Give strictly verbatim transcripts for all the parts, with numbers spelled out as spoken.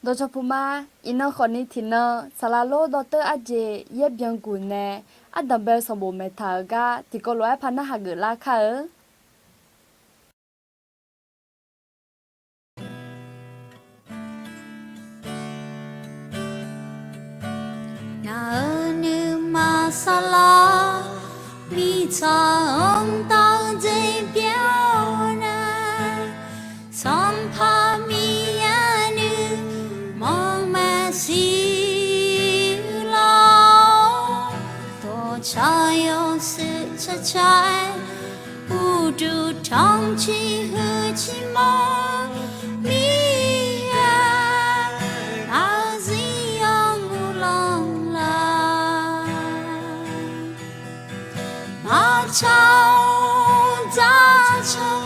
Dawqcawq puq ma. Iqnan khawfni tiqnan saqlaq lor dawrteur arjeq yaer byanguq nae ardanqbae-eu sanqbof maeqtaq-euq gar tiqkawv lof-aer par narhaq geuflar kar-eu. Ngaq-euq nuima saqlaq mirtsaq-anr taf-eu jeq byan-awr nae, Sanqpaq Miqyaer nuima maeqshi lar-awr, dawqtsaq yawshuif tsaqtsaq-aer uqduq tanqciq huiqciq mawr, Miqyaer aqzir yawmuiq lanq laf. Maqtsaq-awr dzaqtsaq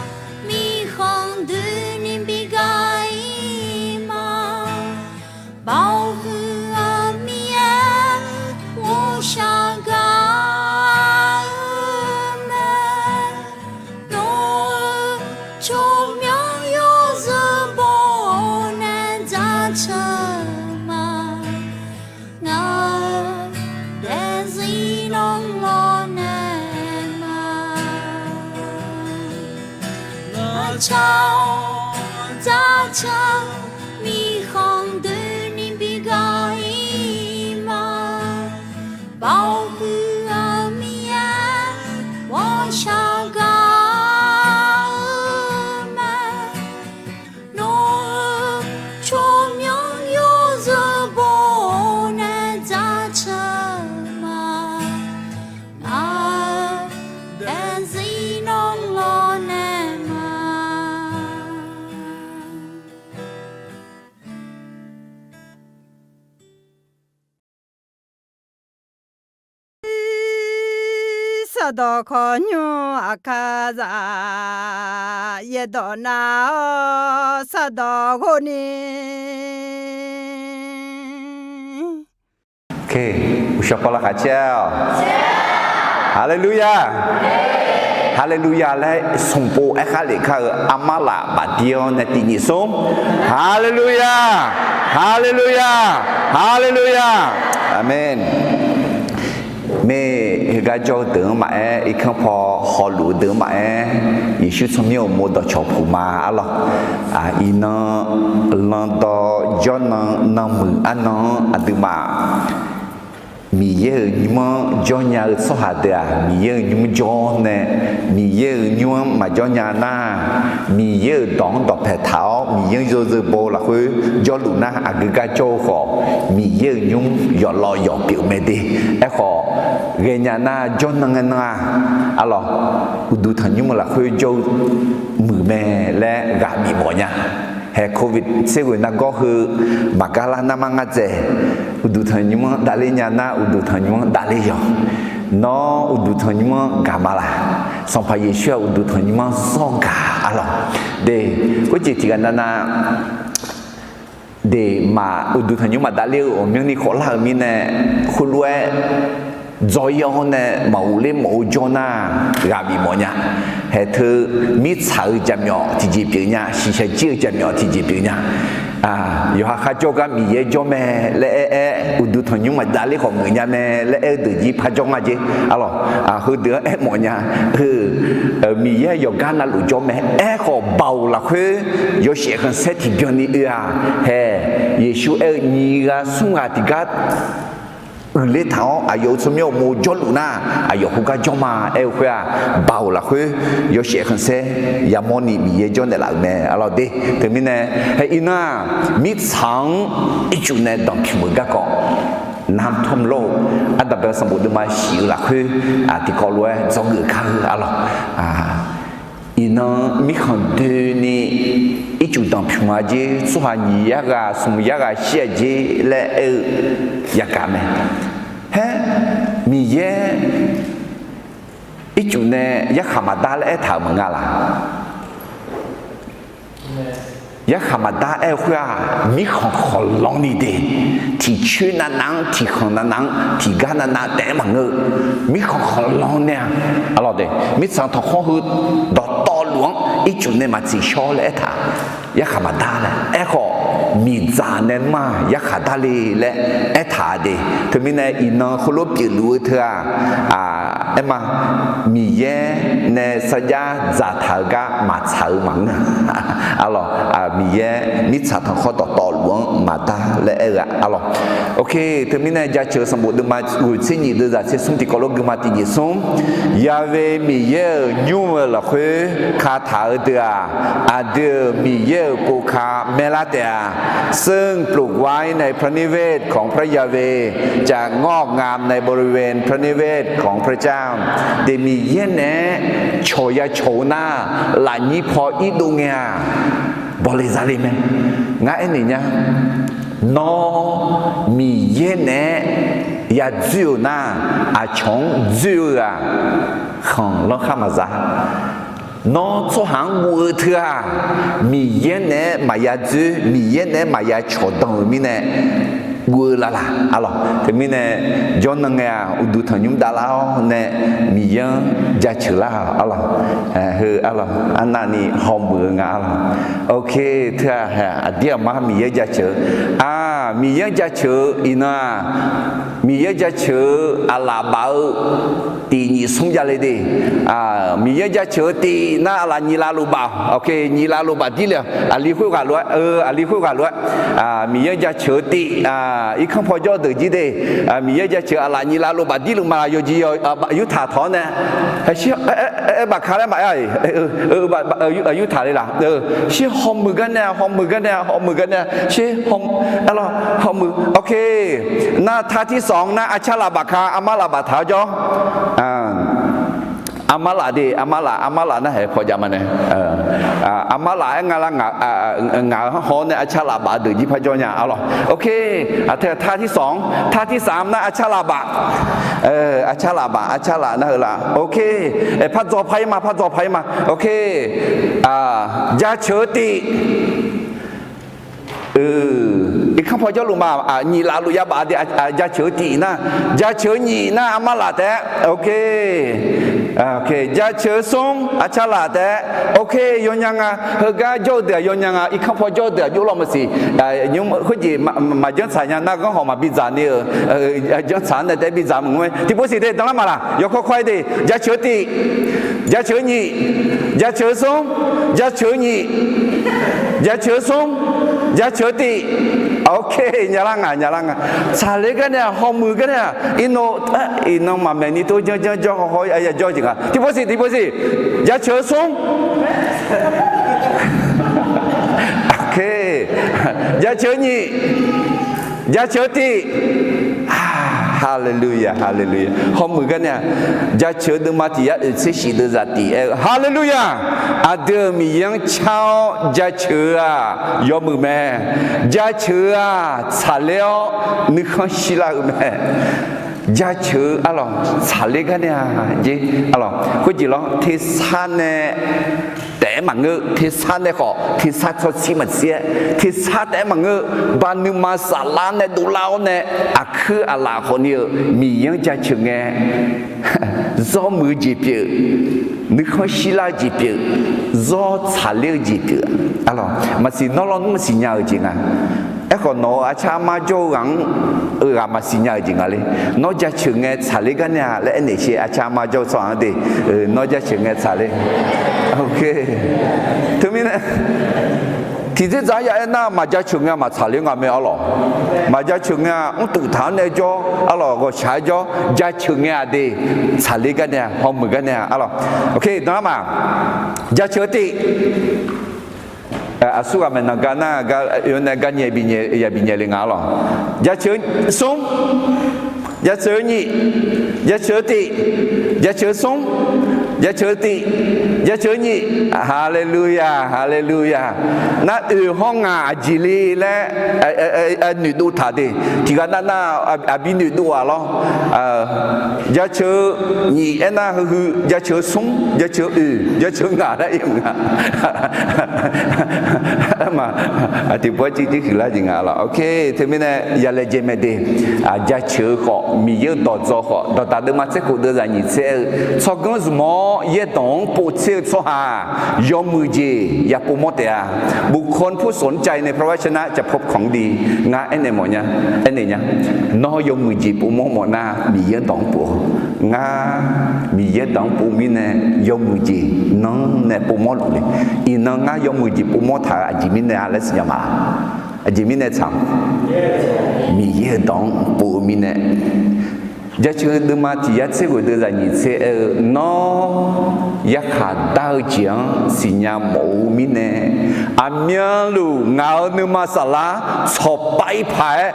mirkhanq doeni bi gaq-ir ma. Baoq huiq-eu Miqyaer ghawqshaq gaq-eu mae. Nawr-eu tsawrmyanr yawzeu baw nae dzaqtsaq ma. Ngaq-euq daefzir nanr lawrnaeq ma. Maqtsaq-awr dzaqtsaq mirkhanq doeni bi gaq-ir ma. Baoq huiq-eu Miqyaer ghawqshaq gaq-eu mae. Nawr-eu tsawrmyanr yawzeu baw nae dzaqtsaq ma. Ngaq-euq daefzir nanr lawrnaeq ma. Sardawq khawqnymr aqkar za, yaerdawq nar-awr sardawq ghov ni. Uqshawq pawlav khaq caer-awq. Haleluya. Haleluya laer smqpov aerkhar lef kar-eu armar laf bafdir-awr nae tiqnyif smr. Haleluya. Haleluya. Haleluya. Aqmeq. Maeq heugar jawr-eu deuq-anr maqaer, irkanr paw hawluf-eu deuq-anr maqaer, Yeqsur tsawrmyanr uqmov dawqcawq puq ma arlawq. Iqnan landawv jawrnan nanmuiq arnan-anr aqduimaf Miqyaer-euq nymr-anr jawrnya-eu tsawrhaq deuq-aq, Miqyaer-euq nymr jawr nae, Miqyaer-euq nymr-anr maqjawr nya nar, Miqyaer-euq dawq-anr dawqpae taq-awr Miqyaer-anr yawzeu baw-eu lafkhoer jawrluf nar, aqgeu gar jawr-eu khawf, Miqyaer-euq nymr yawqlawv yawq pyeuf mae de. Aerkhawf, ghaenya nar jawrnan ngae nan-aq, arlawq, uqduq tanqnymr-eu lafkhoer jawr-eu muiq mae laer ghaq bif mawf nya. Hae covid tser ghoeq nargawr heu maqgar lar narmar ngar dzaeq, uqduq tanqnymr-anr davler nya nar, uqduq tanqnymr-anr davler yawq. Nawr uqduq tanqnymr-anr gaq ma laq? Sanqpaq Yeqsur-aq uqduq tanqnymr-anr zawr gaq arlawq. De, khoerjeq tiqghaq navnav deq maq uqduq tanqnymr maq davler-eu ghawqmyanrni khawf lar-euq mirnae, khoerlof-aer dzaw-ir-awr nae maqghofler mawf-eu jawr nar, ghaq bif mawf nya. Haeq teu mirtsaq-eu jaqmyawf tiqjeq pyeuf nya, shiqshaq jir-eu jaqmyawf tiqjeq pyeuf nya. Yawqha kharjawr gar Miqyaer jawr mae laer aer-aer, uqduq tanqnymr maq davler khawf geuf nya mae laer aer-eu deuqjir parjawr nga jer. Arlawq, heudeuq-anr aermawf nya. Heu, Miqyaer yawqgar navluf jawr mae. Aerkhawf, baoq lafkhoer yawshaef khanqsaer tiqbyan ni oe-aq, haeq, Yeqsur aer-eu nyiq ghaq smr ghaq tiqgar uiqler taq-awr, aqyawf-euq tsawrmyanr uqmov jawrluf nar, aqyawf khoergar jawr ma aer-eu khoer-aq, baoq lafkhoer yawshaef khanqsaer yamawr ni Miqyaer jawrnaeq laf-euq mae. Arlawq de, teumirnae, hae iqnan-aq, mirtsaq-anr ircuf nae danqpymq-euq garkawv, น้ำท่วมโลก ardanqbae-eu sanqbof deuvma shif-eu lafkhoer, tiqkawv lof-aer dzawgeuf kar-eu arlawq. Iqnan mirkhanq doeni ircuf danqpymq-a jer, tsawrhaq nyiq yar ghaq smq yar ghaq shir-a jer laer aer-eu yagaq mae. Haer, Miqyaer ircuf nae yarkhaq maqdar laer aertaq-euq maqnga laq? Yarkhaq maqdar aer-eu khoer-aq, mirkhanq khawqlanr ni de. Tiqcoer navnav-anr, tiqkhanq navnav-anr, tiqgar navnav taef-aer maqngeur-eu, mirkhanq khawqlanr nae-a. Arlawq de, mirtsaq tanqkhawr heu dawqtawvluf-anr ircuf nae maqtsiqshawr laer aertaq, yarkhaq maqdar laer aerkhawf, miqdzaq nae ma yarkhaq darle laer aertaq de. Teumirnae iqnan heulof pyeufluf-eu teu-aq, aer ma, Miqyaer nae sarjax dzaqtaq-eu gar maqtsaq-eu maqngeur-a. Arlawq, Miqyaer mirtsaq tanqkhawr dawqtawvluf-anr maqdar laer aer-eu-a. Arlawq, ok, teumirnae jaceuq-eu sanqbof deuvma ghoeq tser nyif deuv zaq tser smr tiqkawv lof guima tiq nyif smr, Ya've Miqyaer-euq nymr-eu lafkhoer kataq-eu deuq-aq, aqdui-euq Miqyaer-euq pov ka maerlar taef-a. ซึ่งปลูกไว้ในพระนิเวศของพระยาเวห์ จะงอกงามในบริเวณพระนิเวศของพระเจ้า Deuq Miqyaer naeq-aer cawq ya cawq-eu nar, lafnyir paw irdov ngae-aq, bawle zale mae. Ngar aernaeq nya, nawr Miqyaer naeq-aer yadzoer-euq nar, aqcawq-anr dzoer-eu ghaq khanq lanr khar maqza. Nawr tsawrhaq-anr guv-eu teu-aq, Miqyaer naeq-aer maqya dzoer, Miqyaer naeq-aer maqya cawqdanq-euq mirnae guv-eu lavlaq. Arlawq, teumirnae jawrnan ngae-aq, uqduq tanqnymr davlar-awr nae Miqyaer-anr jaceuq lar-awq. Arlawq, heu arlawq, arnavni hawmuiq-eu nga. Arlawq, ok, teu-aq, aqdir aqmar Miqyaer jaceuq-eu, a, Miqyaer-anr jaceuq-eu iqnan-aq, Miqyaer jaceuq-eu aqlaf baf-eu tiq nyif smr javle de. Miqyaer jaceuq-eu tiq nar aqlaf nyiq lav luf baf, ok, nyiq lav luf baf dir le-awq. Aqli khoerghaq lof-aer, eu, aqli khoerghaq lof-aer, Miqyaer jaceuq-eu tiq, irkanr paw jawr deuq jir de. Miqyaer jaceuq aqlaf nyiq lav luf baf dir luf ma laf yawqjeq yawq yurtaq tawq-awr nae, aer, aer baf ka laer maqaer-a, yurtaq le laf. Sher hawmuiq gar nae-a, hawmuiq gar nae-a, hawmuiq gar nae-a, sher, arlawq, hawmuiq, ok. Nar ท่าที่สอง nar arcar laf baf ka, armar laf baf taq-awr jawr. Armar laf de, armar laf, armar laf nar haeq paw jav ma nae. Armar laf-aer nga lar, ngaq-euq hanhaw-awr nae arcar laf baf-eu deuq jir par jawr nya. Arlawq, ok. ท่าที่สอง ท่าที่สาม nar arcar laf baf. Arcar laf baf, arcar laf nar heu laf. Ok. Par dzaw par ir ma, par dzaw par ir ma. Ok. Jaceuq-eu tiq. Irkanr paw jawrluf ma, nyiq laf luf ya baf de, jaceuq-eu tiq nar, jaceuq-eu nyiq nar armar laf taef-aer, ok. Jaceuq-eu smr arcar laf taef-aer, ok, yawnya nga. Heugar jawr-eu deuq-aq yawnya nga, irkanr paw jawr-eu deuq-aq jov law maqsiq. Khoerjeq maqjanr tsaq nya, narghanr hawq maqbi dzaq ni-euq, janr tsaq-anr nae taef-aer bi dzaq maqngeur-a. Tiqpov siq de, danlar maqlaq, yawkawr kawr-aer de, jaceuq-eu tiq, jaceuq-eu nyiq, jaceuq-eu smr, jaceuq-eu nyiq, jaceuq-eu smr, jaceuq-eu tiq. Ok, nyalar nga, nyalar nga. Tsaqler gar nae-aq, hawmuiq gar nae-aq, iqnan, iqnan maqmaeq ni tov janr janr jawr haw haw ya jawr jeq nga. Tiqpov siq, tiqpov siq, jaceuq-eu smr. Ok, jaceuq-eu nyiq, jaceuq-eu tiq. Haleluya, haleluya. Hawmuiq gar nae-aq, jaceuq-eu deuvma tiq yar oeq tser shif deuvzaq tiq aer-eu, haleluya. Aqdui-euq Miqyaer-anr car-awr jaceuq-eu-aq yawmuiq mae. Jaceuq-eu-aq tsaqler-awr nuikhanr shirlar-eu mae. Jaceuq-eu arlawq, tsaqler gar nae-aq jer arlawq, khoerjeq lawr, tersar nae taef-aer maqngeur, tersar nae khawf tersar tsawrtsir maqtsir-aer, tersar taef-aer maqngeur, baqnuima saflar nae dovlar-awr nae, aqkuir aqlaf khawfni-euq Miqyaer-anr jaceuq ngae, zawr muiq-eu jeq pyeuf, nuikhanr shirlar-eu jeq pyeuf, zawr tsaqler-eu jeq pyeuf. Arlawq, maqsiq, nawr lawnmr maqsiq nya-euq jeq nga. Aerkhawf, nawq-euq arcar armar jawr-eu ghaq-anr, ghaq maqsiq nya-euq jeq nga le. Nawr jaceuq ngae tsaqler gar nae-a laer aernaeq sher, arcar armar jawr-eu tsawrhaq-anr de, nawr jaceuq ngae tsaqler. Ok. Teumirnae, tiqdzerdzaq-anr ya aer nar, maqjaceuq ngae-a maqtsaqler nga mae arlawq. Maqjaceuq ngae-a mrtuftaq-anr nae jawr arlawq, ghawqshaq-aer jawr, jaceuq ngae-a de, tsaqler gar nae-a, hawmuiq gar nae-a arlawq. Ok, danlar ma. Jaceuq-eu tiq. Aqsur ghaq maeqnan gar nar, gar oe nae gar nyae bi nyae, ya bi nyae le nga arlawq. Jaceuq-eu smr, jaceuq-eu nyiq, jaceuq-eu tiq, jaceuq-eu smr, jaceuq-eu tiq, jaceuq-eu nyiq. Haleluya, haleluya. Nar oeq hawr ngaq aqjeq le laer noeqdov taq de. Tiqghaq nav nav aqbi noeqdov-aq lawr. Jaceuq-eu nyiq aernar heuhu, jaceuq-eu smr, jaceuq-eu oeq, jaceuq-eu ngaq laer ir mq nga. Aqma, aq Tiqpov-aer civ tiq huiqlar jeq nga lawq. Ok, teumirnae yalaejae mae de. Jaceuq-eu khawf, Miqyaer-euq dawqdzaw khawf, Dawqdaq deuvma tser khof deuvzaq nyiq tser aer-eu, tsawrganr zmq-awr yaerdawq-anr povtser-eu tsawrhaq-aq, yawmuiq jeq ya povmawr taef-a. บุคคลผู้สนใจในพระวจนะจะพบของดี ngar aernaeq mawf nya, aernaeq nya. Nawr yawmuiq jeq povmawr mawf nar, Miqyaer dawq-anr pov-awq. Ngar Miqyaer dawq-anr pov mirnae, yawmuiq jeq nanr nae povmawr luf le. Iqnan ngar yawmuiq jeq povmawr taq-euq aqjeq mirnae-a laer siqnya ma. Aqjeq mirnae tsaq, Miqyaer-euq dawq-anr pov-eu mirnae. Jaceuq deuvma tiq yar tser ghoeq deuvzaq nyiq tser aer-eu, Nawr yarkhaq dar-eu jeq-anr siqnya mawf-eu mirnae, aqmyanluf ngaq-euq nuima saflar tsawqpav-ir paq-aer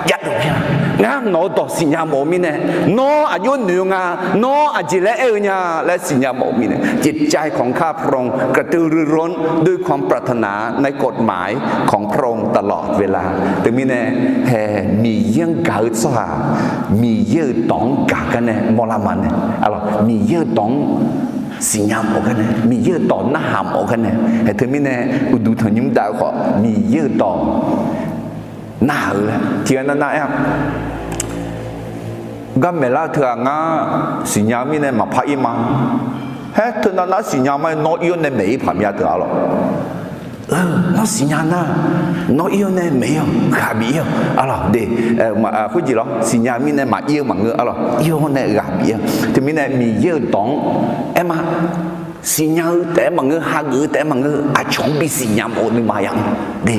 javluf mir-a. Ngar nawq-eu dawq siqnya mawf-eu mirnae, nawr aqjox noeq-eu nga, nawr aqjeq laer aer-eu nya laer siqnya mawf-eu mirnae, จิตใจของข้าพระองค์ กระตือรือร้นด้วยความปรารถนาในกฎหมายของพระองค์ ตลอดเวลา. Teumirnae, hae, Miqyaer-anr gaq-eu tsawrhaq, Miqyaer-euq dawq-anr gaq gar nae mawrlar ma nae, Miqyaer-euq dawq-anr siqnya mawf gar nae, Miqyaer-euq dawq narhaq mawf gar nae, hae, teumirnae uqduq tanqnymr dav-eu khawf, Miqyaer-euq dawq narhaq-eu laer tiqghaq nav nav aer-a. Garmaeq lar-eu teughaq ngar siqnya-eu mirnae maqpar ir ma. Haer, teunav nar siqnya ma-aer nawr ir-awr nae maeq-ir paq mya teu-a lawq. Nawr siqnya nar, nawr ir-awr nae maeq-ir-awq, ghaq bif-ir-awq, a lawq de. Khoerjeq lawr, siqnya mirnae maqir-eu maqngeur, a lawq, ir-awr nae ghaq bif-ir-awq. Teumirnae Miqyaer-euq dawq-anr aer ma. Siqnya-eu taef-aer maqngeur, hageuf-eu taef-aer maqngeur, aqcawq-anr bisiqnya mawf-eu nuima ya-anr de.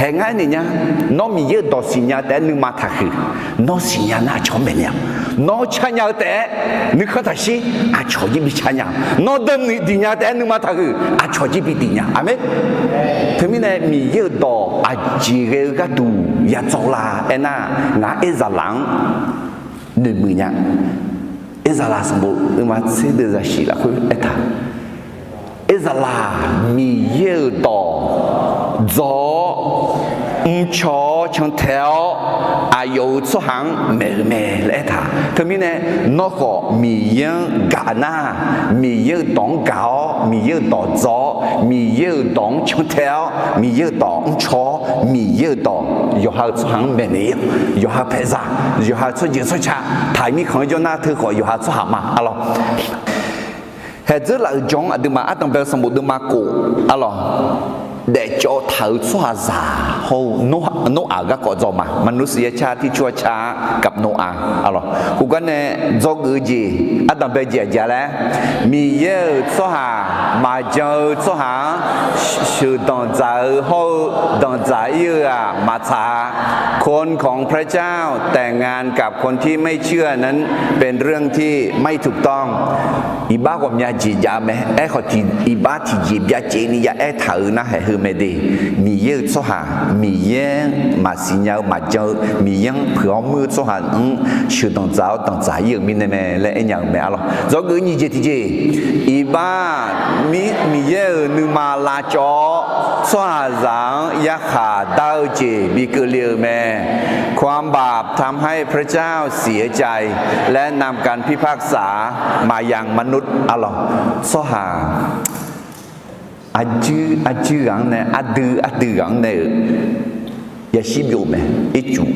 Hae, ngar aernaeq nya, nawr Miqyaer-euq dawq siqnya taef-aer nuima taqhuiq. Nawr siqnya nar aqcawq-anr maeqnaeq-awq. Nawr carnya-eu taef-aer nuikhanr taqshir, aqcawq jir bi carnya. Nawr deuv diqnya taef-aer nuima taqhuiq, aqcawq jir bi diqnya. Aqmeq. Teumirnae Miqyaer-euq dawq aqjeq ghae-eu gharduq ya dzawr la aernar, ngaq-anr Aerzaqlaq-anr noeqmuiq nya. Aerzaqlaq sanqbof deuvma tser deuvzaq shif lafkhoer aertaq, Aerzaqlaq Miqyaer-euq dawq dzaw-awr, mrcaw-awr cantae-awr, aqyawf-euq tsawrhaq-anr maeq-eu mae laer aertaq. Teumirnae nawr khawf Miqyaer-anr gaq nar, Miqyaer-euq dawq-anr gaq-awr, Miqyaer-euq dawq dzaw-awr, Miqyaer-euq dawq-anr cantae-awr, Miqyaer-euq dawq-anr caw-awr, Miqyaer-euq dawq yawqha-euq tsawrhaq-anr maeqnaeq-ir, yawqha paeqzaq, yawqha-euq tsawrjeuq tsawrca taq-euq mirkhanq-anr jawr nar teu khawf yawqha tsawrhaq ma, a lawq. Haeqdzeur laf-euq jawr-anr aqduimaf ardanqbae-eu sanqbof deuvma khof, a lawq, daefcawv taq-euq tsawrhaqzaq hawr-eu Noraq-euq garkawv dzaw ma. มนุษยชาติที่ชั่วช้ากับโนอาห์ a lawq. Khoergar nae dzawgeuf-eu jeq ardanqbae jeq aqjeq laer, Miqyaer-euq tsawrhaq maqjan-eu tsawrhaq-anr sheuqdanq dzaq-eu hawr-eu danqdzaq-ir-eu-aq maqtsaq-a. คนของพระเจ้าแต่งงานกับคนที่ไม่เชื่อนั้นเป็นเรื่องที่ไม่ถูกต้อง Iqbax ghawqmya jeq jav mae. Aerkhawf, iqbax tiqjeq byacaevni ya aertaq-euq narhaq heu mae de. Miqyaer-euq tsawrhaq, Miqyaer-anr maqsiq nya-eu maqjan-eu, Miqyaer-anr puiq-awr muir-eu tsawrhaq-anr sheuqdanq dzaq-awr danqdzaq-ir-euq mirnae mae laer aernya-euq mae, a lawq. Dzawgeuf nyiq jeq tiqjeq, iqbax Miqyaer-euq nuima lavcawv-awr tsawrhaqzaq-anr yarkhaq dar-eu jeq bi keuvle-euq mae. ความบาปทำให้พระเจ้าเสียใจ และนำการพิพากษามายังมนุษย์ a lawq. Tsawrhaq aqjuir aqjuir ghaq-anr nae, ardui ardui ghaq-anr nae-euq yashir byov mae. Ircuf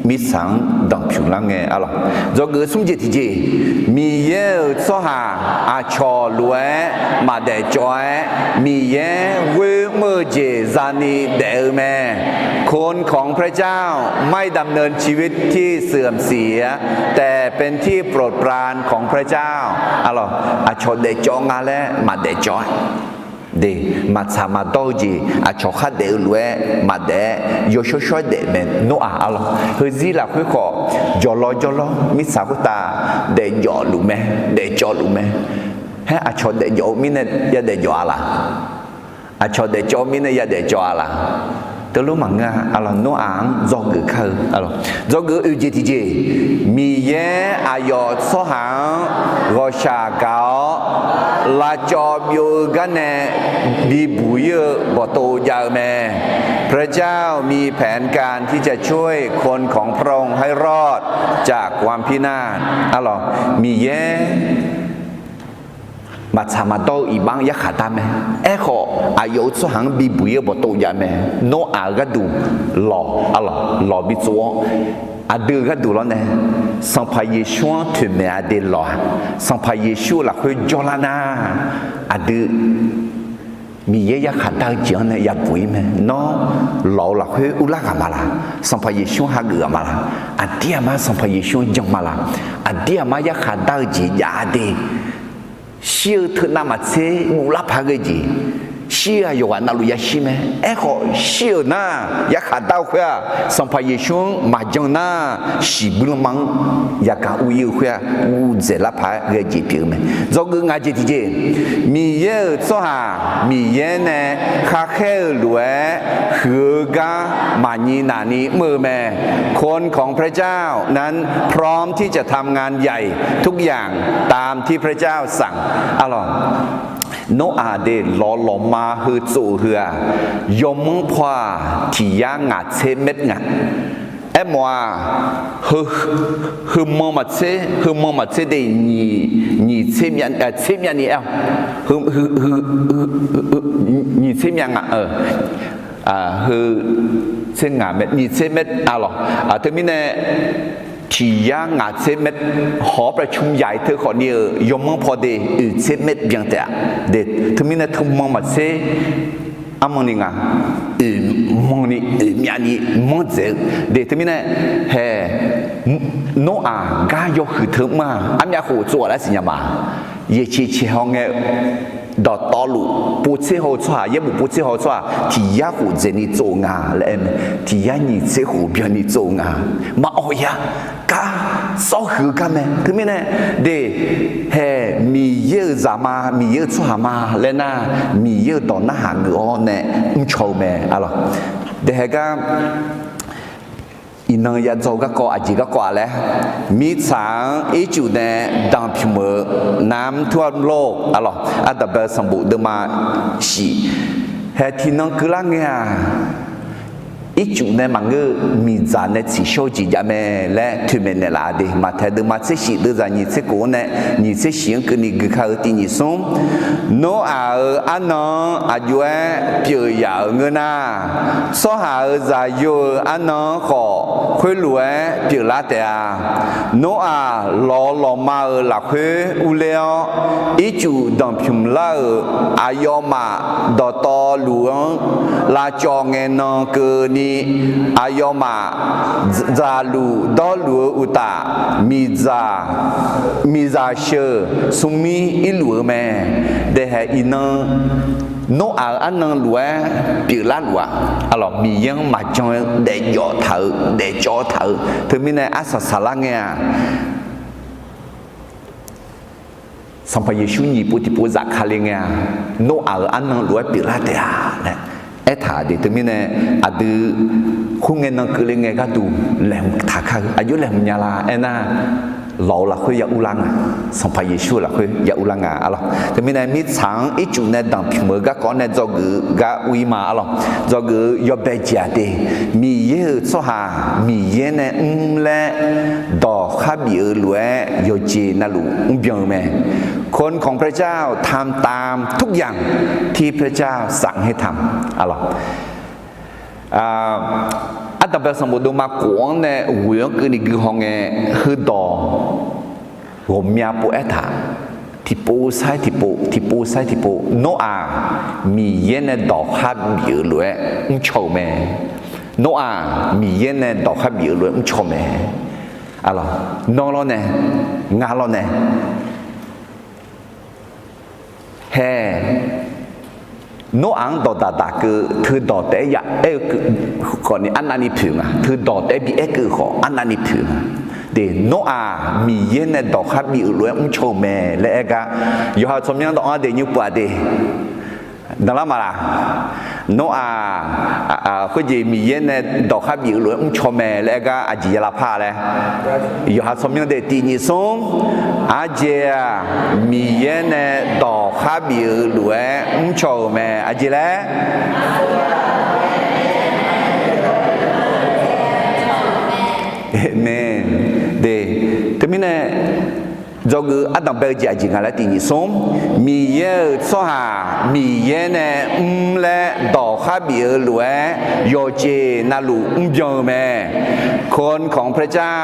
mirtsaq-anr danqpyuq lar ngae, a lawq. Dzawgeuf smr jeq tiqjeq, Miqyaer-euq tsawrhaq aqcawq lof-aer maqdaef cawv-aer, Miqyaer ghoer mr-eu jeq zani daef-eu mae. คนของพระเจ้าไม่ดำเนินชีวิตที่เสื่อมเสีย แต่เป็นที่โปรดปรานของพระเจ้า a lawq. Aqcawq daef cawv nga laer maqdaef cawv-aer de, maqtsaq maqdawr-eu jeq aqcawq khar daef-eu lof-aer maqdaef-aer yawshawr shawr-aer daef mae. Noraq, a lawq, heuzir lafkhoer khawf jawqlawr jawrlawr mirtsaq khoertav daefjawf luf mae, daef cawv luf mae. Haer, aqcawq daefjawf-eu mirnae yadaef jawf-a laq? Aqcawq daefcawv-eu mirnae yadaef cawv-a laq? Teulof maqngeur-a, a lawq. Noraq-anr dzawgeuf kar-eu, a lawq. Dzawgeuf oeq jeq tiqjeq, Miqyaer aqyawf tsawrhaq-anr ghawqshaq gaq-awr lavcawv byov-eu garnae bibuq-ir-eu bawqtov jav-eu mae. พระเจ้ามีแผนการที่จะช่วยคนของพระองค์ให้รอดจากความพินาศ A lawq, Miqyaer maqtsaq maqdawr-eu iqbax-anr yarkhaq dar mae. Aerkhawf, aqyawf-euq tsawrhaq-anr bibuq-ir-eu bawqtov jav mae. Nawr-aq-euq gharduq lawq, arlawq, lawq bitsov-awr, aqdui-euq gharduq lawrnae, Sanqpaq Yeqsur-anr toeqmaeq-a de lawq-aq, Sanqpaq Yeqsur-euq lafkhoer jawrlar nar, aqdui Miqyaer yarkhaq dar-eu jeq-anr nae yabuq-ir mae. Nawr lawq-euq lafkhoer urlar ghaq ma laq? Sanqpaq Yeqsur-anr hageuf ghaq ma laq? Aqdir aqmar Sanqpaq Yeqsur-anr jan ma laq? Aqdir aqmar yarkhaq dar-eu jeq jav-a de. Shir-eu teunav maqtser guvlar paq ghae jeq, shir-eu aqyawf ghaq navluf yashir mae. Aerkhawf shir-euq nar, yarkhaq dar-eu khoer-aq, Sanqpaq Yeqsur-anr maqjan nar, shiqbuir lanma-anr yagaq ur-ir-eu khoer-aq, guvdzaeq lar paq-aer ghae jeq pyeuf-eu mae. Dzawgeuf ngaq jeq tiqjeq, Miqyaer-euq tsawrhaq Miqyaer nae kharkhaer-eu lof-aer huiq-eu gar maqnyi nafni mr-eu mae. คนของพระเจ้านั้นพร้อมที่จะทำงานใหญ่ทุกอย่างตามที่พระเจ้าสั่ง Arlawq, Noraq de lawq lawqma heu tsov-euq heu-aq, yawmanr paw-aq tiq yar ngaq tser เมตร nga. Aermawf-aq, heu, heu manq maqtser, heu manq maqtser de nyiq, nyiq tser myav, tser myav ni aer-awq. Heu, heu, nyiq tser myav nga, heu, tser ngaq เมตร, nyiq tser เมตร arlawq. Teumirnae tiq yar ngaq tser เมตร, hawq-awr ประชุมใหญ่ teu khawfni-euq yawmanr paw de oeq tser เมตร byan taef-a. De, teumirnae teu manq maqtser, armanq ni nga, oeq manq ni oeq myav ni manr dzaeq-eu. De, teumirnae hae, Noraq gar yawhuiq teu mr-aq, armyav khof tsov-aq lar siqnya ma. Yaeqceq ceq haw ngae-eu dawqtawvluf povtser haw-eu tsawrhaq, yaerbof povtser haw-eu tsawrhaq tiq yar khof dzaeqni tsov-eu nga laer aer mae. Tiq yar nyiq tser khof byanni tsov-eu nga. Maqawq ya, gar, sawr huiq-eu gar mae. Teumirnae, de, hae, Miqyaer-euq zaq ma, Miqyaer-euq tsawrhaq ma laer nar, Miqyaer-euq dawq narhaq geuf-awr nae mrcaw-eu mae, arlawq. De, hae gar iqnan yadzaw-eu garkawv aqjeq garkawv-aq laer, mirtsaq-anr ircuf nae danqpymq-eu น้ำท่วมโลก arlawq, ardanqbae-eu sanqbof deuvma shif, hae tiqnan keuvlar ngae-aq, ircuf nae maqngeur-eu miqdzaq nae tsiqshawr-eu jeq jav mae laer toeqmaeq naeqlaf-a de. Maqtaeq deuvma tser shif deuvzaq nyiq tser kof-anr nae nyiq tser shif-anr keuvni gui kar-eu tiq nyiq smr, Noraq-euq arnan-anr aqjox-aer pyeuf yaf-euq ngeur nar, tsawrhaq-euq zaqyo-euq arnan-anr khawf khoerlof-aer pyeuflar taef-a. Noraq lawq lawqma-euq lafkhoer urler-awr, ircuf danqpymq lar-euq aqyawfmaf dawqtawvluf-anr lavcawv ngaenan keuvni, aqyawfmaf dzaqluf dawrluf-eu uqtaf, miqdzaq, miqdzaq sheuq smrmir irluf-eu mae. Daehae iqnan Noraq-euq arnan lof-aer pyeuflar luf-aq, arlawq, Miqyaer-anr maqjan-eu daefjawf taq-eu daefcawv taq-eu teumirnae arsaq saqlar ngae-aq, Sanqpaq Yeqsur nyiq pov tiqpov zafkale ngae-aq, Noraq-euq arnan lof-aer pyeuflar taef-a laer aertaq de. Teumirnae aqdui khoerngae nan keuvle ngae gharduq laeqhmq taqkar-eu aqjox laeqhmq nya la aernar, lawq-euq lafkhoer ya urlar nga, Sanqpaq Yeqsur-euq lafkhoer ya urlar nga, arlawq. Teumirnae mirtsaq-anr ircuf nae danqpymq-eu garkawv nae dzawgeuf-eu gar ur-ir ma, arlawq. Dzawgeuf-eu yawbae jeq-aq de, Miqyaer-euq tsawrhaq Miqyaer nae mr laer dawq khar bif-eu lof-aer yawqjeq navluf mrbyan-eu mae. คนของพระเจ้าทำตามทุกอย่างที่พระเจ้าสั่งให้ทำ arlawq. Ardanqbae sanqbof deuvma kof-anr nae ghoeq-anr keuvni gui haw ngae, heudawq ghawqmya pov aertaq, tiqpov sair tiqpov, tiqpov sair tiqpov, Noraq Miqyaer nae dawq khar bif-eu lof-aer mrcaw-euq mae. Noraq Miqyaer nae dawq khar bif-eu lof-aer mrcaw mae. Nawr lawrnae, ngar lawrnae, hae, Noraq-anr dawqdaq daq keuv teudawq taef-aer ya aer-eu keuv khawfni arnavni poeq nga. Teudawq taef-aer bi aer keuv khawf arnavni poeq nga. De, Noraq Miqyaer nae dawq khar bif-euq lof-aer mrcaw-euq mae laer aer gar, yawqha tsawrmyanr dawq-anr de nymr pov-aq de. Danqlar ma laq? Nawr-aq, khoerjeq Miqyaer nae dawq khar bif-euq lof-aer mrcaw mae laer aer gar aqjeq ya lavpar laer. Yawqha tsawrmyanr de tiq nyiq smr, aqjeq-aq, Miqyaer nae dawq khar bif-euq lof-aer mrcaw-euq mae. Aqjeq laer? Aqmeq. De, teumirnae Dzawgeuf ardanq bae-eu jeq aqjeq nga laer tiq nyiq smr. Miqyaer-euq tsawrhaq Miqyaer nae mr laer dawq khar bif-eu lof-aer, yawqjeq navluf mrbyan-eu mae. คนของพระเจ้า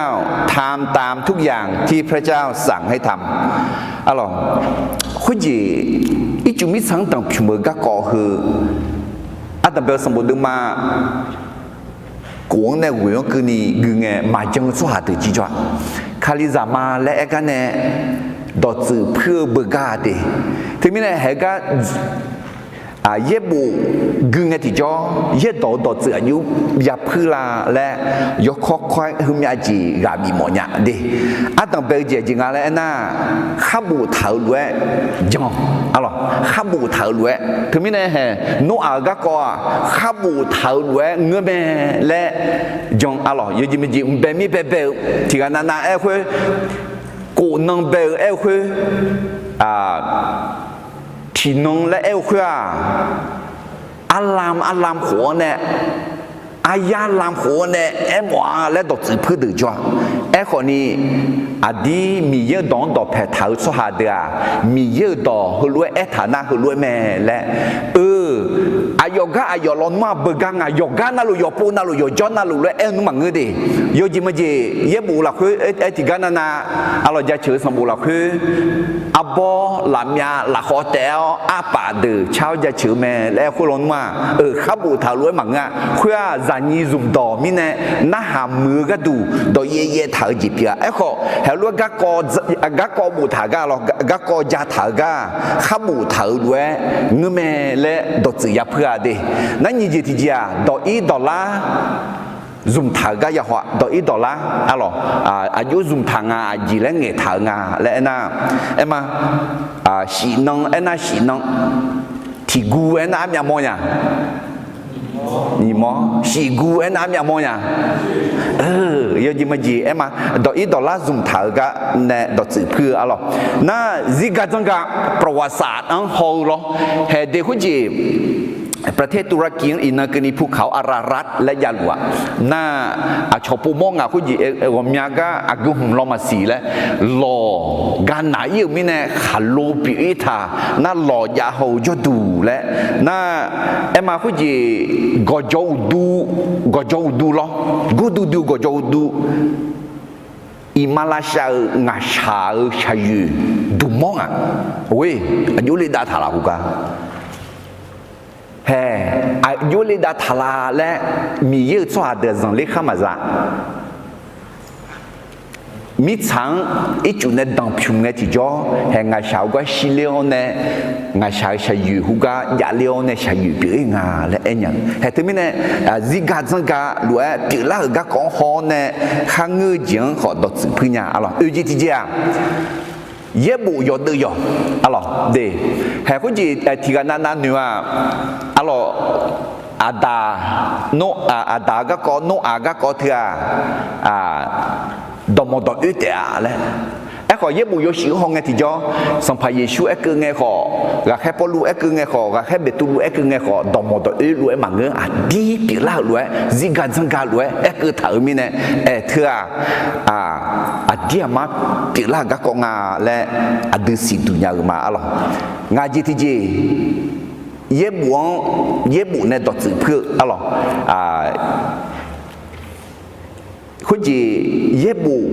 ทำตามทุกอย่างที่พระเจ้าสั่งให้ทำ Arlawq, khoerjeq ircuf mirtsaq-anr danq pymq-eu garkawv heu, ardanq bae-eu sanqbof deuvma kof-anr nae ghoeq-anr keuvni gui ngae maqjan-eu tsawrhaq deuq jir jawr-a. Kalizaq ma laer aer gar nae dawqtsuif puir-eu beugar-a de. Teumirnae haegar yaerbof gui ngae tiqjawr, yaerdawq-eu dawqtsuif aqjox ya puir la laer, yawkawr kawr-aer heumyav jeq ghaq bif mawf nya de. Ardanq bae-eu jeq aqjeq nga laer aernar, khar boftaq-euq lof-aer jan. Arlawq, khar boftaq-euq lof-aer, teumirnae hae, Noraq-euq garkawv-aq, khar boftaq-euq lof-aer ngeur mae laer jan. Arlawq, yawjeq maqjeq mqbae mir baebae-eu tiqghaq navnav aer-eu khoer, kof nan bae-eu aer-eu khoer, tiqnan laer aer-eu khoer-aq, arlam arlam khof-anr nae, aryar lam khof-anr nae aermawf-a laer dawqtsuif puir deuq jawr-a. Aerkhawfni, aqdir Miqyaer-euq dawq-anr dawqpae taq-eu tsawrhaq deuq-aq, Miqyaer-euq dawq heulof-aer aertaq nar heulof-aer mae laer, eu, aqyawf gar aqyawf lawnmr-aq beugar nga, yawqgar navluf yawqpov navluf yawqjawr navluf lof-aer aer-eu nmr maqngeur de. Yawjeq maqjeq yaerbof lafkhoer aer tiqgar navnav, arlawq, jaceuq-eu sanqbof lafkhoer, arbawr lafmyav lafkhawv taef-awr arpaf deuq car-awr jaceuq-eu mae laer aer khoer lawnmr-aq, eu, khar boftaq-euq lof-aer maqngeur-a. Khoer-aq, zaqnyiq zmqdawq mirnae narhaq muiq-eu gharduq dawqyaev yaev taq-eu jeq pyeuf-a. Aerkhawf, heulof-aer garkawv boftaq gar lawr, garkawv ja taq-eu gar, khar boftaq-euq lof-aer ngeur mae laer dawqtsuif ya puir-a de. Nar nyiq jeq tiqjeq-aq, dawq ir dawq lar zmqtaq-euq gar ya haw-a. Dawq ir dawq lar, arlawq, aqjox zmqtaq nga, aqjeq laer ngaeqtaq-euq nga laer aernar, aerma, shif nan aernar shif nan, tiq gu aernar armyav mawr nya, nyiq mawr, shif gu aernar armyav mawr nya. Yawjeq maqjeq aerma, dawq ir dawq lar zmqtaq-euq gar nae dawqtsuif puir-eu arlawq. Nar zirgar dzanrgar ประวัติศาสตร์-anr haw-eu lawr, haeq de khoerjeq ประเทศตุรกี-anr iqnan keuvni ภูเขาอารารัต laer javluf-aq, nar aqcawq povmawr ngaq khoerjeq ghawqmya gar aqgeu hmq law maqsiq laer, lawq gar naq ir-euq mirnae khaqlo pyeuf ir taq, nar lawq jav haw-eu jawrduq laer, nar aerma khoerjeq gawqjawq uqdu, gawqjawq uqdu lawr, gordui dui-eu gawqjawq uqdu, iqmalavshav-euq ngaqshaq-euq shaqyoeq duqmawr ngaq, or, aqjox le dav taq laf hu gar hae, aqjox le dav taq laf laer, Miqyaer-euq tsawrhaq deuq zanqler khar maqza. Mirtsaq-anr ircuf nae danqpymq ngae tiqjawr, hae ngaqshaq-eu gar shirler-awr nae, ngaqshaq-euq shaqyoeq hu gar javler-awr nae shaqyoeq pyeuf ir nga laer aer nya-eu. Hae teumirnae, zirgar dzanrgar lof-aer pyeuflar-euq garkawv-anr haw-awr nae, kharngeur-eu jeq-anr khawf dawqtsuif puir nya. Arlawq, oeq jeq tiqjeq-aq, yaerbof yawdeuv yawq, arlawq de. Hae khoerjeq tiqghaq navnav noeq-aq, arlawq, Aqdaq, Aqdaq-eu garkawv, Noraq-eu garkawv teu-aq, dawqmawq dawq oer taef-a laer. Aerkhawf yaerbof yawshuif-anr haw ngae tiqjawr, Sanqpaq Yeqsur aerkeuv ngae khawf, ghaqkhaer Pawrluv aerkeuv ngae khawf, ghaqkhaer Beqtuvluv aerkeuv ngae khawf, dawqmawq dawq oer lof-aer maqngeur, aqdir pyeuflar-euq lof-aer, zirgar dzanrgar lof-aer aerkeuv taq-euq mirnae, aerteu-aq, aqdir aqmar pyeuflar-euq garkawv nga laer aqdui siqduq nya-euq ma, arlawq. Ngaq jeq tiqjeq, yaerbof-anr, yaerbof nae dawqtsuif puir-eu, arlawq. Khoerjeq yaerbof,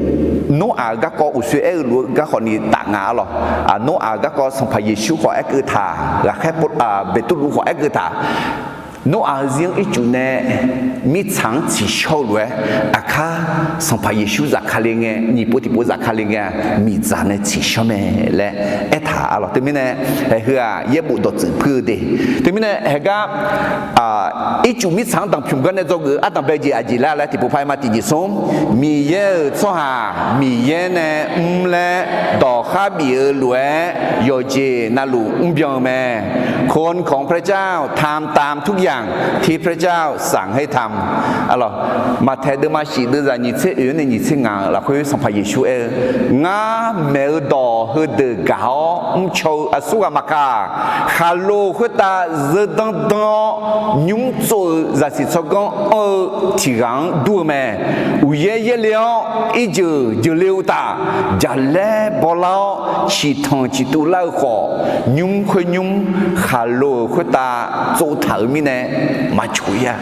Noraq-eu garkawv uqshoe aer-eu lof-eu garkawv ni taf nga, arlawq. Noraq-eu garkawv Sanqpaq Yeqsur khawf aerkeuv taq, ghaqkhaer Beqtuvluv khawf aerkeuv taq. Noraq-eu zir-anr ircuf nae mirtsaq-anr tsiqshawr-eu lof-aer, aqkar Sanqpaq Yeqsur zafkale ngae, nyiq pov tiqpov zafkale ngae-a, miqdzaq nae tsiqshawr mae laer aertaq, arlawq. Teumirnae, hae heu-aq yaerbof dawqtsuif puir-eu de. Teumirnae haegar ircuf mirtsaq-anr danqpymq gar nae dzawgeuf ardanq bae jeq aqjeq laer laer tiqpov par-aer ma tiqjeq smr. Miqyaer-euq tsawrhaq Miqyaer nae mr laer dawqkhar bif-eu lof-aer yawqjeq navluf mrbyan-eu mae. คนของพระเจ้า ทำตามทุกอย่าง ที่พระเจ้าสั่งให้ทำ Arlawq, Maqtaeq deuvma shif deuvzaq nyiq tser oeq-anr nae nyiq tser ngaq-euq lafkhoer Sanqpaq Yeqsur aer-eu, Ngar maeq-eu dawq heudeuq gaq-awr mrcaw-eu aqsurghaq maqkaq, khaqlo khoertav zeudan dan-awr nymr tsov-eu zaqsiq tsawrganr anr-eu tiq ghaq-anr dur-eu mae. Uqyaer yaerle-awr irjeuq jeuqle uqtaf, jaqlaer bawlar-awr ciqtanq ciqtuv lar-eu khawf, nymr khoer nymr khaqlo-euq khoertav tsov taq-euq mirnae maqcoq-ir-a.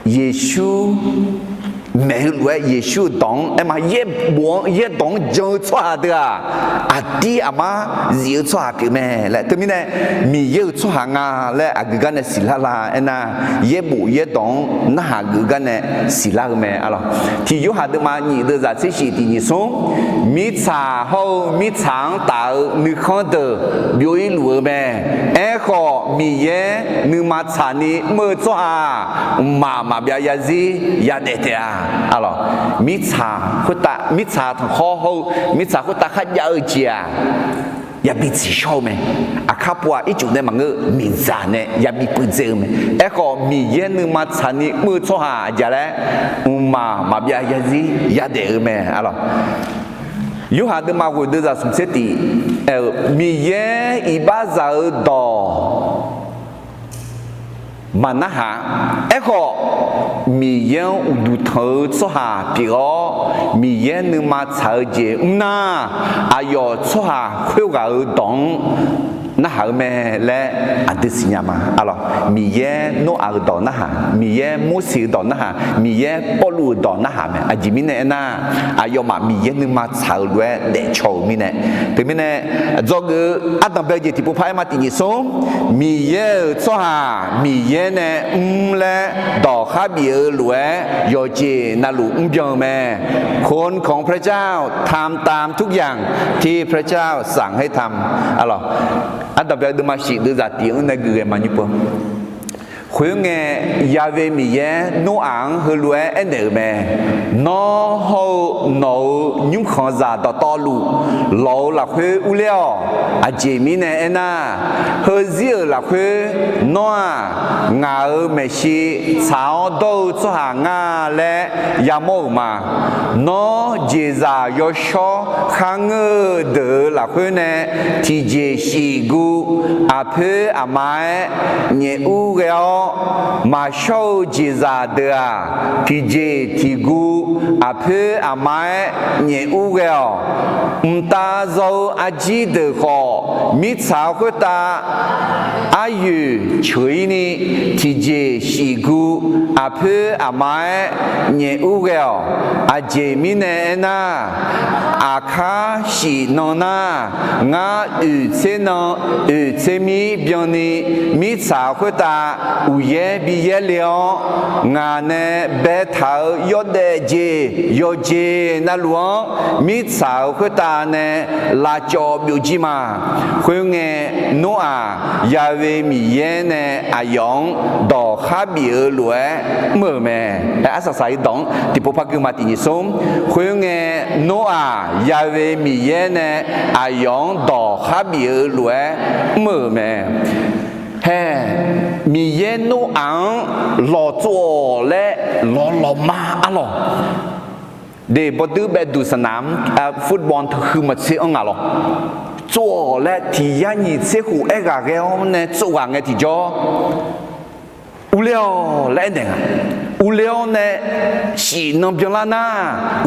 Yeqsur maeq-eu lof-aer Yeqsur-euq dawq-anr aerma, yaerbof-anr yaerdawq-anr jan-eu tsawrhaq deuq-aq, aqdir aqmar zif-eu tsawrhaq pyeuf mae laer. Teumirnae Miqyaer-euq tsawrhaq nga laer aqgeu gar nae siqlar la aernar, yaerbof yaerdawq-anr narhaq geuf gar nae siqlar-eu mae. Arlawq, tiq Yorhaq deuvma nyiq deuvzaq tser shif tiq nyiq smr, mirtsaq hawr-eu mirtsaq-anr taf-eu nuikhanr deuq byov-ir luf-eu mae. Aerkhawf, Miqyaer nuima tsaqni mr-eu tsawrhaq-aq, mqmaq maqbyav zarzir yadaef taef-a. Arlawq, mirtsaq khoertav, mirtsaq tanqkhawr hawr-eu mirtsaq khoertav kharjav-eu jeq-aq, yabi tsiqshawr-eu mae. Aqkar pov-aq, ircuf nae maqngeur, miqdzaq nae yabi puivdzae-eu mae. Aerkhawf, Miqyaer nuima tsaqni mr-eu tsawrhaq aqjeq laer, mqmaq maqbyav zarzir yadaef-eu mae. Arlawq, Yorhaq deuvma ghoeq deuvzaq smq tser tiq, Miqyaer iqbaxzaq-eu dawq maqnarhaq. Aerkhawf, Miqyaer-anr uqduq tanq-eu tsawrhaq pyeuf-awr, Miqyaer nuima tsaq-eu jeq mr nar, aqyawf tsawrhaq khoerghaq-euq dawq-anr narhaq-eu mae laer aqdui siqnya ma. Arlawq, Miqyaer Noraq-euq dawq narhaq, Miqyaer Morseq-euq dawq narhaq, Miqyaer Pawrluv-euq dawq narhaq mae. Aqjeq mirnae aernar, aqyawfmaf Miqyaer nuima tsaq-euq lof-aer daefcaw-euq mirnae. Teumirnae, dzawgeuf-eu ardanqbae-eu jeq tiqpov par aerma tiq nyiq smr, Miqyaer-euq tsawrhaq Miqyaer nae mr laer dawq kharbif-eu lof-aer yawqjeq navluf mrbyan-eu mae. คนของพระเจ้าทำตามทุกอย่างที่พระเจ้าสั่งให้ทำ Arlawq, ardanqbae-eu deuvma shif deuvzaq tiq-anr nae geuf ghae maqnymr pov. Khoerngae, Yahweh Miqyaer Noraq-anr heulof-aer aernaeq-euq mae. Nawr hawr-eu nawq-euq nymrkhanqzaq dawqtawvluf lawq-eu lafkhoer urler-awq. Aqjeq mirnae aernar, heuzir-euq lafkhoer nawr-aq, ngaq-euq maeqshi tsaq-awr dawr-eu tsawrhaq ngar laer yamawr-euq ma. Nawr jeqzaq yawshawr kharngeur-eu deuq-euq lafkhoer nae tiqjeq shif guv aqpoer aqma-aer nyaef ur ghae-awr, maqshawr-eu jeqzaq deuq-aq, tiqjeq tiq guv aqpoer aqma-aer nyaef ur ghae-awq. Mqtav zaw-eu arjir deuq khawf, mirtsaq khoertav aryoeq ceuq-ir ni, tiqjeq shif guv aqpoer aqma-aer nyaef ur ghae-awq. Aqjeq mirnae aernar, aqkar shif nan nar, ngar oeq tser nan oeq tser mir byanni, mirtsaq khoertav uqyaer bi yaerle-awr, ngaq nae baetaq-euq yawdaef jeq yawqjeq navluf-anr mirtsaq-euq khoertav nae lavcawv byovjir ma. Khoerngae, Noraq Yahweh Miqyaer nae aqyawf-anr dawq kharbif-eu lof-aer mr-euq mae. Aer, arsaq saq-ir dawq-anr tiqpov par gui ma tiq nyiq smr. Khoerngae, Noraq Yahweh Miqyaer nae aqyawf-anr dawq kharbif-eu lof-aer mr-euq mae. Hae, Miqyaer Noraq-anr lawqtsov-awq laer lawqlawqma arlawq. De bawduir baeduq saqnaq-anr football teuhuiq maqtser-anr ngaq lawq. Tsov-awq laer tiq yar nyiq tser khof aerghaq ghae-awr nae tsov ghaq ngae tiqjawr, urler-awq laer aernaeq nga. Urler-awr nae shif nan byanlar nar,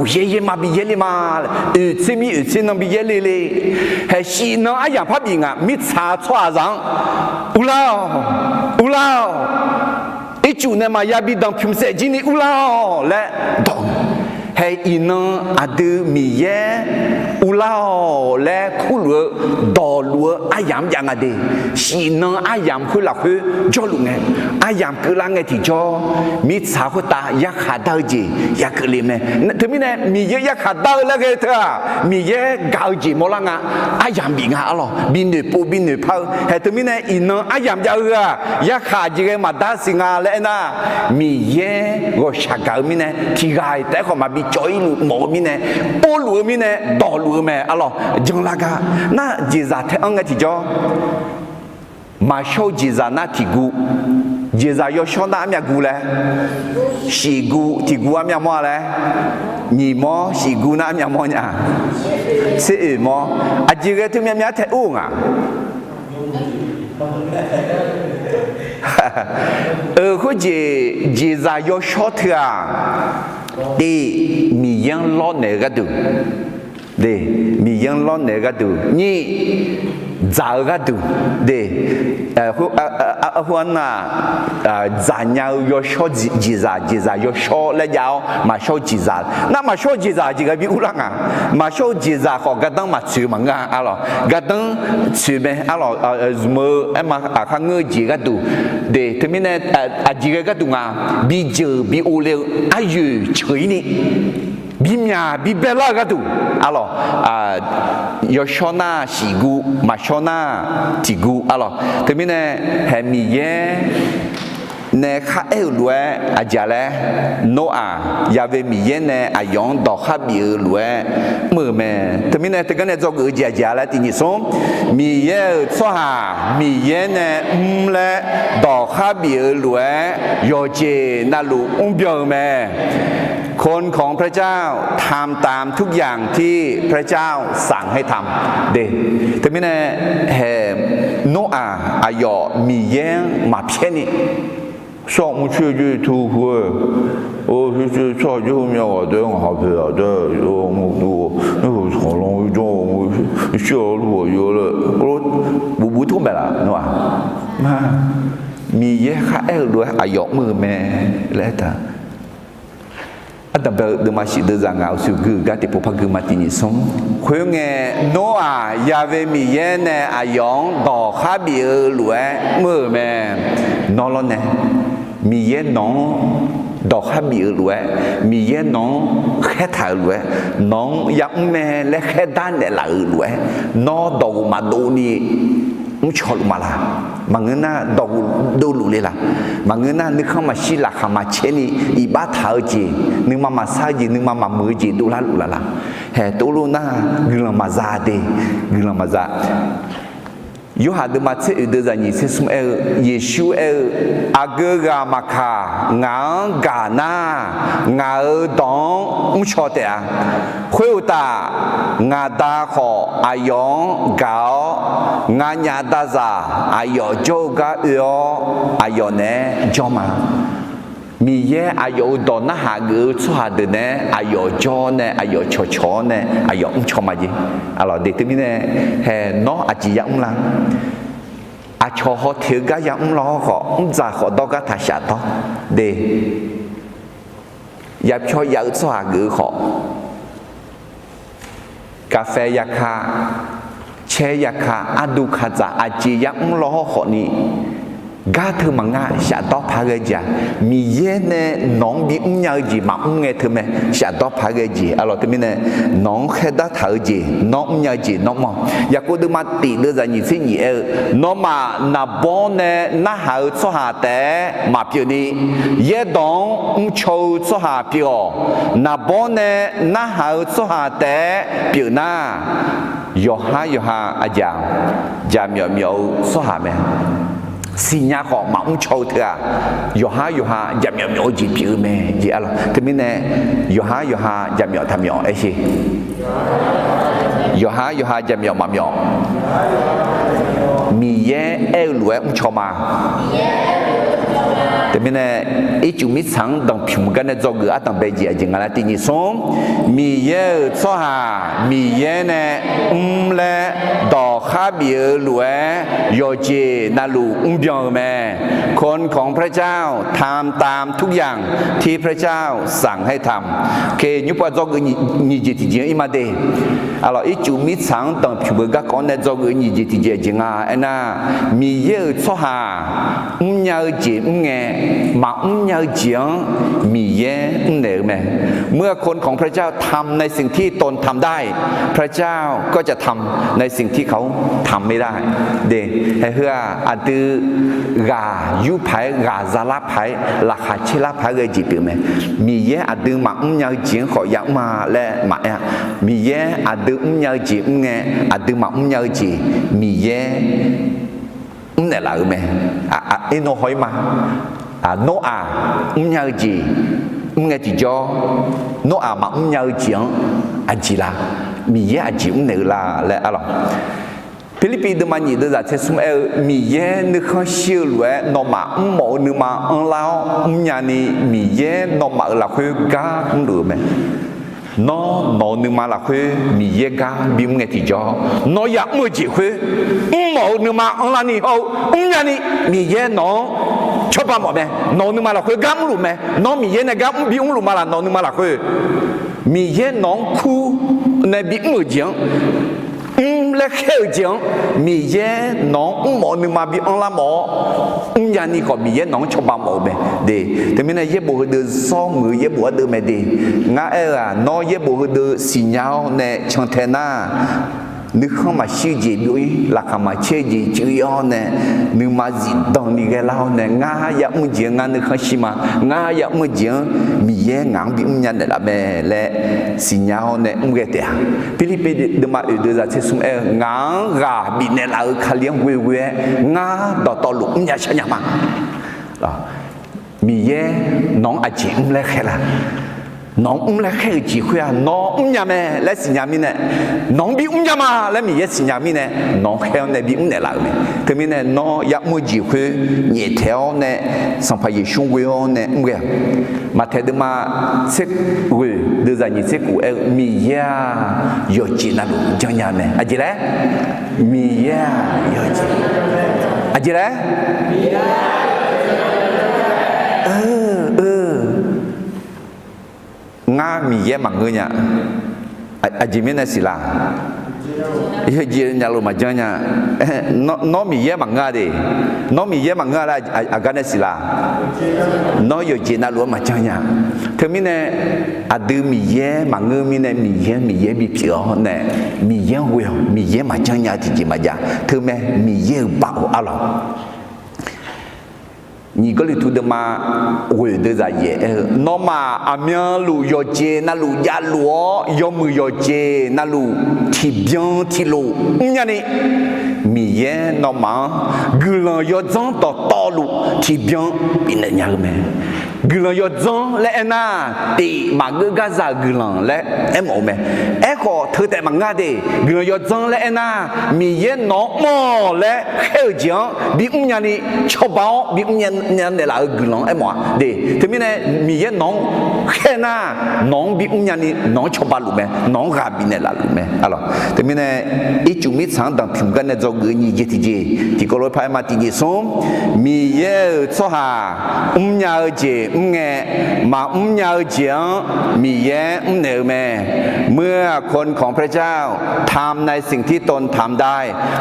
uqyaer yaerma bi yaerle ma. Oeq tser mir oeq tser nan bi yaerle le. Hae, shif nan aryamq par bif ngaq, mirtsaq tsawrhaqzaq-anr, urlar-awq, urlar-awq. Ircuf nae maqya bi danqpymq saef jir ni urlar-awq laer dawq. Hae, iqnan aqdui Miqyaer urlar-awq laer kurluf-eu dawqluf-eu aryamq-anr jav nga de. Shif nan aryamq khoer lafkhoer jawrluf ngae, aryamq keuvlar ngae tiqjawr, mirtsaq khoertav yarkhaq dar-eu jeq yakeuvle mae. Teumirnae Miqyaer yarkhaq dar-eu laer ghae-eu teu-aq, Miqyaer gaq-eu jeq mawrlar nga, aryamq bif nga arlawq, bi noeqpov bi noeqpar-eu. Hae teumirnae iqnan aryamq jav-eu heu-aq, yarkhaq jeq ghae maqdar siq nga laer aernar, Miqyaer ghawqshaq gaq-eu mirnae, tiq ghaq-iq taef-aer khawf maqbi cawv-ir luf mawf-eu mirnae, orluf-eu mirnae, dawqluf-eu mae arlawq, janlar gar. Nar jeqzaq tae-anr ngae tiqjawr, Maqshawr-eu jeqzaq nar tiq guv, jeqzaq yawshawr nar armyav guv laer, shif guv tiq guv armyav mawr-a laer, nyiq mawr shif guv nar armyav mawr nya, tser oeq mawr, aqjeq ghae teu myav myav tae ur-eu nga. Euq khoerjeq jeqzaq yawshawr teu-aq, tiq, Miqyaer-anr lawrnaeq-eu gharduq, Miqyaer-anr lawrnaeq-eu gharduq, nyiq, dzaq-eu gharduq, khoernar, dzaqnya-eu yawshawr jeqzaq, jeqzaq yawshawr laer jav-awr maqshawr-eu jeqzaq. Nar maqshawr-eu jeqzaq jeq gaq bi urlar nga. Maqshawr-eu jeqzaq khawf gardanr maqtsoeq-eu maqngeur-a arlawq. Gardanr tsoeq mae arlawq, zmq-eu aerma aqkar ngeur-eu jeq gharduq. De, teumirnae aqjeq ghae gharduq nga, bijeuq bi ovle-eu aryoeq ceuq-ir ni, bimyaq bi baelar-eu gharduq arlawq. Yawshawr nar shif guv, maqshawr nar tiq guv arlawq. Teumirnae haeq Miqyaer nae kharaer-euq lof-aer aqjeq laer, Noraq yave Miqyaer nae aqyawf-anr dawqkhar bif-eu lof-aer mr-euq mae. Teumirnae teugar nae dzawgeuf-eu jeq aqjeq laer tiq nyiq smr, Miqyaer-euq tsawrhaq Miqyaer nae mr laer dawqkhar bif-eu lof-aer yawqjeq navluf mrbyan-eu mae. คนของพระเจ้า ทำตามทุกอย่างที่พระเจ้าสั่งให้ทำ De, teumirnae haeq Noraq aqyawf Miqyaer-anr maqpyaer ni, sawr mrcoer jir teu khoer-aer, or, coer coer tsawrhaq jawr-eu myav ghaq taef-aer ngaq ha paeq-aq taef-aer, nymrkhanq lanr jawr-eu, shir-awr luf-awq yawr laer, buf buf tmr baeq laf Noraq. Miqyaer kharaer-euq lof-aer aqyawf mr-eu mae laer aertaq. Ardanqbae-eu deuvma shif deuvzaq ngaq-euq suqgui-euq gar tiqpov par gui ma tiq nyiq smr. Khoerngae, Noraq yave Miqyaer nae aqyawf-anr dawqkhar bif-eu lof-aer mr-euq mae. Nawr lawrnae, Miqyaer nawq-anr dawqkhar bif-eu lof-aer, Miqyaer nawq-anr khaertaq-euq lof-aer, nawq-anr yamr mae laer khaerdar naeqlaf-euq lof-aer, nawr dawqghof maqdov ni mrcaw luf ma laq? Maqngeur nar dawqghof dovluf le laq? Maqngeur nar nuikhanr maqshir laqkhaq maqcaer ni iqbax taq-eu jeq, nuima maqsar-eu jeq, nuima maqmuiq-eu jeq dovlar luf laf laq? Haeq tov lof nar guiqlanq maqza de, guiqlanq maqza. Yorhaq deuvma tser oeq deuvzaq nyiq tser smr aer-eu, Yeqsur aer-eu, Aqgeu ghaq maqkaq, ngaq-anr gaq nar, ngaq-euq dawq-anr mrcaw taef-a. Khoeruqtaf, ngaq Da khawf aqyawf-anr gaq-awr, nganyaf dazaq aqyawf jawr-eu gar oe-awr, aqyawf naeq-aer jawr ma. Miqyaer aqyawf-euq dawq narhaq geuf-eu tsawrhaq deuq nae aqyawf jawr-awr nae aqyawf cawqcawq-awr nae aqyawf mrcaw ma jeq. Aqlawq de teumirnae, haeq nawr aqjeq yamr lar? Aqcawq haw teq-eu gar yamr lawr khawf, mrdzaq khawf dawr gar taq shafdawr de. Yapyawr yav-eu tsawrhaq geuf-eu khawf, kaqfae yaka, caer yaka, ardu kadzaq aqjeq yamr lawr khawf ni, gar teu maqnga shafdawr paq ghae jeq-aq, Miqyaer nae nawq-anr bimr nya-eu jeq maqmr ngae teumae shafdawr paq ghae jeq. Aqlawq teumirnae, nawq-anr khaerdar taq-eu jeq nawr mrnya-eu jeq nawr mr-awq. Yaqkov deuvma tiq deuvzaq nyiq tser nyiq aer-eu, Nawmaf naqbawr nae narhaq-eu tsawrhaq taef-aer maqpyeuf ni, yaerdawq-anr mrcaw-eu tsawrhaq pyeuf-awq. Naqbawr nae narhaq-eu tsawrhaq taef-aer pyeuf nar, yawqhar yawqha aqjaq jaqmyawf myawf-eu tsawrhaq mae. Siqnya khawf maqmr caw-eu teu-aq, yawqhar yawqha jaqmyawf myawf-eu jeq pyeuf-eu mae jeq. Aqlawq teumirnae, yawqhar yawqha jaqmyawf taqmyawf aer sher. Yawqhar yawqha jaqmyawf maqmyawf, Miqyaer aer-eu lof-aer mrcaw ma. Teumirnae, ircuf mirtsaq-anr danqpymq gar nae dzawgeuf ardanq bae jeq aqjeq nga laer tiq nyiq smr, Miqyaer-euq tsawrhaq Miqyaer nae mr laer dawqkhar bif-eu lof-aer yawqjeq navluf mrbyan-eu mae. คนของพระเจ้า ทำตามทุกอย่างที่พระเจ้าสั่งให้ทำ Ke nymrpov dzawgeuf nyiq jeq tiqjeq-anr ir ma de. Aqlawq ircuf mirtsaq-anr danqpymq-eu garkawv-anr nae dzawgeuf nyiq jeq tiqjeq aqjeq nga aernar, Miqyaer-euq tsawrhaq mrnya-eu jeq mr ngae, maqmr nya-eu jeq-anr Miqyaer mrnaeq-eu mae. เมื่อคนของพระเจ้าทำในสิ่งที่ตนทำได้ พระเจ้าก็จะทำในสิ่งที่เขาทำไม่ได้ De, haeheu-aq aqdui ghaq yur paq-aer ghaq zalar paq-aer laqkhaq caerlar paq-aer ghae jeq pyeuf mae. Miqyaer aqdui maqmr nya-eu jeq-anr khawf yamr-a laer maqaer-a. Miqyaer aqdui mrnya-eu jeq mr ngae, aqdui maqmr nya-eu jeq Miqyaer mrnaeq laf-euq mae. Aq, aq, Aqnawr haw-ir ma. Aq, Nawr-aq mrnya-eu jeq mr ngae tiqjawr, Nawr-aq maqmr nya-eu jeq-anr aqjeq la? Miqyaer aqjeq mrnaeq-eu la laer arlawq. Pirlirpiv deuvma nyiq deuvzaq tser smr aer-eu, Miqyaer nuikhanr shir-eu lof-aer nawmaf mrmawf-eu nuima anrlar-awr mrnya ni, Miqyaer nawmaf-euq lafkhoer gar mrluf-eu mae. Nawr nawq-eu nuima lafkhoer Miqyaer gar bimr ngae tiqjawr, nawr yamr-eu jeq khoer mrmawf-eu nuima anrlar ni hawr-eu mrnya ni, Miqyaer nawq-anr cawba mawf mae. Nawq-eu nuima lafkhoer gar mrluf mae. Nawr Miqyaer nae gar bimrluf ma laf? Nawq-eu nuima lafkhoer Miqyaer nawq-anr kur nae bimr-euq jeq-anr, mr laer khaer-euq jeq-anr, Miqyaer nawq-anr mrmawf-eu nuima bi anrlar mawf-awr mrnya ni khawf, Miqyaer nawq-anr cawba mawf-eu mae de. Teumirnae yaerbof heudeuq zawr muiq-eu yaerbof ardeuv mae de. Ngar aer-eu-aq, nawr yaerbof heudeuq siqnya-awr nae cantae nar, nuikhanr maqshir-eu jeq byov-ir, laqkhaq maqcaer-eu jeq cuiv-awr nae, nuima zifdan ni ghaelar-awr nae, ngar yamr-eu jeq-anr ngar nuikhanr shir ma. Ngar yamr-eu jeq-anr Miqyaer ngaq-anr bimr nya naeqlaf mae laer siqnya-awr nae mr ghae taef-a. Pirlirpiv deuvma oeq deuvzaq tser smr aer-eu, Ngaq-anr ghaq bifnaeq laf-euq Kali-anr ghoeghoe-aer ngar dawqtawvluf mrnya shar nya ma. Miqyaer nawq-anr aqjeq mr laer khaer la? Nawq-anr mr laer khaer-euq jeq khoer-aq, nawr mrnya mae laer siqnya mirnae, nawq-anr bimr nya ma laer Miqyaer siqnya mirnae, nawq-anr khaer-awr nae bimr naeqlaf-euq mae. Teumirnae nawr yamr-eu jeq khoer nyaeftaeq-awr nae, Sanqpaq Yeqsur ghoe-awr nae mr ghae-a. Maqtaeq deuvma tser ghoeq deuvzaq nyiq tser kof aer-eu, Miqyaer-aq yawqjeq navluf janrnya mae. Aqjeq laer? Miqyaer-aq yawqjeq, aqjeq laer? Ngar Miqyaer maqngeur nya. Aqjeq mirnae siq la? Yawqjeq navluf maqjanr nya. Nawr Miqyaer maqngeur-a de. Nawr Miqyaer maqngeur-a laer aqgar nae siq la? Nawr yawqjeq navluf-anr maqjanr nya. Teumirnae aqdui Miqyaer maqngeur mirnae, Miqyaer, Miqyaer bipyeuf-awr nae, Miqyaer-anr ghoe-awq. Miqyaer maqjanr nya tiqjeq maqjav. Teumae Miqyaer-euq baoq arlawq. Nyiq Gawrliqtu deuvma ghoeq deuvzaq yaeq aer-eu, Nawmaf aqmyanluf yawqjeq navluf javluf-awr, yawmuiq yawqjeq navluf tiqbyan tiqlof mrnya ni, Miqyaer nawmaf-anr guiqlanq yawdzanr dawqtawvluf tiqbyan bifnaeq nya-eu mae. Guiqlanq yawdzanr laer aernar, tif maqgeur garzaq-euq guiqlanq laer aermawf-eu mae. Aerkhawf teu taef maqngeur de. Guiqlanq yawdzanr laer aernar, Miqyaer nawq-anr mr-awq laer khaer-euq jeq-anr bimr nya ni, cawba-awr bimr nya naeqlaf-euq guiqlanq-anr aermawf-a de. Teumirnae Miqyaer nawq-anr khaer nar, nawq-anr bimr nya ni nawq-anr cawba luf mae, nawq-anr ghaq bifnaeq laf luf mae arlawq. Teumirnae ircuf mirtsaq-anr danqpymq gar nae dzawgeuf-eu nyiq jeq tiqjeq tiqkawv lof-aer par aer ma. Tiqjeq smr, Miqyaer-euq tsawrhaq mrnya-eu jeq mr ngae, maqmr nya-eu jeq-anr Miqyaer mrnaeq-eu mae. เมื่อคนของพระเจ้าทำในสิ่งที่ตนทำได้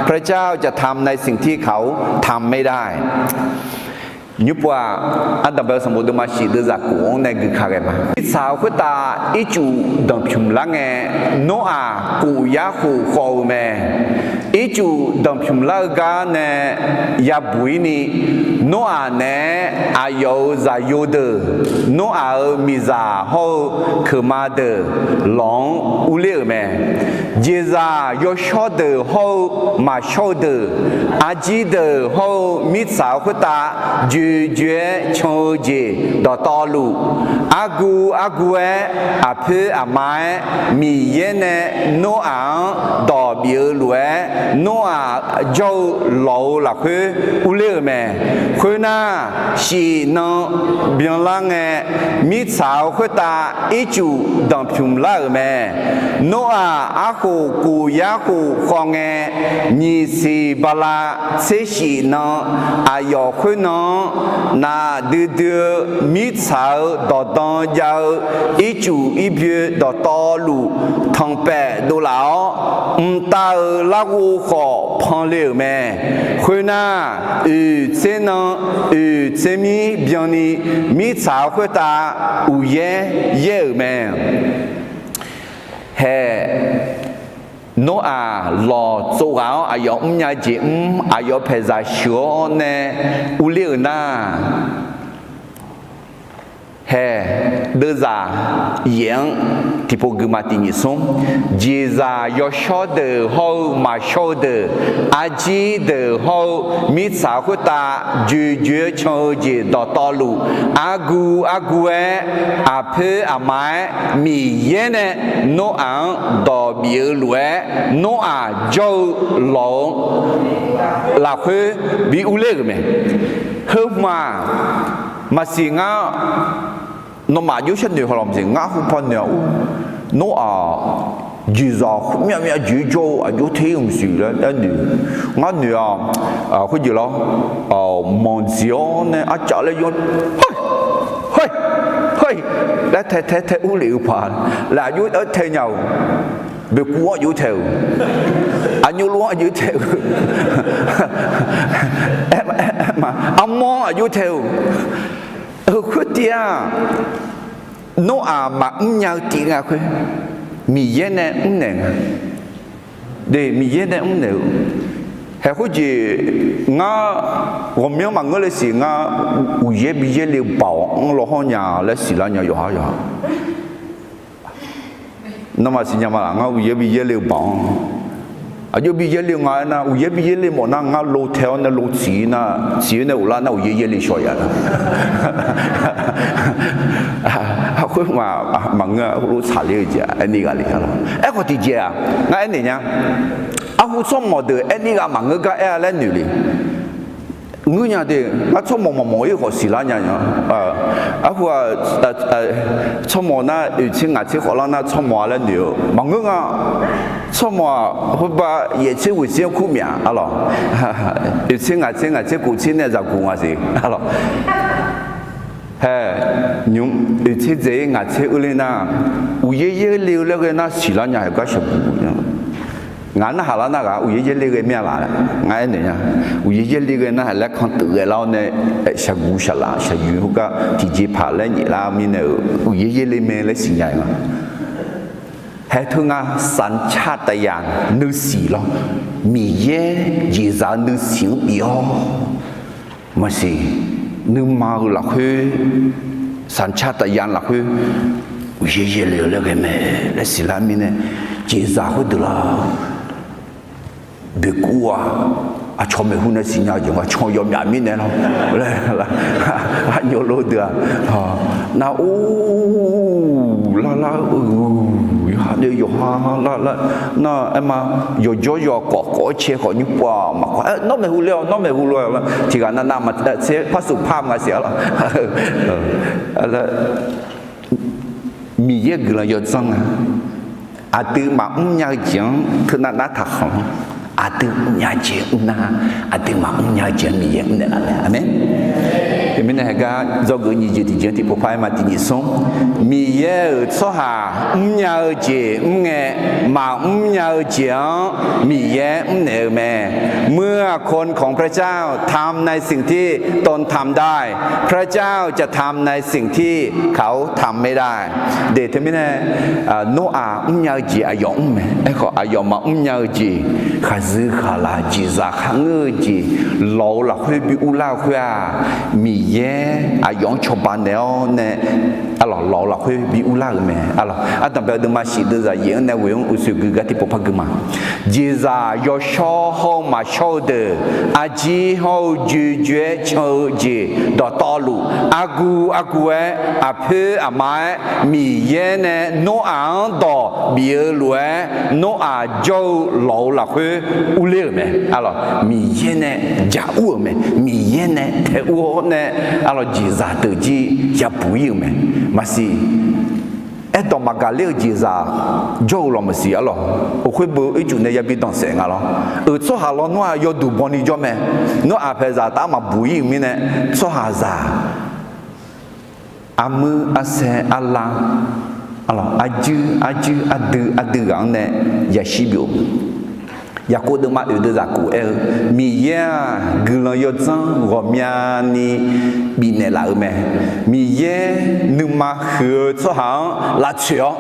พระเจ้าจะทำในสิ่งที่เขาทำไม่ได้ Nymrpov-aq, ardanqbae-eu sanqbof deuvma shif deuvzaq kof-anr nae guika ghae ma. Mirtsaq-euq khoertav ircuf danqpymq lar ngae, Noraq kof yar khof khawv-eu mae. Ircuf danqpymq lar-eu gar nae yabuq-ir ni, Noraq naeq-aer aqyawf-euq zaqyo deuq, Noraq-euq miqzaq hawr-eu keuqma deuq lawq-anr urler-euq mae. Jeqzaq yawshawr deuq hawr-eu maqshawr-eu deuq, arjir deuq hawr-eu mirtsaq-euq khoertav joejoe-aer can-eu jeq dawqtawvluf, argu argu-aer aqpoer aqma-aer Miqyaer nae Noraq-anr dawq bif-eu lof-aer, Noraq jawr-eu lawq-eu lafkhoer urler-euq mae. Khoernar, shif nan byanlar ngae, mirtsaq-euq khoertav ircuf danqpymq lar-euq mae. Noraq arkhof kof yar khof khawv ngae, nyiq siq bala tser shif nan, aqyawf khoernan-anr naq duidui-eu mirtsaq-euq dawqdan jav-eu ircuf irbyoe dawqtawvluf tanqpaef dovlaf-awr, mqtav-euq larghov khawf panle-euq mae. Khoernar, oeq tser nan oeq tser mir byanni mirtsaq-euq khoertav uqyaer yaer-euq mae. Hae, Noraq lawq tsov ghaq-awr aqyawf mrnya jeq mr, aqyawf paeqzaq sheuq-awr nae urler-euq nar, hae, Deuvzaq yaef-anr tiqpov guima tiq nyiq smr, jeqzaq yawshawr deuq hawr-eu maqshawr-eu deuq, arjir deuq hawr-eu mirtsaq khoertav joejoe-aer can-eu jeq dawqtawvluf, argu argu-aer, aqpoer aqma-aer Miqyaer nae Noraq-anr dawq bif-eu lof-aer, Noraq jawr-eu lawq-eu lafkhoer bi urler-euq mae. Heu hmq-aq, maqsiq ngar nawmaf aqjox sharnoeq haw lawq maqsiq, ngar hu pawnoeq-aq ur, Noraq jeqzaq khoermyav myav jeq jawr-eu aqjox ter-eu maqsiq laer aernoeq. Ngar noeq-aq, khoerjeq lawr, manqdziq-awr nae arcav laer yawr, hoi, hoi, hoi laer tae tae tae urlef-eu paq laer aqjox-aer tae nya-euq. Boeqkuv-anr aqjox tae-euq, aqnyov lof-anr aqjox tae-euq, armawr-anr aqjox tae-euq. Heu khoertiv-aq, Noraq maqmr nya-eu tiv nga khoer, Miqyaer nae mrnaeq nga. De, Miqyaer nae mrnaeq-eu. Haeq khoerjeq ngar ghawqmyanr maqngeur laer siq, ngar uqyaer bi yaerle-eu baoq-anr lawhawr nya laer siqlar nya yawqha yawqha. Nawmaf siqnya ma laf, ngar uqyaer bi yaerle-eu baoq-anr. Aqjox bi yaerle-eu nga aernar, uqyaer bi yaerle mawf nar ngar lo tae-awr nae lo tsiq nar, tsiq-awr nae ghoflar nar uqyaer yaerle shaw ya nar. Khoer maqngeur-a, heulof tsaqler-eu jeq-aq aerni ghaq le-a lawq. Aerkhawf tiqjeq-aq ngar aernaeq nya. Arhu tsawrmawq deuq aerni ghaq maqngeur gar aer-a laer noeq le. Ngeur nya de, ngar tsawrmawq maqmawf-ir khawf siqlar nya nya. Arhu-aq, tsawrmawq nar oeqtser ngaqtser khawflar nar tsawrmawq-a laer noeq-eu maqngeur nga. Tsawrmawq-aq heubar yaeftser ghoeqtser-anr kur myav-a lawq. Oeqtser ngaqtser ngaqtser kof tser nae zaqguq nga siq-a lawq. Hae, nymq oeqtser dzaeq-ir ngaqtser urler nar, uqyaer yaerle-eu laer ghae nar siqlar nya haeq gar shaqguq nya. Ngaq narhaq lar nar ghaq uqyaer yaerle ghae mir-a laf laer ngar aernaeq nya. Uqyaer yaerle ghae nar haeq laer kanteuf ghae lar-awr nae, shaqguq shaqlaf shaqyoeq heugar tiqjeqpaq laer nyaef lar mirnae-euq uqyaer yaerle mae laer siqnya-eu nga. Haeq teu nga สัญชาตญาณ nuisiq lawr, Miqyaer jeqzaq-eu nuisiq-anr bif-awr maqsiq, nuima-eu lafkhoer สัญชาตญาณ lafkhoer uqyaer yaerle-eu laer ghae mae laer siqlar mirnae, jeqzaq khoerdeuq lar boeqkuv-aq, aqcawq maeqhu nae siqnya-eu jeq nga, can yawmyaf mirnae lawr laer, aqnyawf lof deuq-aq, nar or, larlar-eu, yawqha nae yawqha larlar, nar aerma, yawqjawr yawqkawv kawv-aer cae khawf nymr pov-aq maqkawv-a, nawr maeqhu le-awr, nawr maeqhu lof-a, tiqghaq navnav maqtser par suf par nga siq-a lawq. Miqyaer guiqlanq yawdzanr nga. Aqdui maqmr nya-eu jeq-anr teunav nar taqkhanq-anr, aqdui mrnya jeq mrnar, aqdui maqmr nya-eu jeq-anr Miqyaer mrnaeq laf mae. Aqmeq. Teumirnae haeq gar dzawgeuf nyiq jeq tiqjeq-anr tiqpov par-aer ma tiq nyiq smr. Miqyaer-euq tsawrhaq mrnya-eu jeq mrngae, maqmr nya-eu jeq-anr Miqyaer mrnaeq-eu mae. เมื่อคนของพระเจ้าทำในสิ่งที่ตนทำได้ พระเจ้าจะทำในสิ่งที่เขาทำไม่ได้ De teumirnae, Noraq mrnya-eu jeq aqyawf mr mae. Aerkhawf aqyawf maqmr nya-eu jeq, khaqzuiq khaqlaq jeqzaq kharngeur-eu jeq, lawq-eu lafkhoer bi urlar-eu khoer-aq, Miqyaer aqyawf-anr cawba naeq-awr nae, arlawq lawq-eu lafkhoer bi urlar-euq mae. Arlawq ardanqbae-eu deuvma shif deuvzaq yaef-anr nae ghoe-anr uqsoeq gui gar tiqpov par gui ma. Jeqzaq yawshawr hawr-eu maqshawr-eu deuq, arjir hawr-eu joejoe-aer can-eu jeq dawqtawvluf, argu argu-aer, aqpoer aqma-aer, Miqyaer nae Noraq-anr dawq bif-eu lof-aer, Noraq jawr-eu lawq-eu lafkhoer urler-euq mae. Arlawq Miqyaer nae jaq ur-euq mae. Miqyaer nae tae ur-awr nae, arlawq jeqzaq deuq jir yabuq-ir-euq mae. Maqsiq, aerdawq maqgaq ler-eu jeqzaq jawr-eu lawq maqsiq arlawq. Oeqkhoer beu ircuf nae yabi danqsaef nga lawr. Euq tsawrhaq lawnmr-aq yawduq bawni jawr mae. Nawr aqpaeqzaq taf-aer maqbuq-ir-euq mirnae, tsawrhaqzaq armuir arsaer arlar, arjuir arjuir ardui ardui ghaq-anr nae yashir byov. Yaqkov deuvma oeq deuvzaq kof aer-eu, Miqyaer-aq guiqlanq yawdzanr ghawqmyani bifnaeq laf-eu mae. Miqyaer nuima huiq-eu tsawrhaq-anr lavtsoeq-awr,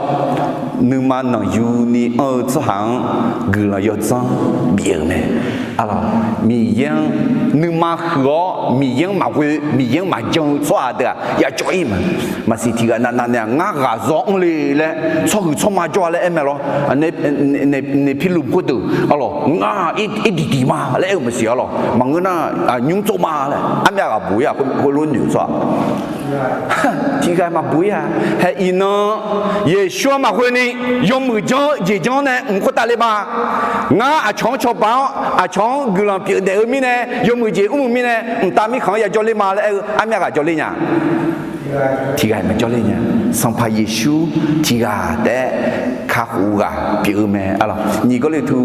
nuima nanqyuni anr-eu tsawrhaq-anr guiqlanq yawdzanr bif-euq mae. Miqyaer-anr nuima huiq-awr Miqyaer-anr maqghoe, Miqyaer-anr maqjan-eu tsawrhaq deuq-aq yajawr-ir ma. Maqsiq tiqghaq navnav nae-aq, ngar ghaq zawr anr le laer tsawrhuiq tsawrma jawr-a laer aer mae lawr. Nae, nae, nae, nae piluf khoerdeuq arlawq, ngar-aq irdiq diq ma laer aer-eu maqsiq arlawq. Maqngeur nar, nymr tsov ma laer armyav ghaq buq-ir-aq, khoerlof noeq-eu tsawrhaq tiqghaq maqbuq-ir-a. Hae iqnan Yeqsur-anr maqghoe ni yawmuiq janr jeq janr nae mq khoertav le ma. Ngar aqcawq-anr cawba-awr aqcawq-anr guiqlanq pyeufdaef-eu mirnae, yawmuiq jeq mr-eu mirnae, mqtav mirkhanq-anr yajawr le ma laer aer-eu armyav ghaq jawr le nya? Tiqghaq maqjawr le nya. Sanqpaq Yeqsur tiqghaq taef-aer kakhof-eu ghaq pyeuf-eu mae. Nyiq Gawrliqtu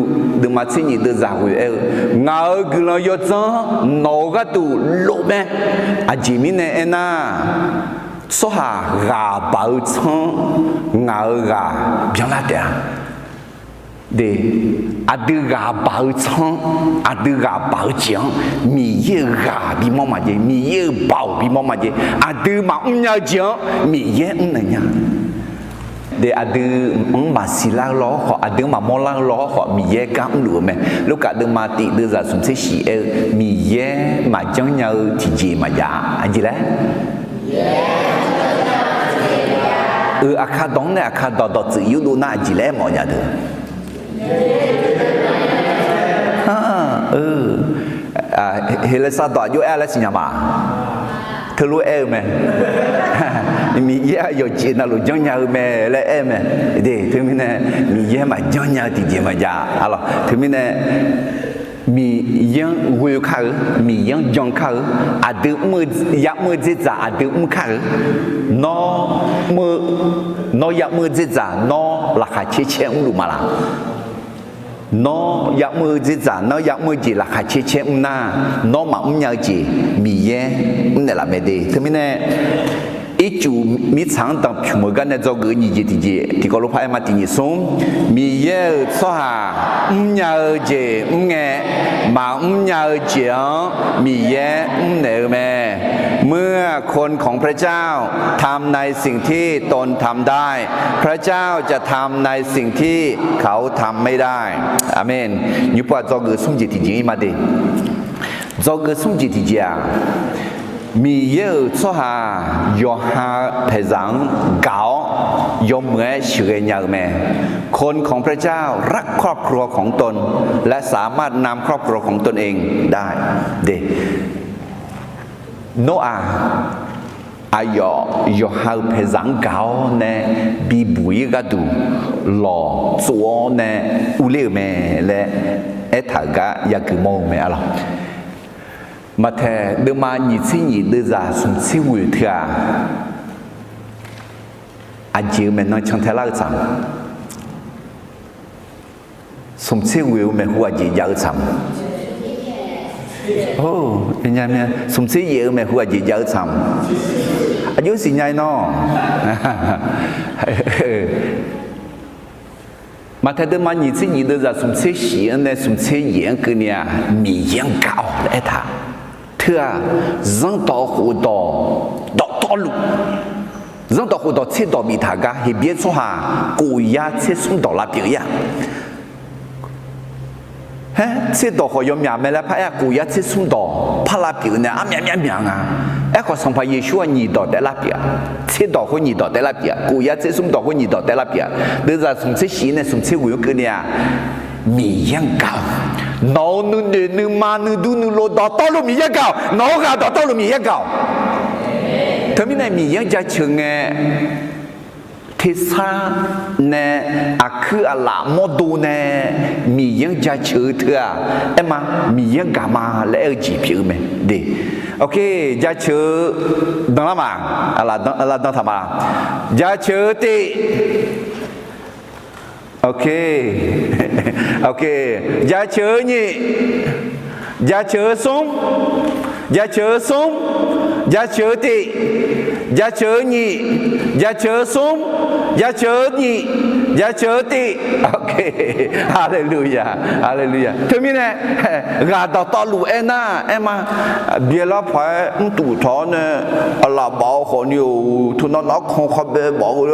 deuvma tser nyiq deuvzaq ghoe aer-eu, ngaq-euq guiqlanq yawdzanr nawq-euq gharduq lof mae. Aqjeq mirnae aernar, tsawrhaq ghaq baq-eu tsanr ngaq-euq ghaq byanlar taef-a. Aqdui ghaq baq-eu tsanr, aqdui ghaq baq-eu jeq-anr Miqyaer-euq ghaq bimawr maqjae, Miqyaer-euq baoq bimawr maqjae. Aqdui maqmr nya-eu jeq-anr Miqyaer mrnaeq nya. Aqdui-anr maqsiq lar-eu lawr khawf, aqdui-anr maqmawr lar-eu lawr khawf, Miqyaer gar mrluf-eu mae. Lurkaf deuvma tiq deuvzaq smq tser shif aer-eu, Miqyaer maqjanr nya-eu tiqjeq maqjav-a. Aqjeq laer? Eu, aqkar dawq-anr nae aqkar dawq dawqtsuif yurdov nar aqjeq laer aermawf nya deuq? Heqlaqsar dawq aqjox aer-a laer siqnya ma. Teulof aer-eu mae. Miqyaer-aq yawqjeq navluf janrnya-eu mae laer aer-eu mae. Teumirnae Miqyaer maqjanr nya-eu tiqjeq maqjav arlawq. Teumirnae Miqyaer-anr ghoe kar-eu, Miqyaer-anr jan kar-eu, aqdui mr-eu, ya'mr-eu dzerdzaq aqdui mr kar-eu. Nawr mr-eu, nawr ya'mr-eu dzerdzaq nawr laqkhaq caer caer mrluf ma laq? Nawr ya'mr-eu dzerdzaq, nawr ya'mr-eu jeq laqkhaq caer caer mr nar, nawr maqmr nya-eu jeq Miqyaer mrnaeq laf mae de. Teumirnae ircuf mirtsaq-anr danqpymq-eu gar nae dzawgeuf-eu nyiq jeq tiqjeq tiqkawv lof par aer ma. Tiq nyiq smr, Miqyaer-euq tsawrhaq mrnya-eu jeq mr ngae, maqmr nya-eu jeq-anr Miqyaer mrnaeq-eu mae. เมื่อคนของพระเจ้าทำในสิ่งที่ตนทำได้ พระเจ้าจะทำในสิ่งที่เขาทำไม่ได้ Aqmeq. Nymr pov-aq dzawgeuf smr jeq tiqjeq-ir ma de. Dzawgeuf smr jeq tiqjeq-aq, Miqyaer-euq tsawrhaq yawqha paeqzaq-anr gaq-awr yawmuiq-aer sheuqghae nya-eu mae. คนของพระเจ้ารักครอบครัวของตน และสามารถนำครอบครัวของตนเองได้ de. Noraq aqyawf yawqha-euq paeqzaq-anr gaq-awr nae bibuq-ir gharduq lawqtsov-awr nae urler-euq mae laer aertaq-euq gar yaguiq mawr-eu mae arlawq. Maqtaeq deuvma nyiq tser nyiq deuvzaq smq tser ghoe-eu teu-aq, aqjeq-eu maeqnan cantae lar-eu tsaq Smq tser ghoeq-eu maeqhu aqjeq jav-eu tsaq-a. Smq tser yaeq-eu maeqhu aqjeq jav-eu tsaq-a. Aqjox siqnya-i nawr. Maqtaeq deuvma nyiq tser nyiq deuvzaq smq tser shif-anr nae smq tser yaeq-anr keuvni-aq, Miqyaer-anr gaq-awq laer aertaq. Teu-aq, zanrdawq khofdawq dawqtawvluf, zanrdawq khofdawq tserdawq biftaq gar Heqbyaer tsawrhaq kof yar tser smr dawq lavpyeuf-ir-aq. Haer, tserdawq khawf yawmyaq mae laer paraer-aq, kof yar tser smr dawq par lavpyeuf nae armyav myavmyaq nga. Aerkhawf, Sanqpaq Yeqsur-aq nyiq dawq taef lavpyeuf-a. Tserdawq khoer nyiq dawq taef lavpyeuf-a. Kof yar tser smr dawq khoer nyiq dawq taef lavpyeuf-a. Deuvzaq smq tser shif nae smq tser ghoeq-anr keuvni-aq, Miqyaer-anr gaq-awq. Nawq-euq nuinoeq nuima nuidur nuilov dawqtawvluf Miqyaer gaq-awq. Nawq-euq ghaq dawqtawvluf Miqyaer gaq-awq. Teumirnae Miqyaer-anr jaceuq ngae, tersar nae aqkuir aqlaf mawrdo nae Miqyaer-anr jaceuq-eu teu-aq, aerma, Miqyaer-anr gaq ma laer aer-eu jeq pyeuf-eu mae. De, ok, jaceuq-eu danlar ma, aqlaf dan taq ma. Jaceuq-eu tiv, ok, ok, jaceuq-eu nyiq, jaceuq-eu smr, jaceuq-eu smr, jaceuq-eu tiv, jaceuq-eu nyiq, jaceuq-eu smr, Jaceuq-eu nyiq, jaceuq-eu tiv. Haleluya, haleluya. Teumirnae, ghaq dawqtawvluf aernar, aerma, byaelar paq-aer mrtuf tawq-awr nae, aqlaf baf-awr khawfni-euq teunav nav-anr kan khabae baf-eu,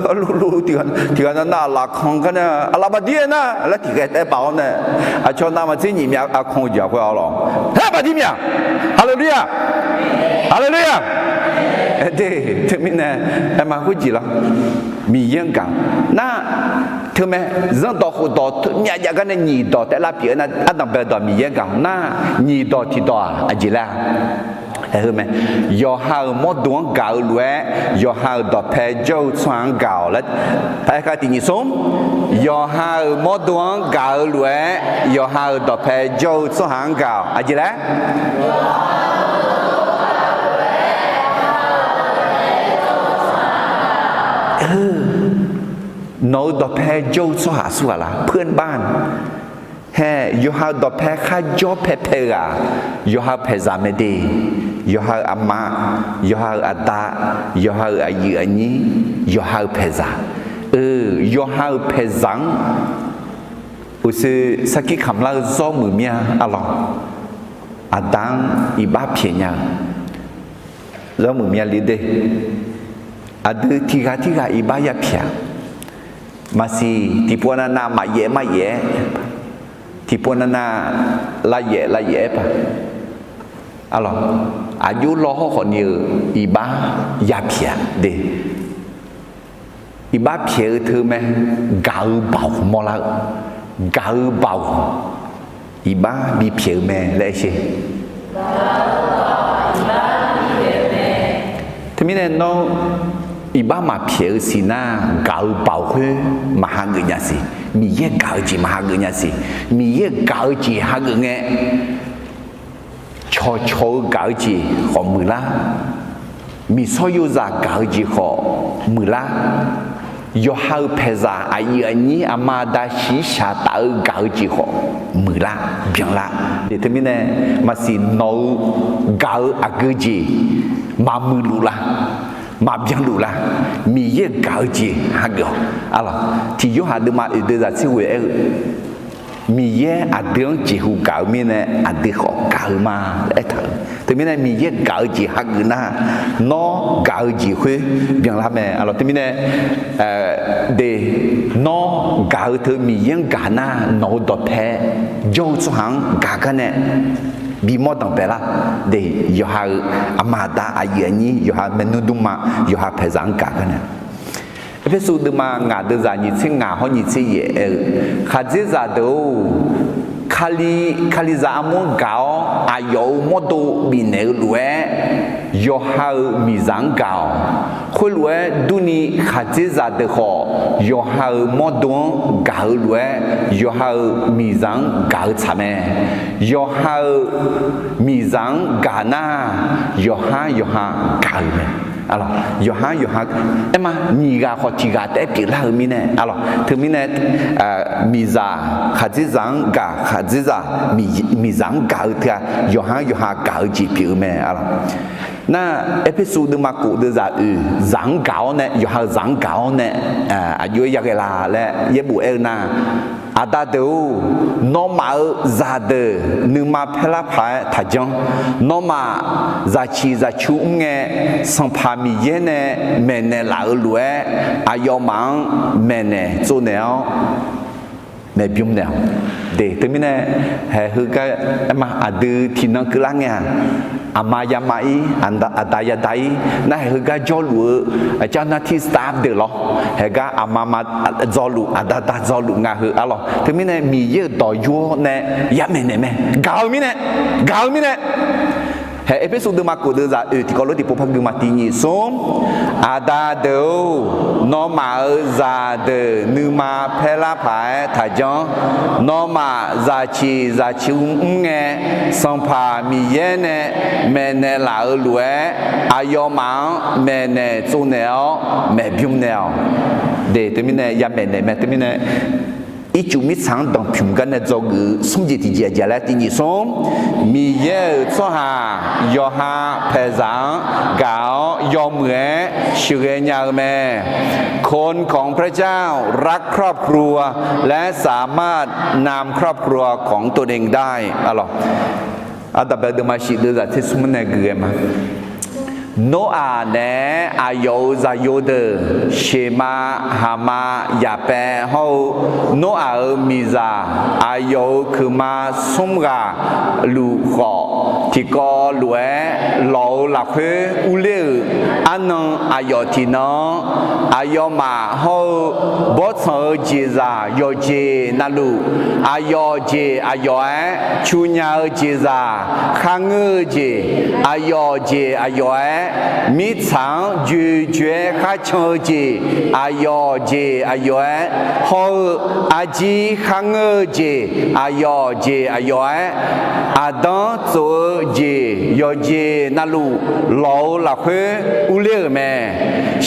arlulu tiqghaq nav nav aqlaf kan gar nae, aqlaf baqdir aernar laer tiqghae taef baf-awr nae, aqcawq navmaqtser nyiq myav arkan-eu jeq-aq khoer-a lawq. Haer baqdir myav. Haleluya, haleluya. Teumirnae, aerma khoerjeq lar, Miqyaer-anr gaq nar, teumae, zanrdawq khofdawq teu myav jav gar nae nyiq dawq taef lar pyeuf-eu nar, ardanqbae dawq Miqyaer-anr gaq nar, nyiq dawq tiqdawq-aq aqjeq laer-a. Aer-eu mae, yawqha-euq mawrdo-anr gaq-eu lof-aer, yawqha-euq dawqpae jawr-eu tsawrhaq-anr gaq-awq laer, aerkhaq tiq nyiq smr, yawqha-euq mawrdo-anr gaq-eu lof-aer, yawqha-euq dawqpae jawr-eu tsawrhaq-anr gaq-awq. Aqjeq laer? Nawq-euq dawqpae jawr-eu tsawrhaq aqsur ghaq la, เพื่อนบ้าน. Hae, yawqha-euq dawqpae kharjawr paepae ghaq, yawqha-euq paeqzaq mae de, yawqha-euq aqma, yawqha-euq aqda, yawqha-euq aqyuif aqnyir, yawqha-euq paeqzaq. Eu, yawqha-euq paeqzaq-anr uqshoe sarkir kamq lar-eu zawr muiq mir-a arlawq. Aqda-anr iqbax pyaeq nya-eu zawr muiq mir-a li de. Aqdui tiqghaq tirghaq iqbax yapyaeq-a. Maqsiq tiqpov navnav maqyaef maryaef-aer, tiqpov navnav lavyaef lavyaef-aer paq. Arlawq, aqjox law hawr khawfni-euq iqbax yapyaeq-a de. Iqbax pyaeq-eu teu mae, gaq-eu baoq mawrlar-eu, gaq-eu baoq iqbax bipyaeq-eu mae laer aer sher. Teumirnae nawr iqbax maqpyaeq-eu siqnar, gaq-eu baoq khoer maqhageuf nya siq. Miqyaer gaq-eu jeq maqhageuf nya siq. Miqyaer gaq-eu jeq hageuf ngae, cawqcawq-eu gaq-eu jeq khawf muiqlar, miqsawr yozaq gaq-eu jeq khawf muiqlar, yawqha-euq paeqzaq aqyuif aqnyir aqma aqda shiqshaq taf-eu gaq-eu jeq khawf muiqlar, byanlar. Teumirnae maqsiq nawq-eu gaq-eu aqgeu jeq maqmuiqluf la, maqbyanluf la, Miqyaer gaq-eu jeq hageuf-awq. Arlawq, tiq Yorhaq deuvma oeq deuv zaq tser ghoe aer-eu, Miqyaer aqdui-anr jeqhu gaq-eu mirnae aqdui khawf gaq-eu ma laer aertaq-euq. Teumirnae Miqyaer gaq-eu jeq hageuf nar, nawr gaq-eu jeq khoer byanlar mae. Arlawq, teumirnae de, nawr gaq-eu teu Miqyaer-anr gaq nar, nawq-eu dawqpae jawr-eu tsawrhaq-anr gaq gar nae bimawr danqbae lar de. Yawqha-euq aqma aqda aqyuif aqnyir, yawqha maernmr dmrma, yawqha paeqzaq-anr gaq gar nae Erpersu deuvma ngaq deuv zaq nyiq tser ngaq hawr nyiq tser yaef aer-eu, khaqdzerzaq deuq-or, Kali, Kalizaq armur-anr gaq-awr aqyawf-euq mawrdo bifnaeq-eu lof-aer, yawqha-euq miqzaq-anr gaq-awq. Khoerlof-aer durni, khaqdzerzaq deuq khawf yawqha-euq mawrdo-anr gaq-eu lof-aer, yawqha-euq miqzaq-anr gaq-eu tsaq mae. Yawqha-euq miqzaq-anr gaq nar, yawqhar yawqha gaq-euq mae. Yawqhar yawqha, aerma, nyiq ghaq khawf tiq ghaq taef-aer pyeuflar-eu mirnae, arlawq, teumirnae, miqzaq khaqdzerzaq-anr gaq, khaqdzerzaq miqzaq-anr gaq-eu teu-aq, yawqhar yawqha gaq-eu jeq pyeuf-eu mae, arlawq. Nar, Erpersu deuvma kof deuv zaq oeq, zaq-anr gaq-awr nae, yawqha-euq zaq-anr gaq-awr nae, aqjox-aer yaghae la laer yaerbof aer-eu nar, Aqda deuq-or, nawmaf-euq zaqdeuq nuima paerlar paq-aer taqjanr. Nawmaf zaqciq zaqcu mr ngae, Sanqpaq Miqyaer nae maeqnaeq laf-euq lof-aer, aqyawfmaf-anr maeqnaeq tsovnaeq-awr maeqbymr naeq-awq. De, teumirnae, haeq heugar, aerma, aqdui tiqnan keuvlar ngae-aq, aqma yama-ir, aqda yada-ir, nar haeq heugar jawrluf-eu, เจ้าหน้าที่ staff deuq lawr, haeq gar aqma ma dzawluf, aqda da dzawluf nga heu, arlawq. Teumirnae Miqyaer-euq dawq yur-awr nae yamaeq naeq mae, gaq-eu mirnae, gaq-eu mirnae. Haeq Erpersu deuvma kof deuv zaq oeq tiqkawv lof tiqpov par gui ma, tiq nyiq smr. Aqda deuq-or, nawmaf-euq zaqdeuq nuima paerlar paq-aer taqjanr. Nawmaf zaqciq zaqcu mr ngae, Sanqpaq Miqyaer nae maeqnaeq laf-euq lof-aer, aqyawfmaf-anr maeqnaeq tsovnaeq-awr maeqbymr naeq-awq. De, teumirnae yamaeq naeq mae, teumirnae Ircuf mirtsaq-anr danqpymq gar nae dzawgeuf-eu smr jeq tiqjeq aqjeq laer tiq nyiq smr, Miqyaer-euq tsawrhaq yawqha paeqzaq-anr gaq-awr yawmuiq-aer sheuqghae nya-eu mae. คนของพระเจ้ารักครอบครัว และสามารถนำครอบครัวของตนเองได้ Aqdaq bae deuvma shif deuvzaq tser smr nae guiqghae ma. Noraq naeq-aer aqyawf-euq zaqyo deuq, Sheqma, Haqma, Yaqbaev hawr-eu Noraq-euq miqzaq aqyawf-euq keuqma smr ghaq luf khawf, tiqkawv lof-aer lawq-eu lafkhoer urler-euq arnan aqyawf tiqnan-anr, aqyawfmaf hawr-eu bawrtsanq-eu jeqzaq yawqjeq navluf, aqyawf jeq aqyawf-aer cu nya-eu jeqzaq kharngeur-eu jeq aqyawf jeq aqyawf-aer, mirtsaq-anr joejoe-aer kharcan-eu jeq aqyawf jeq aqyawf-aer, hawr-eu arjir kharngeur-eu jeq aqyawf jeq aqyawf-aer, aqdanr tsof-eu jeq yawqjeq navluf lawq-eu lafkhoer urler-euq mae.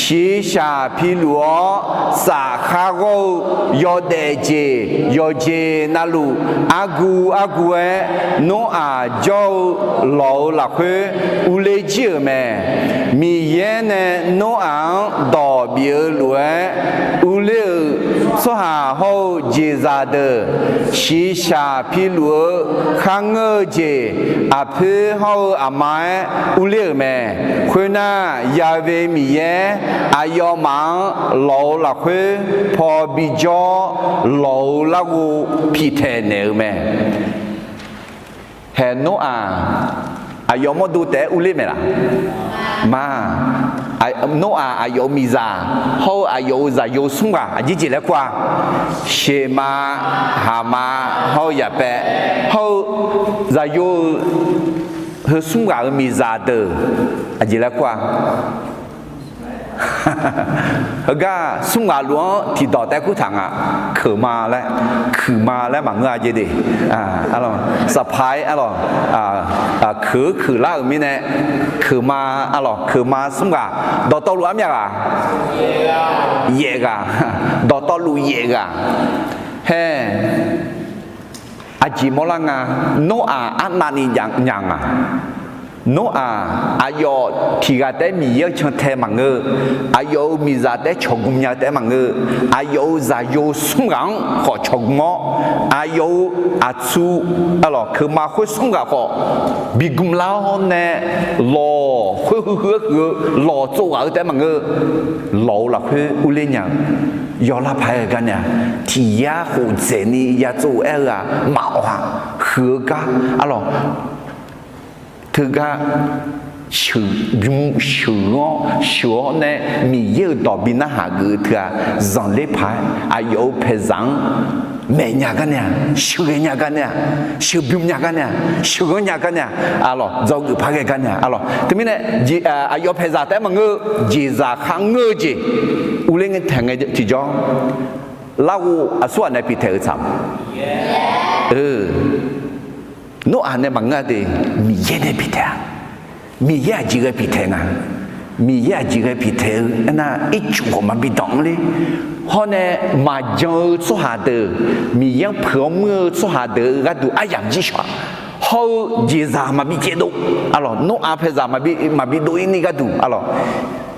Shiqshaq piluf-awr safkhar ghawr-eu yawdaef jeq yawqjeq navluf argu argu-aer Noraq jawr-eu lawq-eu lafkhoer urler jir-euq mae. Miqyaer nae Noraq-anr dawq bif-eu lof-aer urler-euq tsawrhaq hawr-eu jeqzaq deuq, shiqshaq piluf-eu kharngeur-eu jeq aqpoer hawr-eu aqma-aer urler-euq mae. Khoernar, Ya've Miqyaer aqyawfmaf-anr lawq-eu lafkhoer paw bijawr-awr, lawq-eu larghov piqtaeq naeq-eu mae. Haeq Noraq aqyawf mawrdo taef-aer urler maeq laf? Ma. Noraq aqyawf-euq miqzaq hawr-eu aqyawf-euq zaqyo smr ghaq aqjeq jeq laer kur-a? Sheqma, Haqma, hawr-eu Yaqbaev hawr-eu zaqyo-eu heu smr ghaq-euq miqzaq deuq aqjeq laer kur-a? Heugar smr ghaq luf-anr tiqdawq taef-aer kurtaq nga. Keuqma laer, kuiqma laer maqngeur-a jeq de. Saqpaq-aer arlawq, keuq-eu kuiqlar-euq mirnae, keuqma arlawq, keuqma smr ghaq. Dawqtawvluf armyav ghaq? Yaef ghaq. Dawqtawvluf yaef ghaq. Hae, aqjeq mawrlar nga. Noraq arnavni nya nga. Noraq aqyawf tiq ghaq taef-aer Miqyaer-anr cantae maqngeur. Aqyawf-euq miqzaq taef-aer cawqgm nya-eu taef-aer maqngeur. Aqyawf-euq zaqyo smr ghaq-anr khawf cawqgm-awr, aqyawf-euq aqtsu, arlawq, keuqma khoer smr ghaq khawf bigm lar-awr nae lawq khoer huiq huiq-aer huiq-eu lawq tsov ghaq-eu taef-aer maqngeur. Lawq-eu lafkhoer urler nya-eu yawqlar paq-aer ghae gar nae-a, tiq yar khof dzaeqni ya tsov-aer-eu ghaq maqawq-a. Huiq-eu gar arlawq, teugar sheuqbym sheuq-awr sheuq-awr nae Miqyaer-euq dawq bi narhaq geuf-eu teu-aq, zanqler paq-aer aqyawf-euq paeqzaq-anr maeq nya gar nae-a, sheuqghae nya gar nae-a, sheuqbym nya gar nae-a, sheuqghanr nya gar nae-a, arlawq, dzawgeuf paq-aer ghae gar nae-a, arlawq. Teumirnae aqyawf paeqzaq taef-aer maqngeur-eu jeqzaq kharngeur-eu jeq urler ngae taeq ngae tiqjawr, larghov aqsurghaq nae piqtaeq-eu tsaq-a. Noraq nae maqngeur-a de, Miqyaer nae piqtaeq-a. Miqyaer aqjeq ghae piqtaeq nga. Miqyaer aqjeq ghae piqtaeq-eu aernar, ircuf khawf maqbi danq-anr ler. Hawr nae maqjan-eu tsawrhaq deuq, Miqyaer-anr peuq-awr muir-eu tsawrhaq deuq-eu gharduq aryamq jir shawq-a. Hawr-eu jeqzaq maqbi caevdov, arlawq, Noraq paeqzaq maqbi dov-ir ni gharduq, arlawq,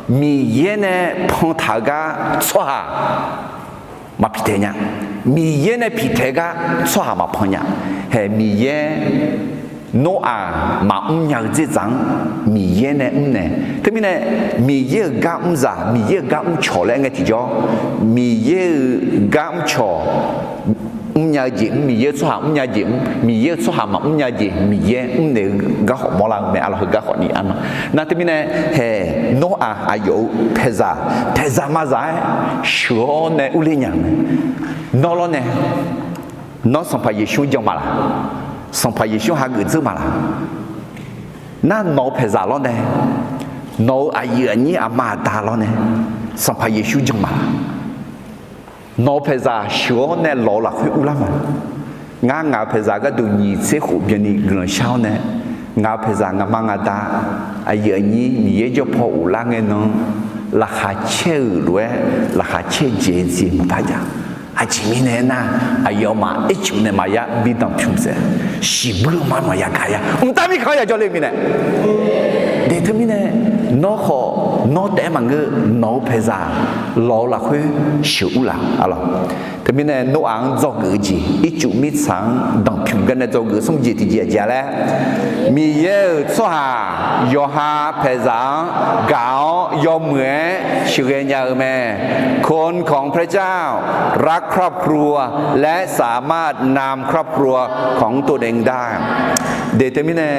Miqyaer nae pantaq-eu gar tsawrhaq maqpiqtaeq nya. Miqyaer nae piqtaeq-eu gar tsawrhaq maqpan nya. Hae Miqyaer Noraq maqmr nya-eu dzerdzaq-anr Miqyaer nae mrnaeq. Teumirnae Miqyaer-euq gar mrzaq, Miqyaer-euq gar mrcawq laer ngae tiqjawr, Miqyaer-euq gar mrcawq, mrnya-eu jeq mr, Miqyaer-eu tsawrhaq mrnya jeq mr, Miqyaer-eu tsawrhaq maqmr nya jeq Miqyaer mrnaeq-eu gar khawf mawrlar-eu mae, arlawq, heugar khawf ni arnan. Nar teumirnae hae Noraq aqyawf-euq paeqzaq, paeqzaq mazaq-aer sheuq-awr nae urler nya-eu mae. Nawr lawr nae, nawr Sanqpaq Yeqsur-anr jan maqlaq? Sanqpaq Yeqsur hageuf dzeur maqlaq? Nar nawq-eu paeqzaq lawr nae, nawq-euq aqyuif aqnyir aqma aqda lawr nae, Sanqpaq Yeqsur jan maqlaq? Nawq-eu paeqzaq sheuq-awr nae lawq-eu lafkhoer urlar ma. Ngar ngaq-euq paeqzaq gharduq nyiq tser khof byanni guiqlanq shar-awr nae, ngaq-euq paeqzaq ngaqma ngaqda, aqyuif aqnyir Miqyaer jawr paw ghoflar ngae nan, laqkhaq caer-euq lof-aer laqkhaq caer dzaeq-eu jeq maqpar jav. Aqjeq mirnae aernar, aqyawfmaf ircuf nae maqya bi danqpymq saef, shiqbuir ma maqya gaq ya, mqtav mirkhanq-anr yajawr le mirnae. De teumirnae, nawr khawf nawr taef-aer maqngeur, nawq-eu paeqzaq lawq-eu lafkhoer sheuqur laf-a lawq. Teumirnae Noraq-anr dzawgeuf-eu jeq, ircuf mirtsaq-anr danqpymq garnae dzawgeuf smr jeq tiqjeq aqjeq-a laer, Miqyaer-euq tsawrhaq yawqha paeqzaq-anr gaq-awr yawmuiq-aer sheuqghae nya-eu mae. คนของพระเจ้ารักครอบครัว และสามารถนำครอบครัวของตนเองได้ De teumirnae,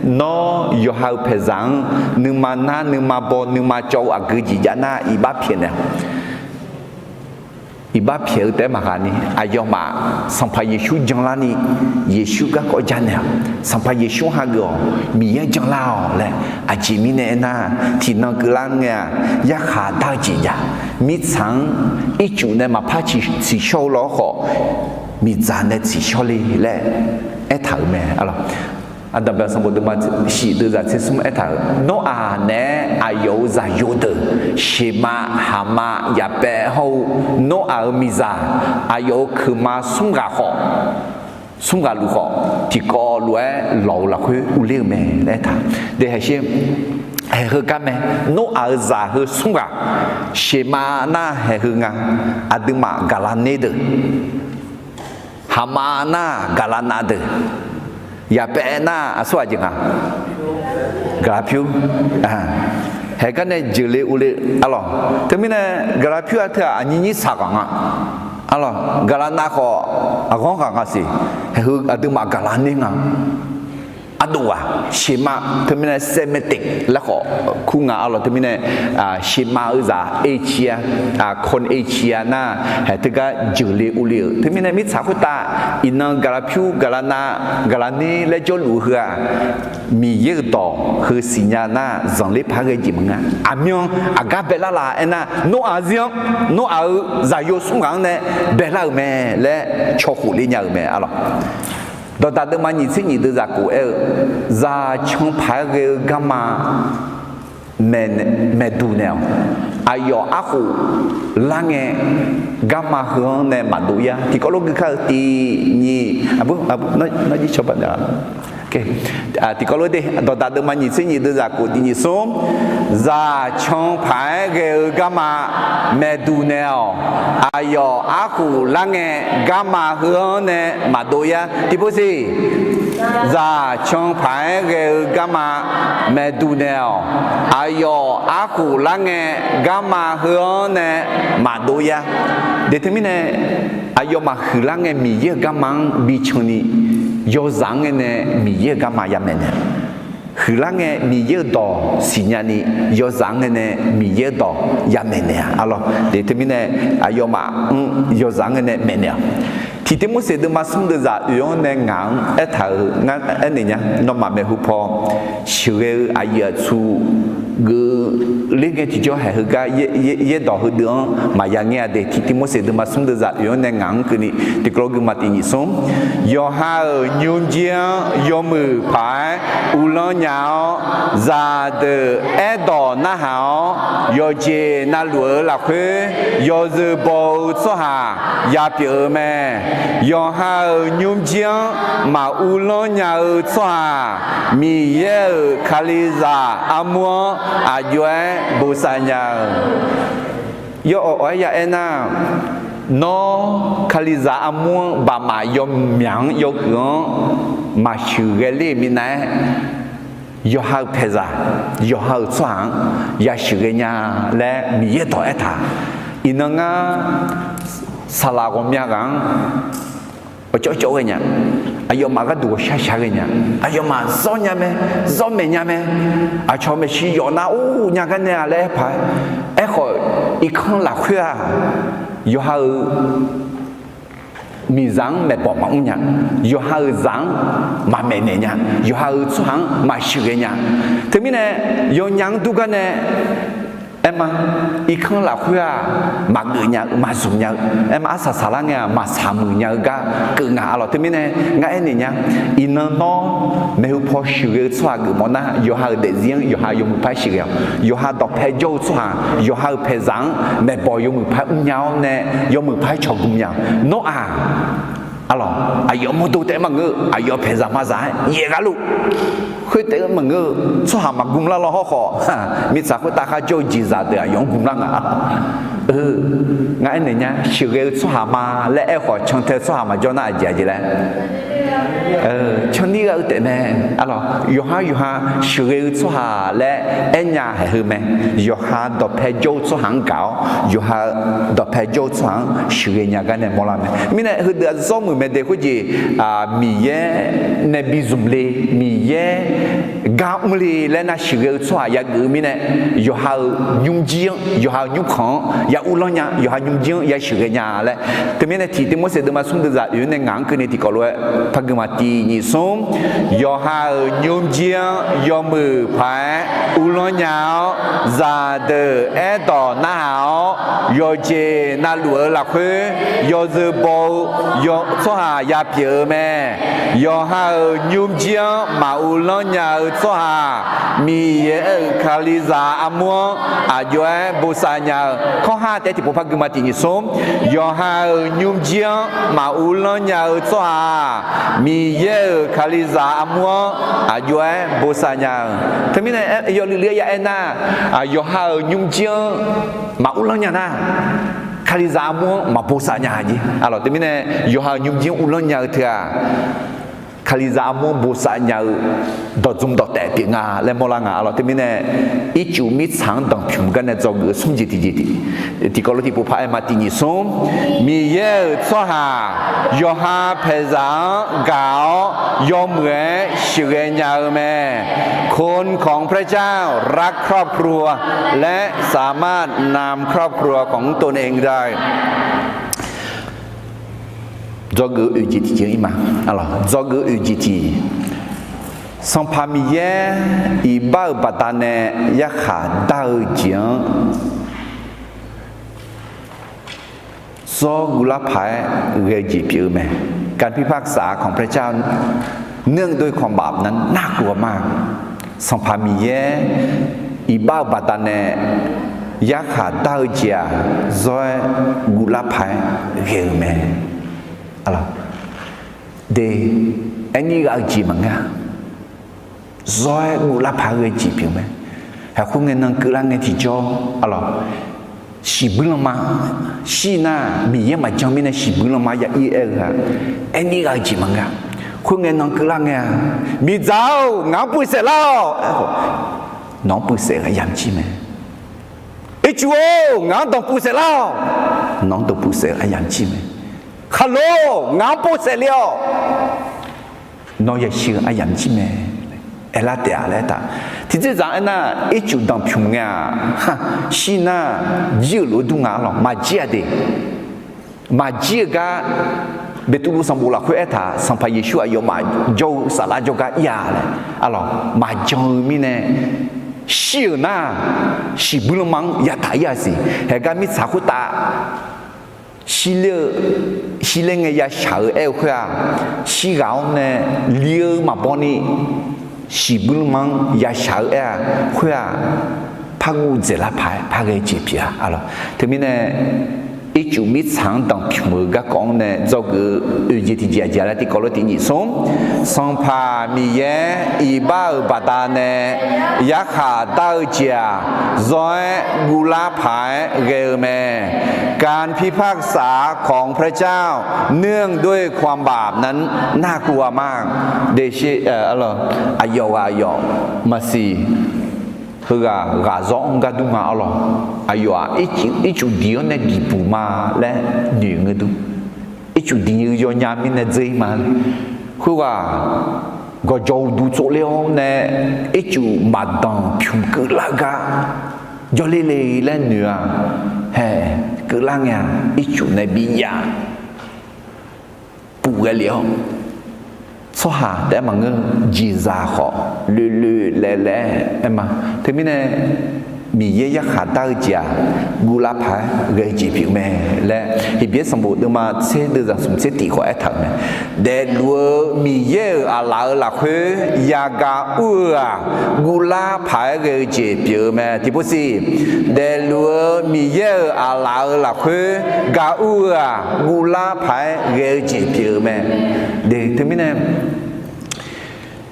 nawr yawqha-euq paeqzaq-anr nuima nar nuima baw nuima cawv-eu aqgeu jeq jav nar iqbax pyaeqnaeq-awq. Iqbax pyaeq-eu taef-aer maqghaq ni, aqyawfmaf Sanqpaq Yeqsur janlarni, Yeqsur garkawv janaeq-awq. Sanqpaq Yeqsur hageuf-awq, Miqyaer janlar-awq laer. Aqjeq mirnae aernar, tiqnan keuvlar ngae-aq, yarkhaq dar-eu jeq jav. Mirtsaq-anr ircuf nae maqpar tsiqshawr-eu lawr khawf, miqdzaq nae tsiqshawr le laer aertaq-euq mae. Aqdaq baq sanqbof deuvma shif deuvzaq tser smr aertaq-euq, Noraq naeq-aer aqyawf-euq zaqyo deuq, Sheqmav, Haqmav, Yaqpaev hawr-eu Noraq-euq miqzaq, aqyawf-euq keuqma smr ghaq khawf, smr ghaq luf khawf, tiqkawv lof-aer lawq-eu lafkhoer urler-eu mae laer aertaq. De haeq sher, haeq heu gar mae, Noraq-euq zaq heu smr ghaq, Sheqmav nar haeq heu nga, aqduimaf gaqlaq ner deuq, Haqmav nar gaqlaq nav deuq, Yaqpaev nar aqsur aqjeq nga, gaqlaq pyur. Haeq gar nae jeuqle urle arlawq. Teumirnae gaqlaq pyur-aq teu-aq aqnyir nyir saq ghaq nga. Arlawq, gaqlaq nav khawf aqghanr ghaq nga siq. Haeq heu aqduimaf gaqlaq ner nga. Ardov-aq, Sheqmav teumirnae Semitic laer khawf kur nga arlawq. Teumirnae, Sheqmav-eu zaq Asia, คนเอเชีย nar haeq teugar jeuqle urle-euq. Teumirnae mirtsaq khoertav iqnan gaqlaq pyur gaqlaq nav gaqlaq ner laer jawrluf-eu heu-aq, Miqyaer-euq dawq heu siqnya nar zanqler paq-aer ghae jeq maqnga. Aqmyan aqgar baelar la aernar, Noraq zir-anr, Noraq-euq zaqyo smr ghaq-anr nae baelar-euq mae laer cawkhof ler nya-euq mae arlawq. Dawqdaq deuvma nyiq tser nyiq deuvzaq kof aer-eu, zaq can paq-aer ghae-eu garma maeqduq naeq-awq. Aqyawf arkhof lar ngae garma heu-anr nae maqdov yar. Tiqkawv lof gui kar-eu tiq nyiq, aqbur, aqbur, nar jir cawba naeq-a. Tiqkawv lof de, dawqdaq deuvma nyiq tser nyiq deuvzaq kof tiq nyiq smr, zaq can paq-aer ghae-eu garma maeqduq naeq-awq. Aqyawf arkhof lar ngae garma heu-anr nae maqdov yar. Tiqpov siq, zaq can paq-aer ghae-eu garma maeqduq naeq-awq. Aqyawf arkhof lar ngae garma heu-anr nae maqdov yar. De teumirnae, aqyawfmaf huiqlar ngae Miqyaer-euq garma-anr bican ni, yawzaq-anr ngae nae Miqyaer-euq garma yamaeq naeq. Huiqlar ngae Miqyaer-euq dawq siqnya ni, yawzaq-anr ngae nae Miqyaer-euq dawq yamaeq naeq-a arlawq. De teumirnae, aqyawfmaf-anr yawzaq-anr ngae nae maeqnaeq-awq. Tiqtirmorseq deuvma smr deuvzaq oeq-anr nae ngaq-anr aertaq-euq ngar aernaeq nya, nawmaf maeqhu paw sheuqghae-eu aqyuif aqtsu geuf ler ngae tiqjawr haeq heugar yaerdawq heudeuq-anr maqya ngaer-a de. Tiqtirmorseq deuvma smr deuvzaq oeq-anr nae ngaq-anr keuvni tiqkawv lof gui ma tiq nyiq smr. Yawqha-euq nymrjir-anr yawmuiq paq-aer uvlanr nya-awr, zaqdeuq aerdawq narhaq-awr, yawqjeq navluf-eu lafkhoer yawzeu baw-eu tsawrhaq yapyeuf-eu mae. Yawqha-euq nymrjir-anr maquvlanr nya-eu tsawrhaq, Miqyaer-euq Kalizaq armur-anr aqjox-aer bosav nya-eu. Yawawq awq-aer ya aernar, nawr Kalizaq armur-anr baqmaf yawmyaq-anr yawhuiq-anr maqshuiq ghae ler-euq minav-aer, yawqha-euq paeqzaq, yawqha-euq tsawrhaq-anr yashuiq ghae nya laer Miqyaer dawq aertaq. Iqnan ngar saqlaq ghawqmya ghaq-anr awqcawv cawv ghae nya, aqyawfmaf gharduq ghawqshaq shaq ghae nya, aqyawfmaf zawr nya mae, zawr maeq nya mae, aqcawq maeqshi yawf nar or nya gar nae-a laer aer paq-aer, aerkhawf irkanr lafkhoer-aq, yawqha-euq miqzaq-anr maeqbawq maqmr nya, yawqha-euq zaq-anr maqmaeq naeq nya, yawqha-euq tsawrhaq-anr maqshuiq ghae nya. Teumirnae, yawnya-anr dur gar nae Aerma, irkanr lafkhoer-aq, maqgeuf nya-eu, maqzmq nya-eu, aerma, arsaq saqlar ngae-aq, maqsaq muiq nya-eu gar keuv nga, arlawq. Teumirnae ngar aernaeq nya, iqnan nawr maeqhu paw sheuqghae-eu tsawrhaq geufmawf nar, yawqha-euq daefzir-anr yawqha yawmuiq par sheuqghae-awq. Yawqha dawqpae jawr-eu tsawrhaq yawqha-euq paeqzaq-anr maeqbawq yawmuiq par mr nya-awr nae yawmuiq par cawqgmq nya-awq. Nawr-aq, arlawq, aqyawf mawrdo taef-aer maqngeur-eu, aqyawf paeqzaq mazaq-aer yaef ghaq luf. Khoertaef-aer maqngeur-eu, tsawrhaq maqgmlar law hawrkhawf, mirtsaq khoertav kharjawr-eu jeqzaq deuq aqyawf-anr gmlar nga. Ngar aernaeq nya, sheuqghae-eu tsawrhaq ma laer aerkhawf, cantae tsawrhaq maqjawr nar aqjeq aqjeq laer canir gha-eu taefmae. Arlawq, yawqha yawqha sheuqghae-eu tsawrhaq laer aernya haeq heu mae. Yawqha dawqpae jawr-eu tsawrhaq-anr gaq-awr, yawqha dawqpae jawr-eu tsawrhaq-anr sheuqghae nya gar nae mawrlar mae. Mirnae heudeuq-aq zawr muiq mae de khoerjeq, Miqyaer nae bi zmq le, Miqyaer gar mr le laer nar sheuqghae-eu tsawrhaq yageuf-eu mirnae, yawqha-euq nymrjir-anr, yawqha-euq nymrkhanq-anr ya uvlanr nya, yawqha nymrjir-anr ya sheuqghae nya laer. Teumirnae tiq Tiqmorseq deuvma smr deuvzaq oeq nae ngaq-anr keuvni tiqkawv lof-aer par guima tiq nyiq smr, yawqha-euq nymrjir-anr yawmuiq paq-aer uvlanr nya-awr, zaqdeuq aerdawq narhaq-awr, yawqjeq navluf-eu lafkhoer yawzeu baw-eu tsawrhaq ya pyeuf-eu mae. Yawqha-euq nymrjir-anr maquvlanr nya-eu tsawrhaq, Miqyaer-euq Kalizaq armur-anr aqjox-aer bosav nya-eu, kanr ha taef-aer tiqpov par guima tiq nyiq smr, yawqha-euq nymrjir-anr maquvlanr nya-eu tsawrhaq, Miqyaer-euq Kalizaq armur-anr aqjox-aer bosav nya-eu. Teumirnae yawluiv luiv-aer ya aernar, yawqha-euq nymrjir-anr maquvlanr nya nar, Kalizaq armur-anr maqbosav nya jeq. Arlawq, teumirnae yawqha-euq nymrjir-anr uvlanr nya-eu teu-aq, Kalizaq armur-anr bosav nya-eu dawqdzmq dawqtaef pyeuf nga laer mawrlar nga. Arlawq, teumirnae ircuf mirtsaq-anr danqpymq gar nae dzawgeuf-eu smr jeq tiqjeq tiqkawv lof tiqpov par aerma tiq nyiq smr, Miqyaer-euq tsawrhaq yawqha paeqzaq-anr gaq-awr yawmuiq-aer sheuqghae nya-eu mae. คนของพระเจ้ารักครอบครัว และสามารถนำครอบครัวของตนเองได้ Dzawgeuf-eu oeq jeq tiq jeq-anr ir ma. Arlawq, dzawgeuf-eu oeq jeq tiq, Sanqpaq Miqyaer iqbax-euq baqdanae yarkhaq dar-eu jeq-anr zawr guvlar paq-aer ghae-eu jeq pyeuf-eu mae. การพิพากษาของพระเจ้า เนื่องด้วยความบาปนั้น น่ากลัวมาก Sanqpaq Miqyaer iqbax-euq baqdanae yarkhaq dar-eu jeq-aq, zawr-aer guvlar paq-aer ghae-eu mae. De, aernyir ghav-eu jeq maqngeur-a. Zawr-aer guvlar paq-aer ghae-eu jeq pyeuf mae. Haeqkhoer ngae nan keuvlar ngae tiqjawr, arlawq, siqbuir lanma, shir nar Miqyaer maqjan mirnae siqbuir lanma ya ir-aer-eu-aq, aernyir ghav-eu jeq maqngeur-a. Khoerngae nan keuvlar ngae-a, Miqdzaq-or, ngaq-anr puiv saef lar-awq. Nawq-anr puiv saef-eu aryamq jir mae. Ircuf-or, ngaq-anr danqpuiv saef lar-awq. Nawq-anr danqpuiv saef-eu aryamq jir mae. Khaqlo-or, ngaq-anr pov saef le-awq. Nawr yashir-eu aryamq jir mae. Aerlar taef-a laer taq. Tiqjeq zaq aernar, ircuf danqpymq ngae-aq, shir nar jir-euq lof-aer dur nga lawq, maqjir-a de. Maqjir-eu gar, Beqtuvluv sanqbof lafkhoer aertaq, Sanqpaq Yeqsur aqyawfmaf jawr-eu saflar jawrgar ir-a laer, arlawq, maqjan-eu mirnae, shir-euq nar, siqbuir lanma-anr yataq ir-a siq. Haegar mirtsaq khoertav shirler-eu, shirler ngae yashaq-eu aer-eu khoer-aq, shirghaq-awr nae li-eu maqbaw ni, siqbuir lanma-anr yashaq-eu aer-a, khoer-aq, par guv dzaeqlar paq-aer par ghae-eu jeq pyeuf-a, arlawq. Teumirnae, ircuf mirtsaq-anr danqpymq-eu garkawv-anr nae dzawgeuf-eu oeq jeq tiqjeq aqjeq laer tiqkawv lof tiq nyiq smr, Sanqpaq Miqyaer iqbax-euq baqdanae yarkhaq dar-eu jeq-aq, zawr-aer guvlar paq-aer ghae-eu mae. การพิพากษาของพระเจ้า เนื่องด้วยความบาปนั้น น่ากลัวมาก Aqyawf ghaq aqyawf maqsiq. Heughaq ghaq zawr-anr gar dur nga arlawq. Aqyawf-aq, ircuf diq-anr nae diqbuq ma laer noeq ngeur dur. Ircuf diq-eu yawnya mirnae dzeur-ir ma. Khoerghaq gawqjawq uqduq tsovler-awr nae, ircuf maqdanqpymq keuvlar-eu gar jawrler le laer noeq-aq, hae, keuvlar ngae-aq, ircuf nae bi yaf puf ghae lef-awr, tsawrhaq taef-aer maqngeur, jeqzaq khawf loeloe laev laev-aer ma. Teumirnae, Miqyaer yarkhaq dar-eu jeq-aq, guvlar paq-aer ghae-eu jeq pyeuf-eu mae laer, Heqbyaer sanqbof deuvma tser deuvzaq smq tser tif khawf aertaq-euq mae. Daefluf-eu Miqyaer-euq aqlaf-euq lafkhoer yagaq ur-eu-aq, guvlar paq-aer ghae-eu jeq pyeuf-eu mae. Tiqpov siq, daefluf-eu Miqyaer-euq aqlaf-euq lafkhoer gaq ur-eu-aq, guvlar paq-aer ghae-eu jeq pyeuf-eu mae. Teumirnae,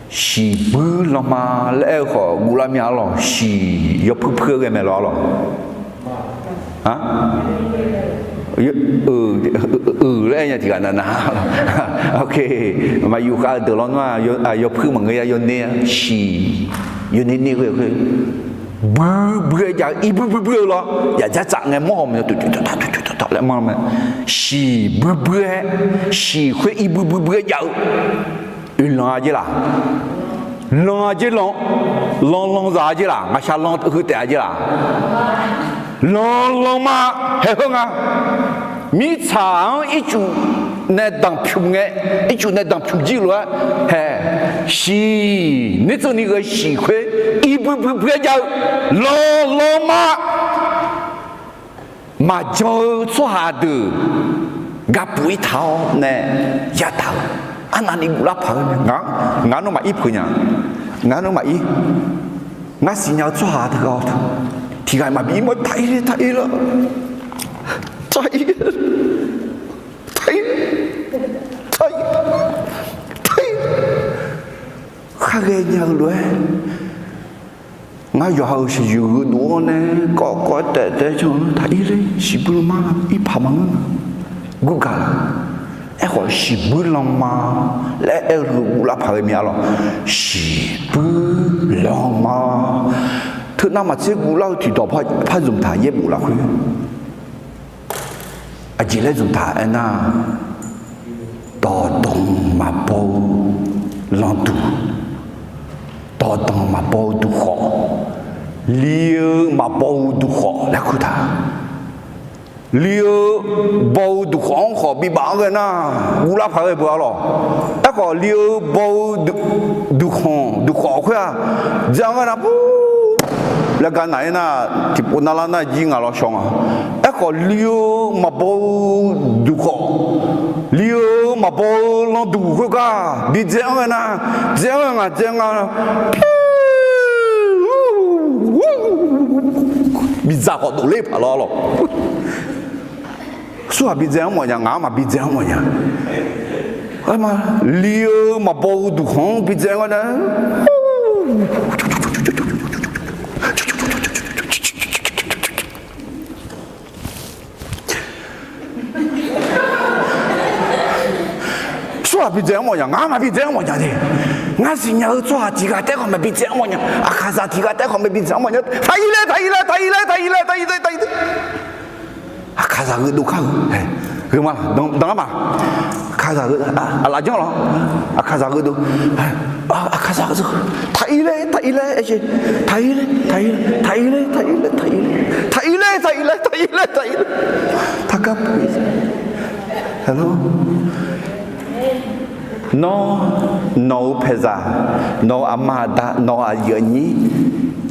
shiqbuir lanma laer aer-eu khawf guvlar mya-a lawq. Shiq yawpuir puir-aer ghae mae lawq-a lawq. Euq laer aer nya tiqghaq nav nav. Maqyuf khav-eu deuq lawnmr-aq, yawpuir maqngeur ya yawner-a shiq yawner ner ghae khoer buir buir-aer jav-eu, irbuir buir buir-eu lawr. Yaqdzar tsaf ngae mawr haw ma, tuq tuq taq tuq tuq taq laer manr ma. Shiq buir buir-aer, shiq khoer irbuir buir buir-aer jav-eu. Oeqlanq-a jer laq? Lanq-a jer lanq. Lanq lanq zaq-a jer laq? Ngaqshaq lanq heu taef-a jer laq? Lanq lanq ma. Haeq heu nga. Mirtsaq-anr ircuf nae danqpymq ngae, ircuf nae danqpymq jir lof-aer haeq. Shiq, nertseuvni ghae shiq khoer irbuir buir buir-aer jav-eu lanq lanq ma. Maqjan-eu tsawrhaq deuq gapuf-ir taq-awr nae yadaq-eu, arnavni guvlar paq-aer mae. Ngar nawmaf ir peuq nya. Ngar nawmaf ir. Ngar siqnya-eu tsawrhaq deuq gaq-awr, tiqghaq maqbi ir mawr taq-ir le, taq-ir le, taq-ir, taq-ir, taq-ir, taq-ir. Khar ghaenya-eu lof-aer, ngar yawqha-euq shaqyoeq gheudov-awr nae kawv kawv-aer taef taef-aer janr-eu taq-ir le, shiqbuir lanma ir paq maqngeur nga. Gurgaq laq. Aerkhawf shiqbuir lanma laer aer-eu heu guvlar paq ghae mya-a lawq. Shiqbuir lanma. Teunav maqtser guvlar-eu tiqdawq par zmq taq yaerbof lafkhoer. Aqjeq laer zmq taq aernar, dawqdanq maqbaw-eu lanqduq, dawqdanq maqbaw-eu duqkhawf, li-eu maqbaw-eu duqkhawf laer kur taq. Li-eu baw-eu duqkhawf-anr khawf bibaf-anr ghae nar, guvlar paq ghae beu-a lawq. Aerkhawf li-eu baw-eu duqkhanq duqkhawf khoer-aq, dzae-anr ghae nar, laer gar naq-aer nar, tiqpov narlar nar jir ngaq lawr shaw nga. Aerkhawf li-eu maqbaw-eu duqkhawf, li-eu maqbaw-eu lanqduq khoergar bidzae-anr ghae nar, dzae-anr ghae ngaq dzae nga, bidzaq khawf dovler paq lawr lawq. Surghaq bidzae-anr mawfnya, ngaq-anr maqbidzae-anr mawfnya. Li-eu maqbaw-eu duqkhanq-anr bidzae-anr ghae nar, surghaq bidzae-anr mawfnya, ngaq-anr maqbidzae-anr mawfnya de. Ngar siqnya-eu tsawrhaq tiqghaq taef khawf maqbidzae-anr mawfnya, aqkaqzaq tiqghaq taef khawf maqbidzae-anr mawfnya. Taq-ir le, taq-ir le, taq-ir le, taq-ir le, taq-ir le, taq-ir le. Aqkaqzaq gheudov kar-eu, gheuma laq, danqlar ma. Aqkaqzaq heu, aqlaf janr lawr. Aqkaqzaq gheudov, aqkaqzaq heu, taq-ir le, taq-ir le, aer jeq, taq-ir le, taq-ir le, taq-ir le, taq-ir le, taq-ir le, taq-ir le, taq-ir le, taq-ir le, taq-ir le. Taqgar puq-ir. Nawr, nawq-euq paeqzaq, nawq-euq aqma aqda, nawq-euq aqyuif aqnyir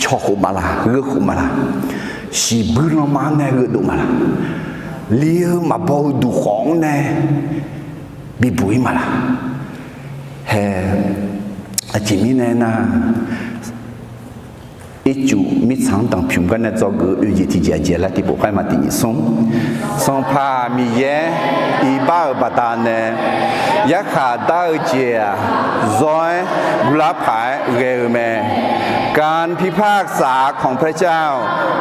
cawq khof maqlaq, gheu khof maqlaq, shiqbuir lanma-anr nae gheudov maqlaq, li-eu maqbaw-eu duqkhawf-anr nae bibuq-ir maqlaq. Hae, aqjeq mirnae aernar, ircuf mirtsaq-anr danqpymq gar nae dzawgeuf-eu oejeq tiqjeq aqjeq laer tiqpov khaer ma tiq nyiq smr. Sanqpaq Miqyaer iqbax-euq baqdanae yarkhaq dar-eu jeq-aq, zawr-aer guvlar paq-aer ghae-eu mae. การพิพากษาของพระเจ้า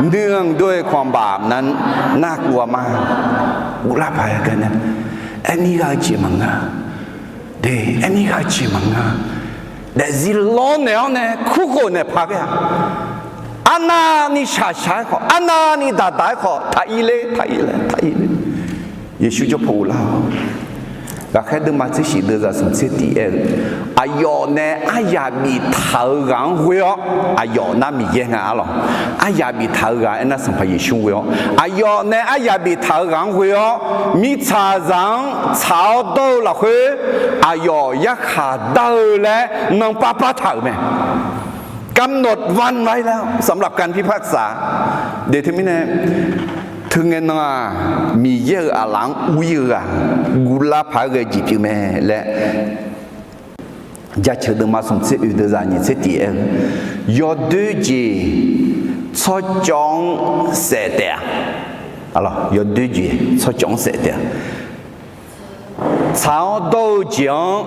เนื่องด้วยความบาปนั้น น่ากลัวมาก. Guvlar paq-aer ghae nae, aermir ghaq-eu jeq maqngeur-a. De, aermir ghaq-eu jeq maqngeur-a. Daefzir lawrnaeq-awr nae kurkhof naeq paq ghae-a. Arnavni shaqshaq-aer khawf, arnavni daqdaq-aer khawf, taq-ir ler, taq-ir ler, taq-ir ler. Yeqsur jawr paw uvlar-awq. Ghaqkhaer deuvma tser shif deuvzaq smq tser tif aer-eu, aqyawf nae aryaq biftaq-eu ghaq-anr ghoe-awr, aqyawf nar Miqyaer nga-a lawq. Aryaq biftaq-eu ghaq aernar Sanqpaq Yeqsur ghoe-awr, aqyawf nae aryaq biftaq-eu ghaq-anr ghoe-awr, mirtsaqzaq-anr tsaq-awr dawr-eu lafkhoer, aqyawf yarkhaq dar-eu laer nanrpav par taq-euq mae. กำหนดวันไว้แล้ว สำหรับการพิพากษา de teumirnae, teungae nan-aq, Miqyaer-euq aqlaf-anr ur-ir-eu ghaq, guvlar paq-aer ghae jeq pyeuf mae laer, Jaceuq deuvma smq tser oeq deuq zaq nyiq tser tiq aer-eu, yawdoer jeq tsawrcawv-anr saef taef-a. Yawdoer jeq tsawrcawv-anr saef taef-a. Tsaq-awr dawr-eu jeq-anr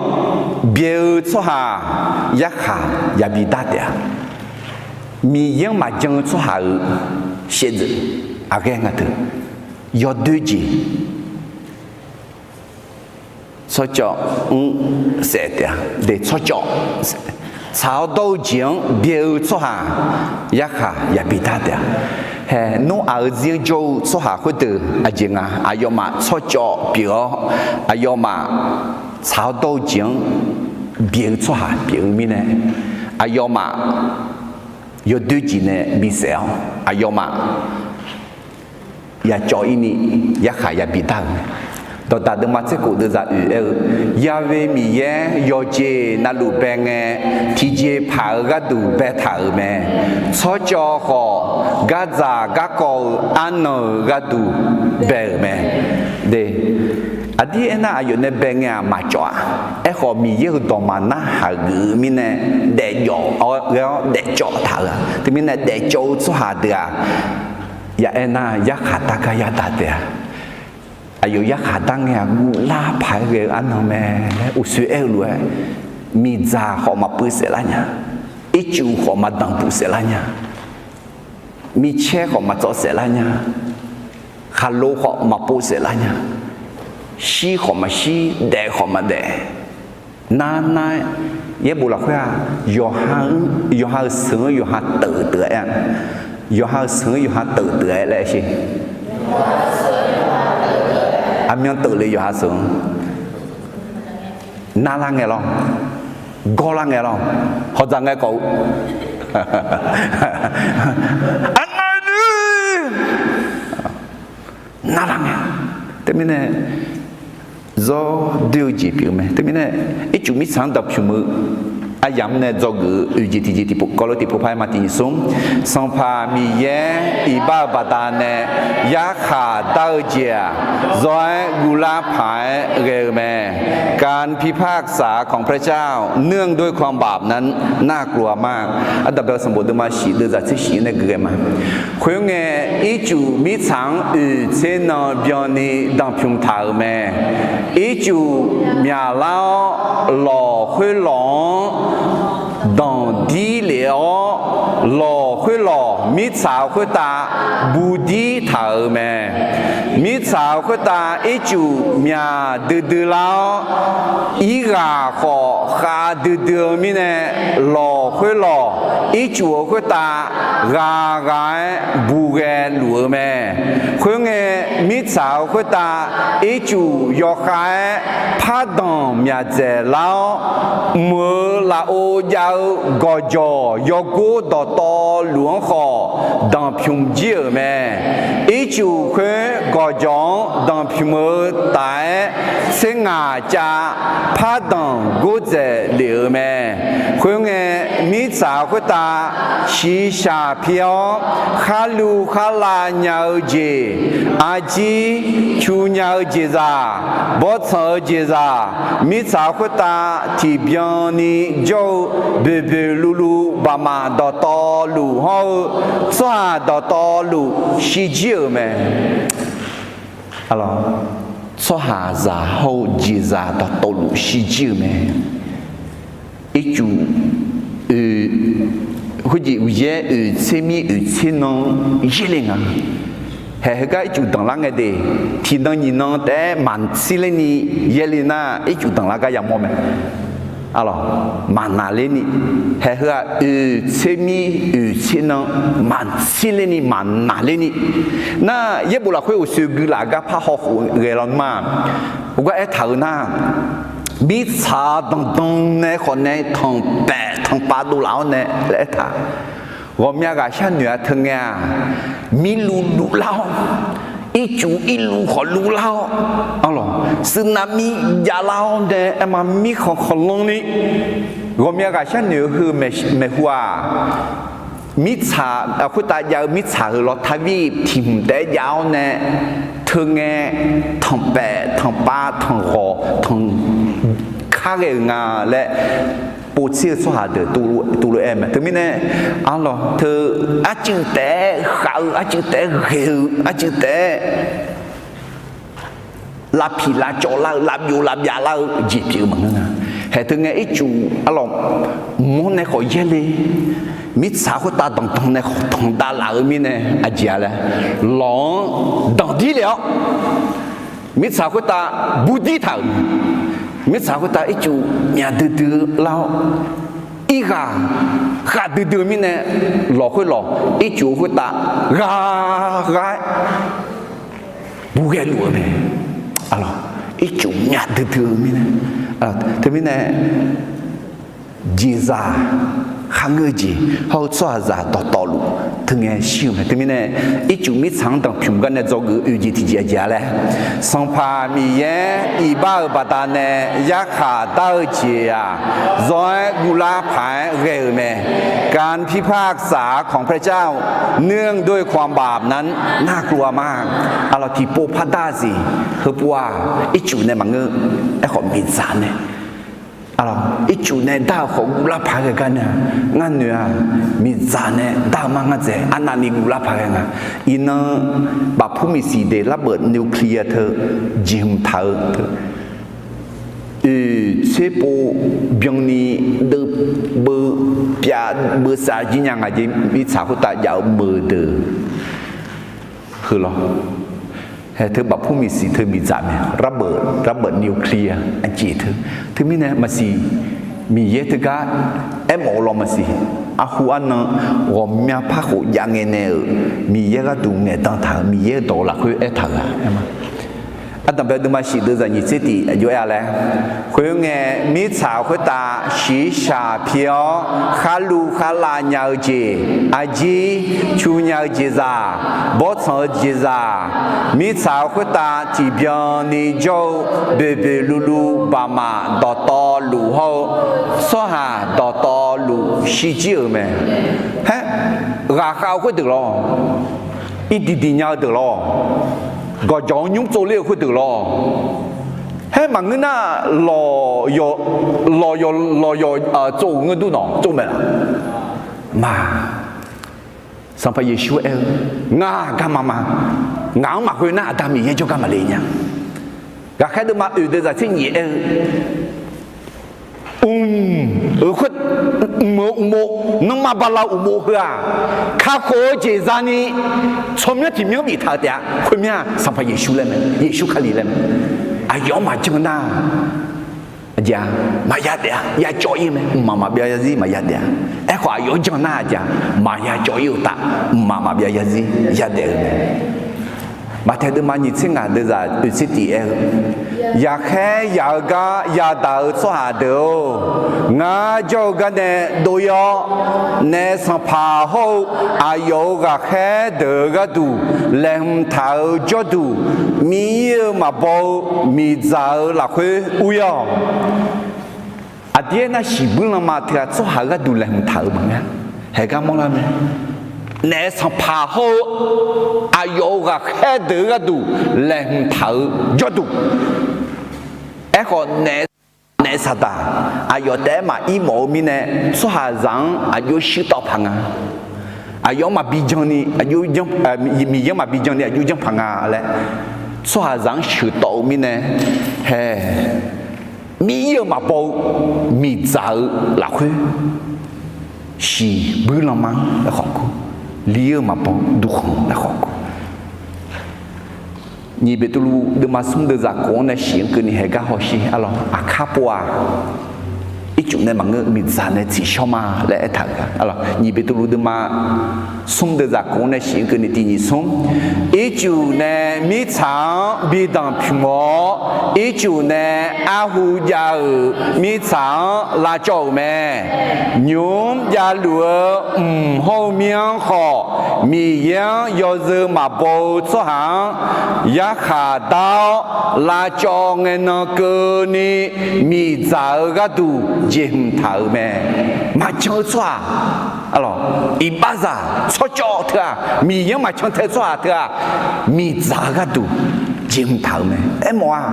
byaeq-eu tsawrhaq yarkhaq yabi dar taef-a. Miqyaer-anr maqjan-eu tsawrhaq-euq shaevdzeuf aqghae nga teu, yawdoer jeq tsawrcawv-anr saef taef-a. De tsawrcawv, tsaq-awr dawr-eu jeq-anr byaeq-eu tsawrhaq yarkhaq yabi dar taef-a. Hae, Noraq-euq zir-anr jawr-eu tsawrhaq khoerdeuq aqjeq nga, aqyawfmaf tsawrcawv pyeuf-awr, aqyawfmaf tsaq-awr dawr-eu jeq-anr byaeq-eu tsawrhaq pyeuf-eu mirnae, aqyawfmaf yawdoer jeq nae bisaef-awr, aqyawfmaf yacawv-ir ni yarkhaq yabi dar-euq mae. Dawqdaq deuvma tser khof deuq zaq oeq aer-eu, Ya'we Miqyaer yawqjeq navluf bae ngae, tiqjeqpaq-eu gharduq baetaq-euq mae. Tsawrcawv khawf, gardzaq garkawv-eu arnan-euq gharduq bae-euq mae. De, aqdir aernar, aqyawf nae bae ngae-aq maqcawv-a. Aerkhawf, Miqyaer-euq dawqma narhaq geuf-eu mirnae, daefjawf-awr ghae-awr daefcawv taq-euq-a. Teumirnae, daefcawv-eu tsawrhaq deuq-aq, ya aernar, yarkhaq dar gar yadaq taef-a. Aqyawf yarkhaq dar ngae-aq, guvlar paq-aer ghae-eu arnan mae laer uqshoe aer-eu lof-aer, miqdzaq khawf maqpuiv saef lar nya, ircuf khawf maqdanqbuq saef lar nya, micaer khawf maqtsawv saef lar nya, khaqlo khawf maqpov saef lar nya, shir khawf maqshir, daef khawf maqdaef. Nar nar-aer, yaerbof lafkhoer-aq, yawqha-anr, yawqha-euq seuq-anr yawqha teuf deuq-a aer-a. Yawqha-euq seuq-anr yawqha teuf deuq-a aer laer sher. Aqmyan teuf le yawqha seuq-anr. Narlar ngae lawr, gawrlar ngae lawr, hawdzaq ngae kawf-eu, aqngae ni narlar ngae. Teumirnae, zawr doer-eu jeq pyeuf-eu mae. Teumirnae, ircuf mirtsaq-anr dawqpymq-eu aryamq-anr nae dzawgeuf-eu oeq jeq tiqjeq tiqpov, Gawrlawr tiqpov par-aer ma tiq nyiq smr, Sanqpaq Miqyaer iqbax-euq baqdanae yarkhaq dar-eu jeq-aq, zawr-aer guvlar paq-aer ghae-eu mae. การพิพากษาของพระเจ้าเนื่องด้วยความบาปนั้นน่ากลัวมาก Ardanqbae-eu sanqbof deuvma shif deuv zaq tser shif nae gui ghae ma. Khoerngae, ircuf mirtsaq-anr oeq tser nan byanni danqpymq taq-euq mae. Ircuf myaqlar-awr, lawq khoerlawq-anr danqdir lef-awr, lawq khoerlawq mirtsaq khoertav budir taq-euq mae. Mirtsaq khoertav ircuf myaq duidui lar-awr, irghaq khawf khavdui dui-eu mirnae, lawq khoerlawq ircuf-euq khoertav ghaq ghaq-aer bu ghae luf-eu mae. Khoerngae, mirtsaq-euq khoertav ircuf yawkhav-aer pardanq myaqdzaeq lar-awr, mq-euq lafov jav-eu gawqjawq yawgor dawqtawvluf-anr khawf danqpymq jir-euq mae. Ircuf khoer gawqjawq-anr danqpymq-eu taf-aer, tser ngaq cav pardanq gordzaeq lef-euq mae. Khoerngae, mirtsaq khoertav shiqshaq pi-awr, kharlu kharlav nya-eu jeq, arjir cu nya-eu jeqzaq, bawrtsanq-eu jeqzaq, mirtsaq khoertav tiqbyan ni jawr-eu boeqboeq luvluv baqmaf dawqtawvluf hawr-eu, tsawrhaq dawqtawvluf shirjir-euq mae. Tsawrhaqzaq hawr-eu jeqzaq dawqtawvluf shirjir-euq mae. Ircuf oeq, khoerjeq uqyaer oeq tser mir oeq tser nan yaerle nga. Haeq heugar ircuf danqlar ngae de, tiqnan nyiq nan taef-aer maqtsir lerni yaerle nar, ircuf danqlar gar yamawr mae. Arlawq, maqnaqlerni, haeq heu-aq oeq tser mir oeq tser nan maqtsir lerni maqnaqlerni. Nar yaerbof lafkhoer uqshoe guilaf gar par hawkhof ghae lawnmr-a. Heugar aertaq-euq nar, mirtsaq danqdan nae khawf nae tanqpaef tanqpav dovlaf-awr nae laer aertaq. Ghawqmya ghaqshar noeq-a teu ngae-aq, mirluv luvlar-awr, ircuf irluv khawf luvlar-awr, arlawq, sunav mir javlar-awr nae aerma mirkhanq khanqlanr ni Ghawqmya ghaq sharnoeq-eu heu maeqhu-aq, mirtsaq khoertav jav-eu mirtsaq heu lawr, Taqvir tiq hmq taef-aer jav-awr nae, teu ngae tanqpaef tanqpav tanqghawq tanq kar ghae-euq nga laer povtser-eu tsawrhaq deuq tuvlof aer mae. Teumirnae, arlawq teu arcuiv taef-aer khav-eu, arcuiv taef-aer ghae-eu, arcuiv taef-aer lavpiq lavcawv lar-eu, lavbyov lavbyav lar-eu jeq pyeuf-eu maqngeur nga. Haeq teu ngae ircuf arlawq mawr nae khawf yaer le, mirtsaq khoertav danqdanq nae khawf tanqdav laf-eu mirnae aqjeq-a laer, lawq-anr danqdir le-awr, mirtsaq khoertav burdir taq-euq, mirtsaq khoertav ircuf myaq duidui lar-awr, irghaq ghaq duidui-eu mirnae, lawq khoerlawq ircuf khoertav ghaq ghaq-aer bur ghae luf-eu mae. Arlawq, ircuf myaq duidui-eu mirnae, teumirnae jeqzaq kharngeur-eu jeq hawr-eu tsawrhaqzaq dawqtawvluf teu ngae shir-eu mae. Teumirnae ircuf mirtsaq-anr danqpymq gar nae dzawgeuf-eu oeq jeq tiqjeq aqjeq-a laer, Sanqpaq Miqyaer iqbax-euq baqdanae yarkhaq dar-eu jeq-aq, zawr-aer guvlar paq-aer ghae-euq mae. การพิพากษาของพระเจ้า เนื่องด้วยความบาปนั้นน่ากลัวมาก. Arlawq, tiqpov pardar-eu siq heupov-aq, ircuf nae maqngeur. Aerkhawf miqdzaq nae, arlawq, ircuf nae dar-eu khawf guvlar paq-aer ghae gar nae-aq, ngar noeq-aq, miqdzaq nae dar-eu mar ngar dzaeq arnavni guvlar paq ghae nga. Iqnan bafpur miqsiq deuq ระเบิดนิวเคลียร์ teu jeqhmq taq-eu teu, oeq tserpov byanni deuvbeu pyav beusav jir nya ngaq jeq mirtsaq khoertav jav-eu meuq deuq heu lawr. Haeq teu bafpur miqsiq teu miqdzaq mae, ระเบิด ระเบิดนิวเคลียร์ aqjeq teu. Teumirnae maqsiq Miqyaer teugar aermawf-eu lawr maqsiq. Arhu arnan ghawqmya par khof jav ngae nae-euq Miqyaer gharduq ngaeqdan taq-euq Miqyaer-eu dawq-eu lafkhoer aertaq-euq-a. Ardanqbae deuvma shif deuvzaq nyiq tser tiq aqjox aer-a laer, khoerngae mirtsaq khoertav shiqshaq pi-awr kharluv kharlav nya-eu jeq, arjir cu nya-eu jeqzaq, bawrtsanq-eu jeqzaq, mirtsaq khoertav tiqbyan ni jawr-eu boeqboeq luvluv baqmaf dawqtawvluf hawr-eu tsawrhaq dawqtawvluf shirjir-euq mae. Haer, ghaqkhav-eu khoerdeuq lawr, irdiq diq nya-eu deuq lawr, gawqjawq-anr nymr tsovler-eu khoerdeuq lawr, haer maqngeur nar, lawqyawf lawqyawf lawqyawf tsov-euq ngeur dur nawq tsov mae laq? Ma, Sanqpaq Yeqsur aer-eu, Ngar garma ma. Ngaq-anr maqkhoer nar Aqda Miqyaer jawrgar maqle nya. Ghaqkhaer deuvma oeq deuvzaq tser nyiq aer-eu, mq-euq khoer, mq-euq uqmov, nanrma bala uqmov heu-aq, kakhof-eu jeq zani tsawrmyanr tiqmyanr biftaq-eu taef-a. Khoermyanr-aq Sanqpaq Yeqsur laer mae, Yeqsur Kali laer mae. Aqyawf-anr maqjan nar, aqjeq-a, maqya daef-a, ya cawv-ir mae, mqmaq maqbyav zarzir maqya daef-a. Aerkhawf aqyawf-anr jan nar aqjeq-a, maqya cawv-ir-eu uqtaf, mqmaq maqbyav zarzir ya daef-eu mae. Maqtaeq deuvma nyiq tser ngaq deuvzaq oeq tser tiq aer-eu, Yaqkhaer yaq-eu gar yadaq-eu tsawrhaq deuq-or, ngar jawr-eu gar nae dov-ir-awr, naef sanqpaq hawr-eu aqyawf-euq ghaqkhaer deuq-eu gharduq laeqhmq taq-eu jawrduq, mir-ir-eu maqbaw-eu miqdzaq-eu lafkhoer ur-ir-awq. Aqdir aernar, shiqbuir lanma teughaq tsawrhaq gharduq laeqhmq taq-euq maqngeur. Haeq gar mawrlar mae. Naef sanqpaq hawr-eu aqyawf-euq ghaqkhaer deuq-eu gharduq laeqhmq taq-eu jawrduq. Aerkhawf naef, naef saqdaq aqyawf taef-aer maqir mawf-eu mirnae, tsawrhaqzaq-anr aqjox shuir tawv paq nga. Aqyawf-anr maqbi jan ni, Miqyaer-anr maqbi jan ni aqjox janr paq nga laer, tsawrhaqzaq-anr sheuqtawv-eu mirnae, hae, mir-ir-eu maqbaw-eu miqdzaq-eu lafkhoer, shiqbuir lanma-anr aerkhawf kur, lir-eu maqbaw-eu durkhanq aerkhawf kur. Nyiq Beqtuvluv deuvma smr deuvzaq kof-anr nae shiq-anr keuvni haeq gar hawsher arlawr. Aqkar pov-aq, ircuf nae maqngeur, miqdzaq nae tsiqshawr ma laer aertaq-euq-a arlawr. Nyiq Beqtuvluv deuvma smr deuq zaqkov nae shif-anr keuvni tiq nyiq smr. Ircuf nae mirtsaq-anr bi danqpymq-awr, ircuf nae arhu jav-euq mirtsaq-anr lavcawv-euq mae. Nymq-mr javluf-eu mq hawr-eu mir-anr khawf, Miqyaer-anr yawzeu maqbaw-eu tsawrhaq-anr yarkhaq dar-awr lavcawv ngae nan keuvni, miqdzaq-eu gharduq jeqhmq taq-euq mae. Maqjan-eu tsawrhaq, iqbaxzaq tsawrcawv teu-aq, Miqyaer-anr maqcan tae-eu tsawrhaq teu-aq, miqdzaq-eu gharduq jeqhmq taq-euq mae. Aermawf-aq,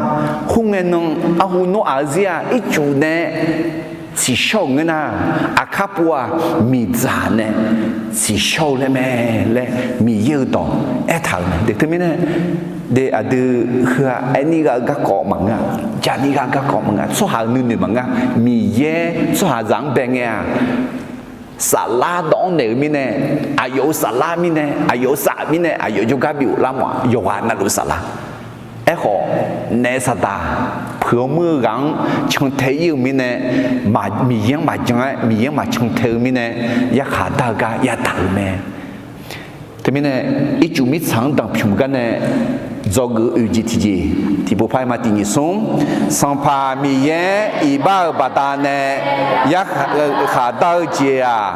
khoerngae nan arhu Noraq-eu zir-aq, ircuf nae tsiqshawr-euq ngeur nar, aqkar pov-aq, miqdzaq nae tsiqshawr-eu laer mae laer Miqyaer-euq dawq aertaq-euq mae. Teumirnae, de aqdui heu-aq, aerni gha-eu garkawv maqngeur-a, jaqni gha-eu garkawv maqngeur-a, tsawrhaq-euq nuinoeq maqngeur-a, Miqyaer tsawrhaqzaq-anr bae ngae-aq, saflar dawv-anr naeq-eu mirnae, aqyawf-euq saflar mirnae, aqyawf-euq saf mirnae, aqyawf jawrgar bif-euq lar mawf-aq, yawqghaq navluf saflar. Aerkhawf, naef saqdaq puiq-awr muir-eu ghaq-anr cantae ir-eu mirnae, Miqyaer-anr maqjan-aer, Miqyaer-anr maqcan tae-eu mirnae, yarkhaq dar-eu gar yadaq-euq mae. Teumirnae, ircuf mirtsaq-anr danqpymq gar nae dzawgeuf oeq jeq tiqjeq, tiqpov par-aer ma tiq nyiq smr. Sanqpaq Miqyaer iqbax-euq baqdanae yarkhaq dar-eu jeq-aq,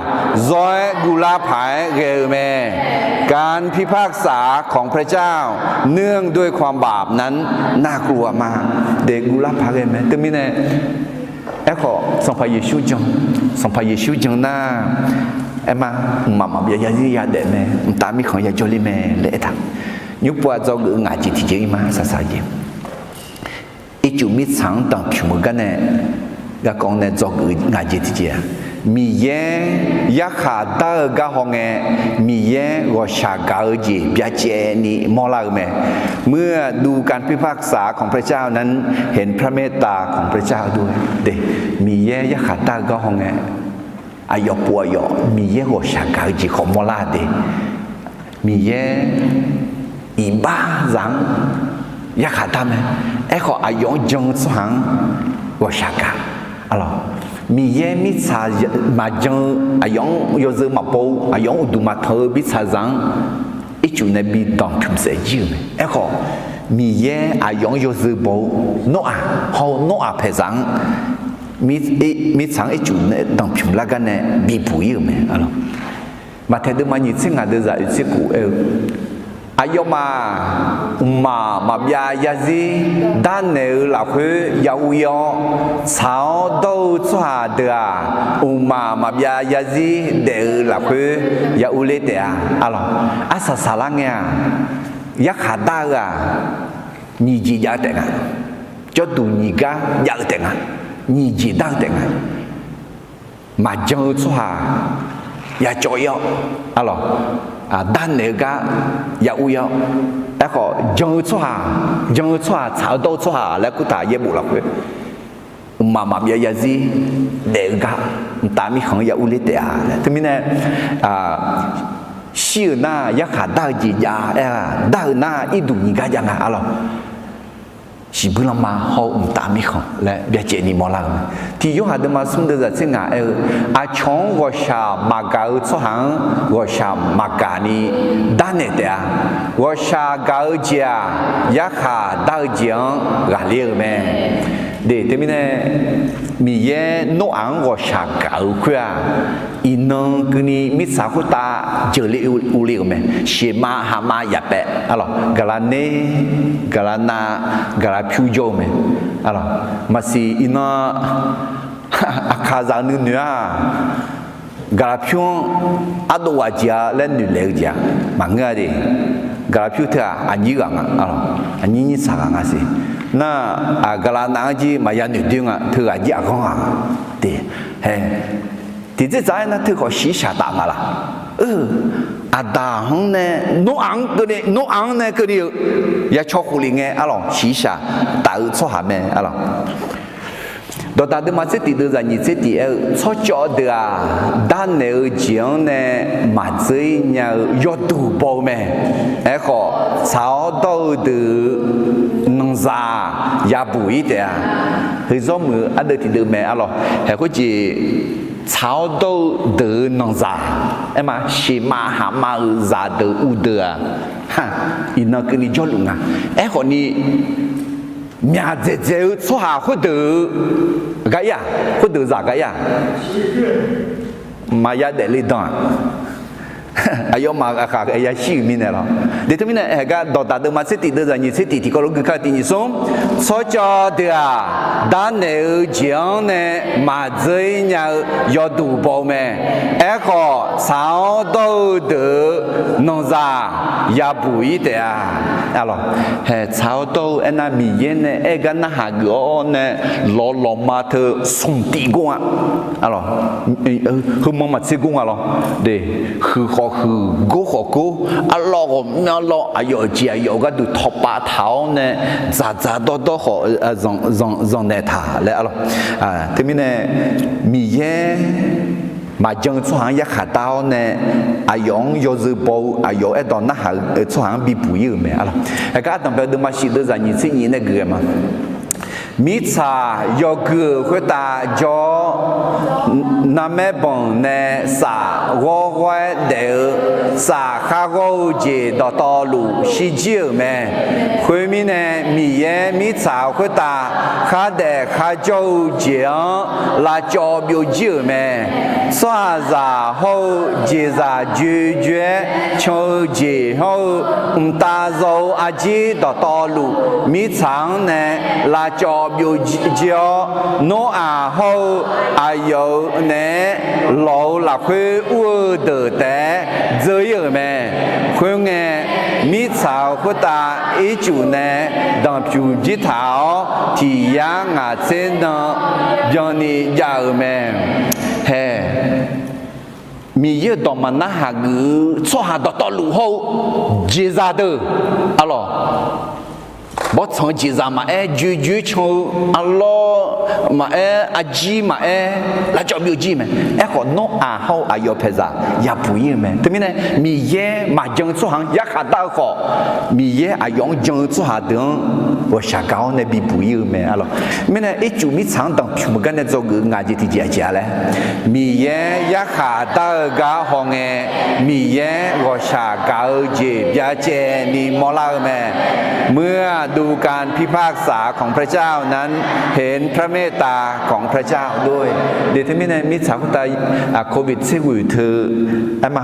zawr-aer guvlar paq-aer ghae-eu mae. การพิพากษาของพระเจ้า เนื่องด้วยความบาปนั้น น่ากลัวมาก de guvlar paq ghae mae. Teumirnae, aerkhawf, Sanqpaq Yeqsur jan, Sanqpaq Yeqsur jan nar, aerma, mqmaq maqbyav yarzir yadaef mae, mqtav mirkhanq yajawr ler mae laer aertaq. Nymr pov-aq dzawgeuf-eu ngaq jeq tiqjeq ir ma saqsaq jeq. Ircuf mirtsaq-anr danqpymq-eu gar nae, garkawv nae dzawgeuf-eu ngaq jeq tiqjeq-aq, Miqyaer yarkhaq dar-eu gar hawngae, Miqyaer ghawqshaq gaq-eu jeq byacaevni mawrlar-eu mae. เมื่อดูการพิพากษาของพระเจ้านั้น เห็นพระเมตตาของพระเจ้าด้วย de, Miqyaer yarkhaq dar-eu gar hawngae, aqyawf pov aqyawf Miqyaer ghawqshaq gaq-eu jeq khawf mawrlar de. Miqyaer iqbaxzaq-anr yarkhaq dar mae. Aerkhawf, aqyawf-anr jan-eu tsawrhaq-anr ghawqshaq gaq. Miqyaer mirtsaq maqjan-eu, aqyawf-anr yawzeu maqbaw-eu, aqyawf-anr uqduq maqtanq-eu mirtsaqzaq-anr ircuf nae bi danqpymq saef jir-euq mae. Aerkhawf, Miqyaer aqyawf-anr yawzeu baw-eu Noraq hawr-eu Noraq paeqzaq-anr mirtsaq-anr ircuf nae danqpymq lar gar nae bibuq ir-euq mae. Maqtaeq deuvma nyiq tser ngaq deuq zaq oeq tser kof aer-eu, aqyawfmaf mqmaq maqbyav yarzir darnaeq-eu lafkhoer ya ur ir-awr, tsaq-awr dawr-eu tsawrhaq deuq-aq, mqmaq maqbyav yarzir daef-eu lafkhoer ya ur ler taef-a. Arlawq, arsaq saqlar ngae-aq, yarkhaq dar-eu-aq, nyiq jeq jav-eu taef nga. Jawrduq nyiq gar jav-eu taef nga. Nyiq jeq dar-eu taef nga. Maqjan-eu tsawrhaq ya cawv ir-awr, arlawq, darnaeq-eu gar ya ur ir-awr, aerkhawf jan-eu tsawrhaq, jan-eu tsawrhaq tsaq-awr dawr-eu tsawrhaq laer kurtaq yaerbof lafkhoer, mqmaq maqbyav yarzir daef-eu gar mqtav mirkhanq-anr ya ur ler taef-a. Teumirnae, shir-euq nar yarkhaq dar-eu jeq jav-a aer-a, dar-euq nar irduq nyiq gar jav nga, arlawq. Shiqbuir lanma hawr-eu mqtav mirkhanq laer byacaevni mawrlar-euq mae. Tiq Yorhaq deuvma smr deuq zaq tser ngaq aer-eu, aqcawq-anr ghawqshaq maqgaq-eu tsawrhaq-anr ghawqshaq maqgaq ni darnaeq taef-a. Ghawqshaq gaq-eu jeq-aq, yarkhaq dar-eu jeq-anr ghaqler-eu mae. De, teumirnae, Miqyaer Noraq-anr ghawqshaq gaq-eu khoer-aq, iqnan keuvni mirtsaq khoertav jeuqle urle-euq mae. Shema hama yaqpaev, arlawq, gaqlaq ner, gaqlaq nav, gaqlaq pyur jawr-eu mae. Arlawq, maqsiq iqnan aqkaqzaq nuinoeq-aq, gaqlaq pyur-anr ardov ghaq jeq-a laer noeqlaeq-eu jeq-aq maqngeur-a de. Gaqlaq pyur teu-aq aqnyir ghaq nga, arlawq, aqnyir nyir tsaq ghaq nga siq. Nar, gaqlaq nav-anr jir maqya noeqdoer nga, teughaq jir aqghanr ghaq nga. De, hae, tiqdzerdzaq-aer nar teukhawf shiqshaq taf nga laq? Eu, Aqdaq-anr nae, Noraq-anr keuvni, Noraq-anr nae keuvni-eu ya caw khof lef ngae, arlawq, shiqshaq taf-eu tsawrhaq mae, arlawq. Dawqdaq deuvma tser tiq deuq zaq nyiq tser tiq aer-eu, tsawrcawv deuq-aq, darnaeq-eu jeq-anr nae maqdzeur-ir nya-eu yawduq baw-eu mae. Aerkhawf, tsaq-awr dawr-eu deuq-euq nanqzaq yabuq-ir taef-a. Heuzawr muiq-eu ardeuv tiq deuv mae, arlawq. Haeq khoerjeq tsaq-awr dawr-eu deuq-euq nanqzaq, aer ma, sheqmav haqmav-euq zaqdeuq uvdeuq-aq, iqnan keuvni jawrluf nga. Aerkhawfni, myaq dzaeqdzaeq-eu tsawrhaq khoerdeuq-eu gar ir-aq, khoerdeuq zaq gar ir-aq, maqya daefle dan-aq, aqyawfmaf aqkhaq yashir-euq mirnae lawr. Deqteumirnae haeqgar dawqdaq deuvma tser tiq deuv zaq nyiq tser tiq tiqkawv lof gui kar tiq nyiq smr, tsawrcawv deuq-aq, darnaeq-eu jeq-anr nae maqdzeur-ir nya-eu yawduq baw-eu mae. Aerkhawf, tsaq-awr dawr-eu deuq-euq nanqzaq yabuq-ir taef-a. Hae, tsaq-awr dawr-eu aernar, Miqyaer nae aer gar narhaq geuf-awr nae lawq lawqma teu smq tif gor nga. Heumanr maqtser gor nga lawr. Huiq khawf huiq, gor khawf gor, arlawr ghawqmyanr lawr, aqyawf jeq aqyawf gharduq tawqpav taq-awr nae dzaqdzaq dawrdawr khawf zanqnaeq taq laer arlawr. Teumirnae Miqyaer maqjan-eu tsawrhaq-anr yarkhaq dar-awr nae aqyawf-anr yawzeu baw-eu aqyawf-euq aerdawq narhaq-eu tsawrhaq-anr bibuq-ir-euq mae arlawr. Aqgar ardanqbae deuvma shif deuv zaq nyiq tser nyiq nae geuf-aer ma. Mirtsaq yawgui-euq khoertav jawr-awr, narmaer banq nae saf ghawrghawr-aer daef-eu saf khar ghawr-eu jeq dawqtawvluf shirjir-euq mae. Khoermirnae, Miqyaer mirtsaq khoertav khardaef kharjawr-eu jeq-anr lavcawv byovjir-euq mae. Tsawrhaqzaq hawr-eu jeqzaq joejoe-aer can-eu jeq hawr-eu mqtav zaw-eu arjir dawqtawvluf, mirtsaq-anr nae lavcawv byovjir-awr, Noraq hawr-eu aqyawf-euq naeq-aer lawq-eu lafkhoer ur-eu deuq taef-aer dzeur-ir-euq mae. Khoerngae, mirtsaq-euq khoertav ircuf nae danqpymq jir taq-awr, tiq yar ngaq tser nan byanni jav-euq mae. Hae, Miqyaer-euq dawq maqnar haq geuf-eu tsawrhaq dawqtawvluf hawr-eu jeqzaq deuq arlawr, bawrtsanq-eu jeqzaq maqaer, joejoe can-eu arlawr maqaer, arjir maqaer, lavcawv byovjir mae. Aerkhawf, Noraq hawr-eu aqyawf paeqzaq yabuq-ir-euq mae. Teumirnae, Miqyaer maqjan-eu tsawrhaq-anr yarkhaq dar-eu khawf, Miqyaer aqyawf-anr jan-eu tsawrhaq deuq-anr ghawqshaq gaq-awr nae bibuq-ir-eu mae arlawr. Mirnae ircuf mirtsaq-anr danqpymq-eu gar nae dzawgeuf-eu ngaq jeq tiqjeq aqjeq-a laer, Miqyaer yarkhaq dar-eu gar hawngae, Miqyaer ghawqshaq gaq-eu jeq byacaevni mawrlar-eu mae. เมื่อดูการพิพากษาของพระเจ้านั้น เห็นพระเมตตาของพระเจ้าด้วย Deqteumirnae mirtsaq khoertav โควิด tser ghoeq teu aerma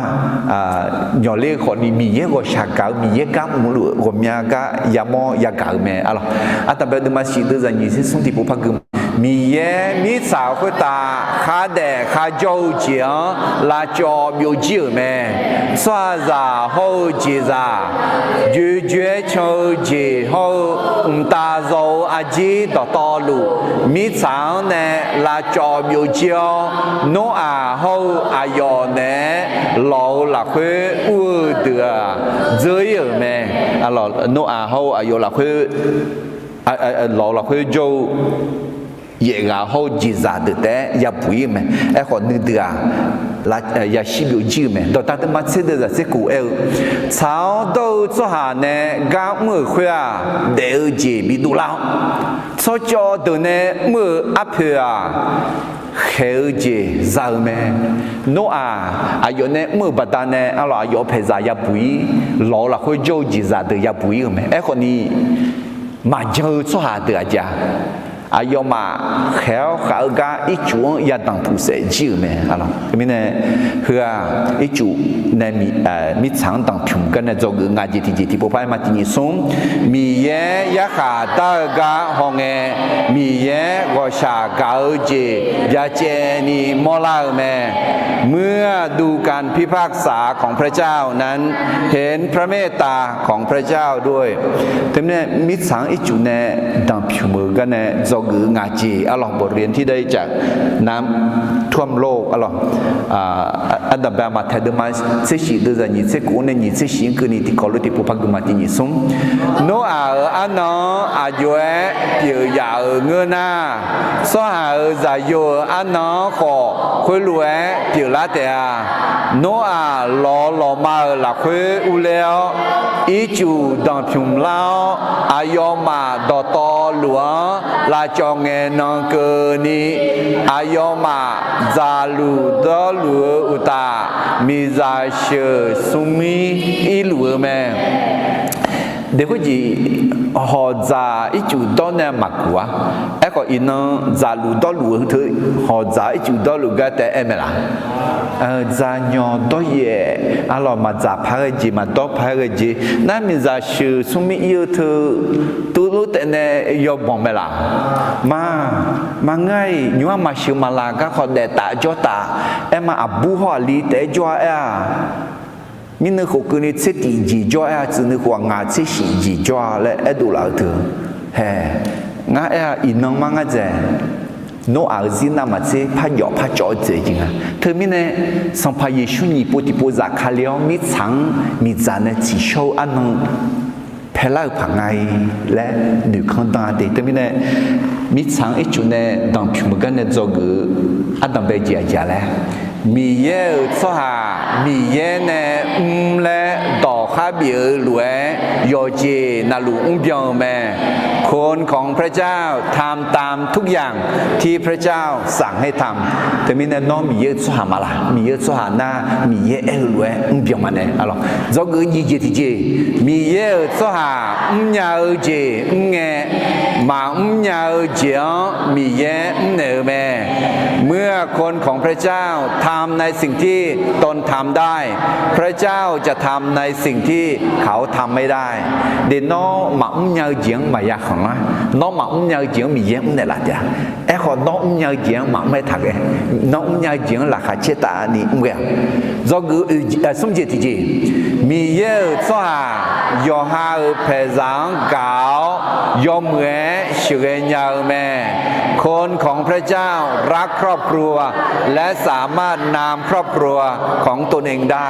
nyawqler-eu khawfni Miqyaer ghawqshaq gaq-eu Miqyaer gar mrluf-eu ghawqmya gar yamawr yagaq-euq mae arlawr. Ardanqbae deuvma shif deuv zaq nyiq tser smr tiqpov par gui ma. Miqyaer mirtsaq khoertav khardaef kharjawr-eu jeq-anr lavcawv byovjir-euq mae. Tsawrhaqzaq hawr-eu jeqzaq, joejoe-aer can-eu jeq hawr-eu mqtav zaw-eu arjir dawqtawvluf, mirtsaq-anr nae lavcawv byovjir-awr, Noraq hawr-eu aqyawf naeq-aer lawq-eu lafkhoer ur-eu deuq-aq dzeur-ir-euq mae. Noraq hawr-eu aqyawf lafkhoer, lawq-eu lafkhoer jawr-eu yaefghaq hawr-eu jeqzaq deuq taef-aer yabuq-ir-euq mae. Aerkhawf, nuideuq-aq yashir byovjir-euq mae. Dawqdaq deuvma tser deuv zaq tser kof aer-eu, tsaq-awr dawr-eu tsawrhaq nae gar mr-euq khoer-aq, daef-eu jeq bidov lar-awr, tsawrcawv deuq nae mr-euq arpoeq-aq, khaeq-eu jeq za-eu mae. Noraq aqyawf nae mr-euq baqdanae arlawr aqyawf paeqzaq yabuq-ir, lawq-eu lafkhoer jawr-eu jeqzaq deuq yabuq-ir-euq mae. Aerkhawfni, maqjan-eu tsawrhaq deuq aqjeq-aq, aqyawfmaf khaeq-awr khav-eu gar ircuf-anr yadanq puq saef jir-euq mae. Teumirnae, heu-aq ircuf nae mirtsaq-anr danqpymq gar nae dzawgeuf-eu ngaq jeq tiqjeq tiqpov par aerma tiqnyiq smr, Miqyaer yarkhaq dar-eu gar hawngae, Miqyaer ghawqshaq gaq-eu jeq byacaevni mawrlar-eu mae. เมื่อดูการพิพากษาของพระเจ้านั้น เห็นพระเมตตาของพระเจ้าด้วย Teumirnae mirtsaq-anr ircuf nae danqpymq-eu gar nae dzawgeuf-eu ngaq jeq arlawr บทเรียนที่ได้จากน้ำท่วมโลก arlawr, ardanqbae maqtaeq deuvma tser shif deuv zaq nyiq tser kof nae nyiq tser shif-anr keuvni tiqkawv lof tiqpov par gui ma tiqnyiq smr. Noraq-euq arnan-anr aqjox-aer pyeuf yaf-euq ngeur nar, tsawrhaq-euq zaqyo-euq arnan-anr khawf khoerlof-aer pyeuflar taef-a. Noraq lawq lawqma-euq lafkhoer urler-awr, ircuf danqpymq lar-awr, aqyawfmaf dawqtawv luf-anr lavcawv ngaenan keuvni, aqyawfmaf dzaqluf dawrluf-eu uqtaf, miqzaq sheuq smrmir irluf-eu mae. Deqhur jeq, hawqdzaq ircuf dawr nae maqkuq-ar. Aerkhawf, iqnan dzaqluf dawrluf-eu teu, hawqdzaq ircuf dawrluf gar taef aer mae laq? Dzaqnyawq dawryaef, arlawq, maqdzaq paq-aer ghae jeq, maqdawr paq-aer ghae jeq. Nar miqzaq sheuq smrmir ir-eu teu, tuvlof taefnae yawbanq mae laq? Ma, maqngeur-iq, nymq-ar maqsheuq maqlaq gar khawf daef taf jawr taf. Aer ma, aqbur hawr aqli taef-aer jawr-a aer-aq, mirnui khof keuvni tser tif jeq jawr-a aer-a, tsuif nui khof-aq ngaq tser shif jeq jawr-a laer aerdov laf-eu teu. Hae, ngar aer-a, iqnan mar ngar dzaeq. Noraq-euq zir navmaqtser par jawf par cawv-eu dzaeq jeq nga. Teumirnae, Sanqpaq Yeqsur nyiq pov tiqpov zafkale-awr mirtsaq-anr miqdzaq nae tsiqshawr-eu arnan paelar-euq paq nga-i laer noeqkanr danr-a de. Teumirnae, mirtsaq-anr ircuf nae danqpymq-eu gar nae dzawgeuf-eu ardanqbae jeq aqjeq laer, Miqyaer-euq tsawrhaq Miqyaer nae mr laer dawqkhar bif-eu lof-aer yawqjeq navluf mrbyan-eu mae. คนของพระเจ้าทำตามทุกอย่างที่พระเจ้าสั่งให้ทำ Teumirnae nawr Miqyaer-euq tsawrhaq ma laq? Miqyaer-euq tsawrhaq nar, Miqyaer aer-eu lof-aer mrbyan ma nae, arlawq. Dzawgeuf nyiq jeq tiqjeq, Miqyaer-euq tsawrhaq mrnya-eu jeq mr ngae, maqmr nya-eu jeq-anr Miqyaer mrnaeq-eu mae. เมื่อคนของพระเจ้าทำในสิ่งที่ตนทำได้ พระเจ้าจะทำในสิ่งที่เขาทำไม่ได้ De, nawr maqmr nya-eu jeq-anr maqya khanq lar. Nawr maqmr nya-eu jeq-anr Miqyaer mrnaeq laf taef-a. Aerkhawf, nawr mrnya-eu jeq-anr maqmr-aer taq ghae. Nawr mrnya-eu jeq-anr laqkhaq caer taf ni mr ghae-a. Dzawgeuf smr jeq tiqjeq, Miqyaer-euq tsawrhaq yawqha-euq paeqzaq-anr gaq-awr yawmuiq-aer sheuqghae nya-eu mae. คนของพระเจ้ารักครอบครัว และสามารถนำครอบครัวของตนเองได้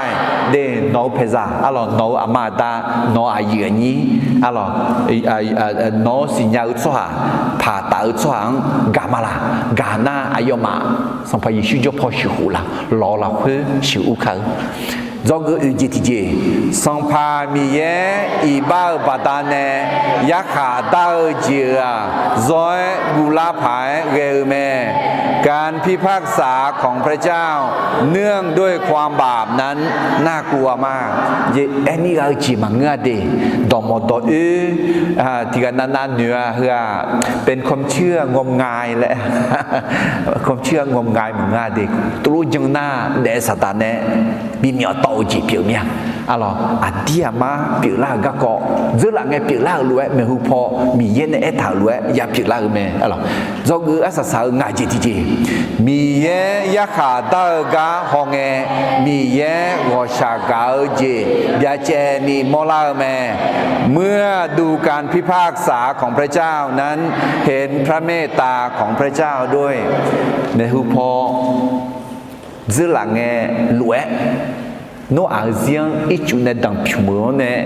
De, nawq-eu paeqzaq, arlawq, nawq-eu aqma aqda, nawq-eu aqyuif aqnyir, arlawq, nawq-anr siqnya-eu tsawrhaq, taqtaf-eu tsawrhaq-anr gaq ma laq? Gaq nar, aqyawfmaf Sanqpaq Yeqsur jawr paw sheuqkhof laf, lawq-eu lafkhoer sheuqur kar-eu. Dzawgeuf oeq jeq tiqjeq, Sanqpaq Miqyaer iqbax-eu baqdanae yarkhaq dar-eu jeq-euq-aq, zawr-aer guvlar paq-aer ghae-eu mae. การพิพากษาของพระเจ้า เนื่องด้วยความบาปนั้นน่ากลัวมาก Aer nir gha-eu jeq maqngeur-a de. Dawqmawq dawq oer tiqghaq navnav noeq-a heu-aq, เป็นความเชื่องมงาย laer, ความเชื่องมงาย maqngeur-a de. Tuvlof jan nar daef-eu saqdaq nae bimyawf tawv-eu jeq pyeuf mir-a. Arlawq, aqdir aqmar pyeuflar-euq garkawv, dzeurlaf ngae pyeuflar-euq lof-aer maeqhu paw Miqyaer nae aertaq-euq lof-aer ya pyeuflar-euq mae. Arlawq, dzawgeuf arsaq saq-eu ngaq jeq tiqjeq, Miqyaer yarkhaq dar-eu gar hawngae, Miqyaer ghawqshaq gaq-eu jeq byacaevni mawrlar-eu mae. เมื่อดูการพิพากษาของพระเจ้านั้น เห็นพระเมตตาของพระเจ้าด้วย Maeqhu paw dzeurlaf ngae lof-aer, Noraq-eu zir-anr ircuf nae danqpymq-eu-anr nae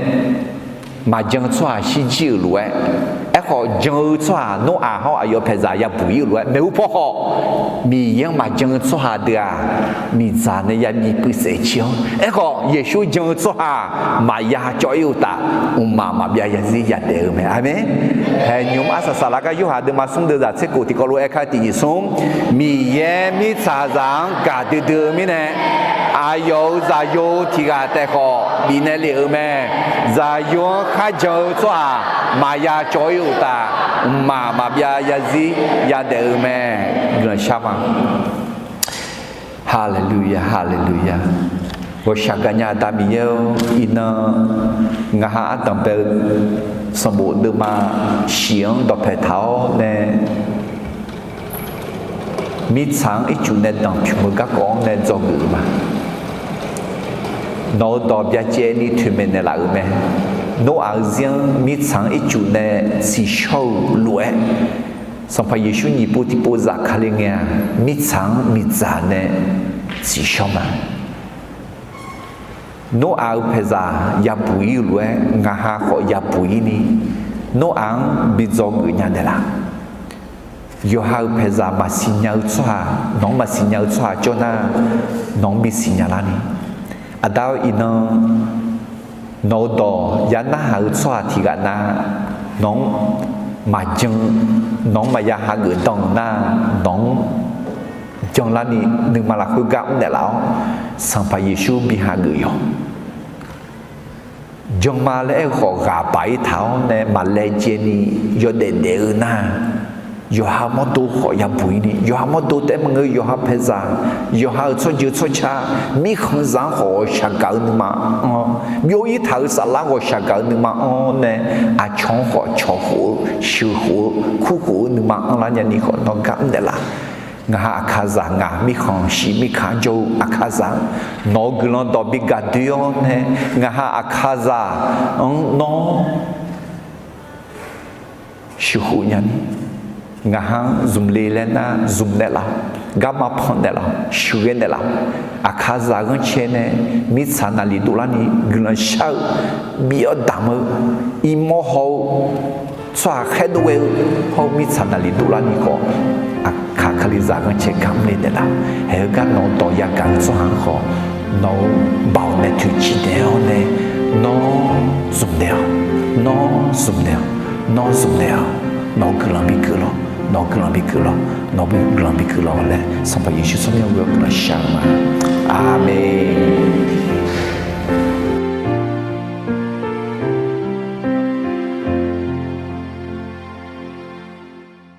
maqjan-eu tsawrhaq shirjir-euq lof-aer, aerkhawf jan-eu tsawrhaq Noraq hawr aqyawf paeqzaq yabuq ir-euq lof-aer maeqhu paw khawf, Miqyaer-anr maqjan-eu tsawrhaq deuq-aq, miqdzaq nae yabi puiv saef cir-awr, aerkhawf Yeqsur jan-eu tsawrhaq maqya cawv ir-eu uqtaf, mqmaq maqbyav yazir yadaef-eu mae. Aqmeq. Haeq nymq arsaq saqlar gar Yorhaq deuvma smr deuvzaq tser kof tiqkawv lof-aer kar tiqnyiq smr, Miqyaer mirtsaqzaq-anr gaqdui dui-eu mirnae, aqyawf-euq zaqyo tiqghaq taef khawf bifnaeq lef-euq mae. Zaqyo-anr kharjan-eu tsawrhaq maqya cawv ir-eu uqtaf, mqmaq maqbyav yazir yadaef-eu mae. Guiqlanq shar ma. Haleluya, haleluya. Ghawqshaq gaqnya Aqda Miqyaer-or, iqnan ngaq ha ardanq bae-eu sanqbof deuvma shif-anr dawqpae taq-awr nae, mirtsaq-anr ircuf nae danqpymq-eu garkawv-anr nae dzawgeuf-eu ma. Nawq-eu dawq byacaevni toeqmaeq naeqlaf-euq mae. Noraq-eu zir-anr mirtsaq-anr ircuf nae tsiqshawr-eu lof-aer, Sanqpaq Yeqsur nyiq pov tiqpov zafkale ngae-aq, mirtsaq-anr miqdzaq nae tsiqshawr ma. Noraq-eu paeqzaq yabuq ir-eu lof-aer ngaq ha khawf yabuq ir ni, Noraq-anr bi dzawgeuf nya naeqlaf. Yawqha-euq paeqzaq maqsiq nya-eu tsawrhaq, nawq-anr maqsiq nya-eu tsawrhaq cawv nar, nawq-anr bisiq nya lar ni. Aqda-or, iqnan nawq-eu dawq ya narhaq-eu tsawrhaq tiqghaq nar, nawq-anr maqjan, nawq-anr maqya hageuf dan-euq nar, nawq-anr janlarni nuima lafkhoer gar mrnaeq laf-awr, Sanqpaq Yeqsur bi hageuf yawq. Janma laer aer-eu khawf ghaq baq-ir taq-awr nae maqlaejae ni yawdaef daef-eu nar, yawqha mawrdo khawf yabuq-ir ni, yawqha mawrdo taef-aer maqngeur, yawqha paeqzaq, yawqha-euq tsawrjeuq tsawrca, mirkhanqzaq-anr khawf ghawqshaq gaq-eu nuima anr-awr, byov-ir taq-euq saflar ghawqshaq gaq-eu nuima anr-awr nae, aqcawq-anr khawf cawq khof-eu, sheuqkhof-eu, kurkhof-eu nuima anrlar nyani khawf nawr gar mrnaeq laf. Ngaq ha Aqkaqzaq, ngaq mirkhanq shiq mirkaq jawr-eu Aqkaqzaq, nawq-euq guiqlanq dawq bi gaqdoe-awr nae, ngaq ha Aqkaqzaq-anr nawr sheuqkhof nyani, ngaq ha-anr zmqle laer nar zmq naeqlaf-awq, garma pan naeqlaf-awq, sheuqghae naeqlaf-awq. Aqkaqzaq ghanrcae nae mirtsaq naqli dovlarni guiqlanq shar-eu, bif-awr damq-eu, iqmawr haw-eu, tsawrhaq khaerdov ghae-eu hawr-eu mirtsaq naqli dovlarni khawf, Aqkaq Kalizaq ghanrcae gaq mrle naeqlaf. Haeq-eu gar nawq-eu dawq yagaq-eu tsawrhaq-anr khawf, nawq-eu baoq nae toeqciv naeq-awr nae, nawr zmq naeq-awq, nawr zmq naeq-awq, nawr zmq naeq-awq, nawq-eu guiqlanq bi geuflar, nawq-eu guiqlanq bi geuflar, nawq-eu guiqlanq bi geuflar laer Sanqpaq Yeqsur tsawrmyanr ghoe-awr guiqlanq shar-eu ma. Aqmeq.